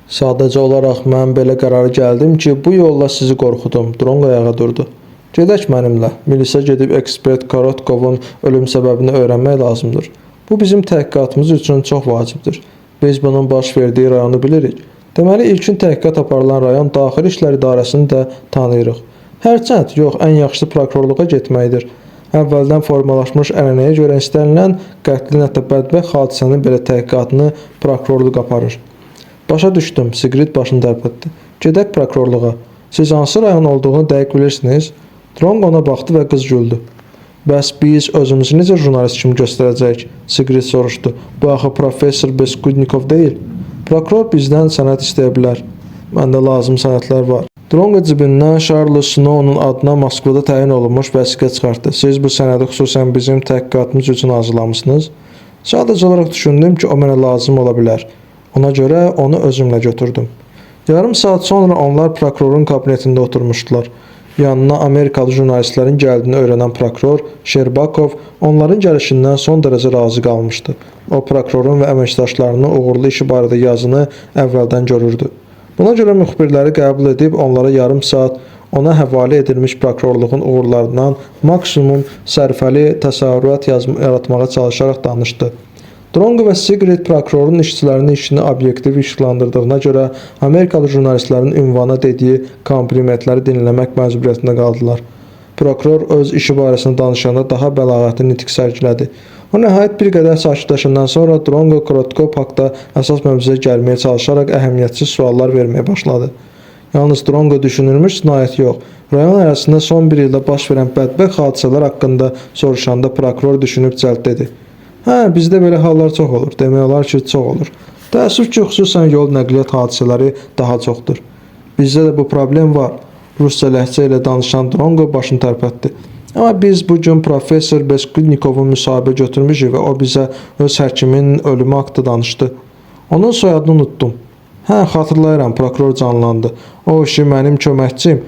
Sadəcə olaraq mən belə qərara gəldim ki, bu yolla sizi qorxudum. Drongo ayağa durdu. Gedək mənimlə. Milisə gedib ekspert Korotkovun ölüm səbəbini öyrənmək lazımdır. Bu bizim təhqiqatımız üçün çox vacibdir. Biz bunun baş verdiyi rayonu bilirik. Deməli, ilkin təhqiqat aparılan rayon Daxili İşlər İdarəsini də tanıyırıq. Hərçənd, yox, ən yaxşısı prokurorluğa getməkdir. Əvvəldən formalaşmış ənənəyə görə istənilən qətlin, hətta bədbəxt hadisənin belə təhqiqatını prokurorluq aparır. Başa düşdüm, Siqrid başını tərpətdi. Gedək prokurorluğa. Siz hansı rayon olduğunu dəqiq bilirsiniz? Drongo ona baxdı və qız güldü. Bəs biz özümüzü necə jurnalist kimi göstərəcəyik? Siqrid soruşdu. Bu axı professor Beskudnikov deyil. Prokuror bizdən sənəd istəyə bilər. Məndə lazım sənədlər var. Drongo cibindən Charles Snow'un adına Moskvada təyin olunmuş vəsiqə çıxartdı. Siz bu sənədi xüsusən bizim təhqiqatımız üçün hazırlamısınız? Sadəcə olaraq düşündüm ki, o mənə lazım ola bilər. Ona görə onu özümlə götürdüm. Yarım saat sonra onlar prokurorun kabinetində oturmuşdular. Yanına Amerikalı jurnalistlərin gəldiyini öyrənən prokuror Şerbakov onların gəlişindən son dərəcə razı qalmışdı. O prokurorun və əməkdaşlarının uğurlu işi barədə yazını əvvəldən görürdü. Buna görə müxbirləri qəbul edib onlara yarım saat ona həvalə edilmiş prokurorluğun uğurlarından maksimum sərfəli təsərrüat yaratmağa çalışaraq danışdı. Drongo və Sigrid prokurorun işçilərinin işini obyektiv işıqlandırdığına görə Amerikalı jurnalistlərin ünvana dediyi komplimentləri dinləmək məcburiyyətində qaldılar. Prokuror öz işi barəsində danışanda daha bəlağətli nitq sərgilədi. O nəhayət bir qədər sakitləşəndən sonra Drongo Korotkov haqda əsas mövzuya gəlməyə çalışaraq əhəmiyyətsiz suallar verməyə başladı. Yalnız Drongo düşünülmüş cinayət yox, rayon ərazisində son bir ildə baş verən bədbəxt hadisələr haqqında soruşanda prokuror düşünüb cəld dedi. Hə, bizdə belə hallar çox olur. Demək olar ki, çox olur. Təəssüf ki, xüsusən yol nəqliyyat hadisələri daha çoxdur. Bizdə də bu problem var. Rusca ləhcə ilə danışan Drongo başını tərpətdi. Amma biz bu gün professor Beskudnikovun müsahibə götürmüşük və o bizə öz həkiminin ölümü haqqında danışdı. Onun soyadını unutdum. Hə, xatırlayıram, prokuror canlandı. O işi mənim köməkçim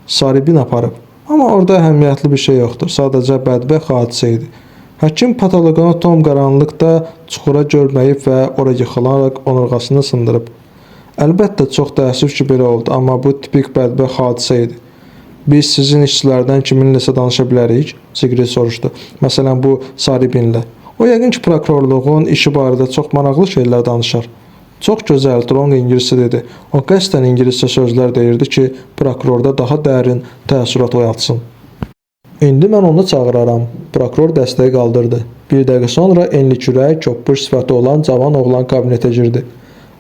Saribin aparıb. Amma orada əhəmiyyətli bir şey yoxdur. Sadəcə bədbəxt hadisə idi. Həkim patoloqanatom qaranlıqda çuxura görməyib və ora yıxılaraq onurğasını sındırıb. Əlbəttə, çox təəssüf ki, belə oldu, amma bu tipik bədbəxt hadisə idi. Biz sizin işçilərdən kiminləsə danışa bilərik? Sigrid soruşdu. Məsələn, bu Saribinlə. O yəqin ki, prokurorluğun işi barədə çox maraqlı şeylər danışar. Çox gözəl, Drongo ingiliscə dedi. O qəsdən ingiliscə sözlər deyirdi ki, prokurorda daha dərin təəssürat oyatsın. İndi mən onu çağıraram. Prokuror dəstəyi qaldırdı. Bir dəqiqə sonra enli kürək, köpbüş sifəti olan cavan oğlan kabinetə girdi.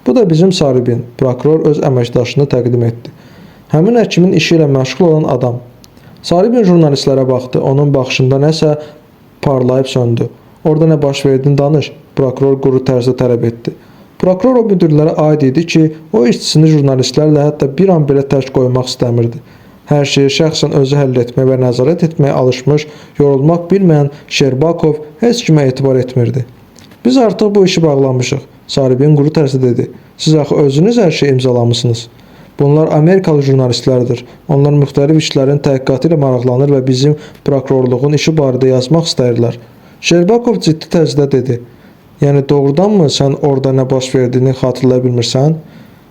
Bu da bizim Saribin. Prokuror öz əməkdaşını təqdim etdi. Həmin həkimin işi ilə məşğul olan adam. Saribin jurnalistlərə baxdı. Onun baxışında nəsə parlayıb söndü. Orada nə baş verdiyini danış, prokuror quru tərzdə tələb etdi. Prokuror o müdirlərə aid idi ki, o işçisini jurnalistlərlə hətta bir an belə tək qoymaq istəmirdi. Hər şeyi şəxsən özü həll etməyə və nəzarət etməyə alışmış, yorulmaq bilməyən Şerbakov heç kimə etibar etmirdi. Biz artıq bu işi bağlamışıq, Saribin quru tərzdə dedi. Siz axı özünüz hər şeyi imzalamısınız. Bunlar Amerikalı jurnalistlərdir. Onlar müxtəlif işlərin təhqiqatı ilə maraqlanır və bizim prokurorluğun işi barədə yazmaq istəyirlər. Şerbakov ciddi tərzdə dedi. Yəni doğrudanmı sən orada nə baş verdiyini xatırlaya bilmirsən?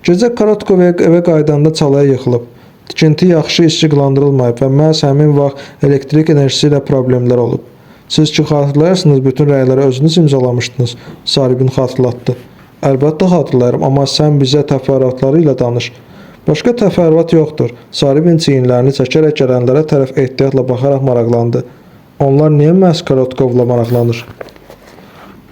Gecə Korotkov evə qayıdanda çalaya yıxılıb. Tikinti yaxşı işıqlandırılmayıb və məhz həmin vaxt elektrik enerjisi ilə problemlər olub. Siz ki xatırlayırsınız, bütün rəyləri özünüz imzalamışdınız, Saribin xatırlatdı. Əlbəttə xatırlayıram, amma sən bizə təfərrüatları ilə danış. Başqa təfərrüat yoxdur. Saribin çiyinlərini çəkərək gələnlərə tərəf ehtiyatla baxaraq maraqlandı. Onlar niyə məhz Korotkovla maraqlanır?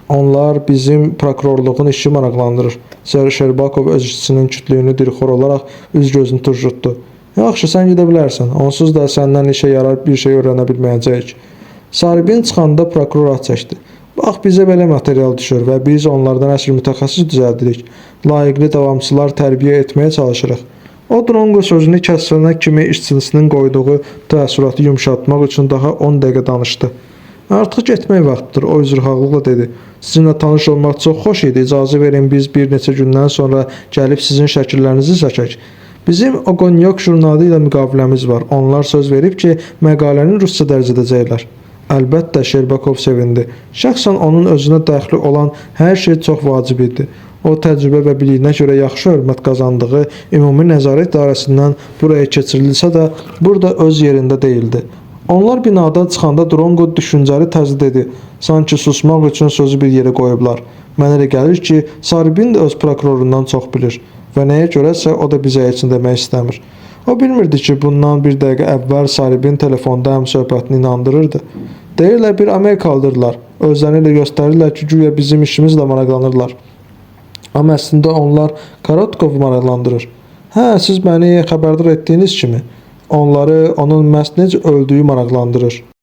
Onlar bizim prokurorluğun işi maraqlandırır. Şerbakov öz işçisinin kütlüyünü dilxor olaraq üz gözünü turşutdu. Yaxşı, sən gedə bilərsən. Onsuz da səndən işə yarar bir şey öyrənə bilməyəcəyik. Saribin çıxanda prokuror ah çəkdi. Bax, bizə belə material düşür və biz onlardan əsl mütəxəssis düzəldirik. Layiqli davamçılar tərbiyə etməyə çalışırıq. O Drongo sözünü kəsənə kimi işçisinin qoyduğu təəssüratı yumşaltmaq üçün daha 10 dəqiqə danışdı. Artıq getmək vaxtıdır, o üzrxahlıqla dedi. Sizinlə tanış olmaq çox xoş idi. İcazə verin biz bir neçə gündən sonra gəlib sizin şəkillərinizi çəkək. Bizim Oqonyok jurnalı ilə müqaviləmiz var. Onlar söz verib ki, məqaləni rusca dərc edəcəklər. Əlbəttə, Şerbakov sevindi. Şəxsən onun özünə dəxli olan hər şey çox vacib idi. O təcrübə və biliyinə görə yaxşı hörmət qazandığı Ümumi Nəzarət İdarəsindən buraya keçirilsə də, burada öz yerində deyildi. Onlar binadan çıxanda Dronqo düşüncəli tərzdə dedi. Sanki susmaq üçün sözü bir yerə qoyublar. Mənə elə gəlir ki, Saribin də öz prokurorundan çox bilir və nəyə görəsə o da bizə heç nə demək istəmir. O bilmirdi ki, bundan bir dəqiqə əvvəl Saribin telefonda həmsöhbətini inandırırdı. Deyirlər bir Amerikalıdırlar. Özlərini elə göstərirlər ki, güya bizim işimizlə maraqlanırlar. Amma əslində onlar Korotkovu maraqlandırır. Hə, siz məni xəbərdar etdiyiniz kimi, onları onun məhz necə öldüyü maraqlandırır.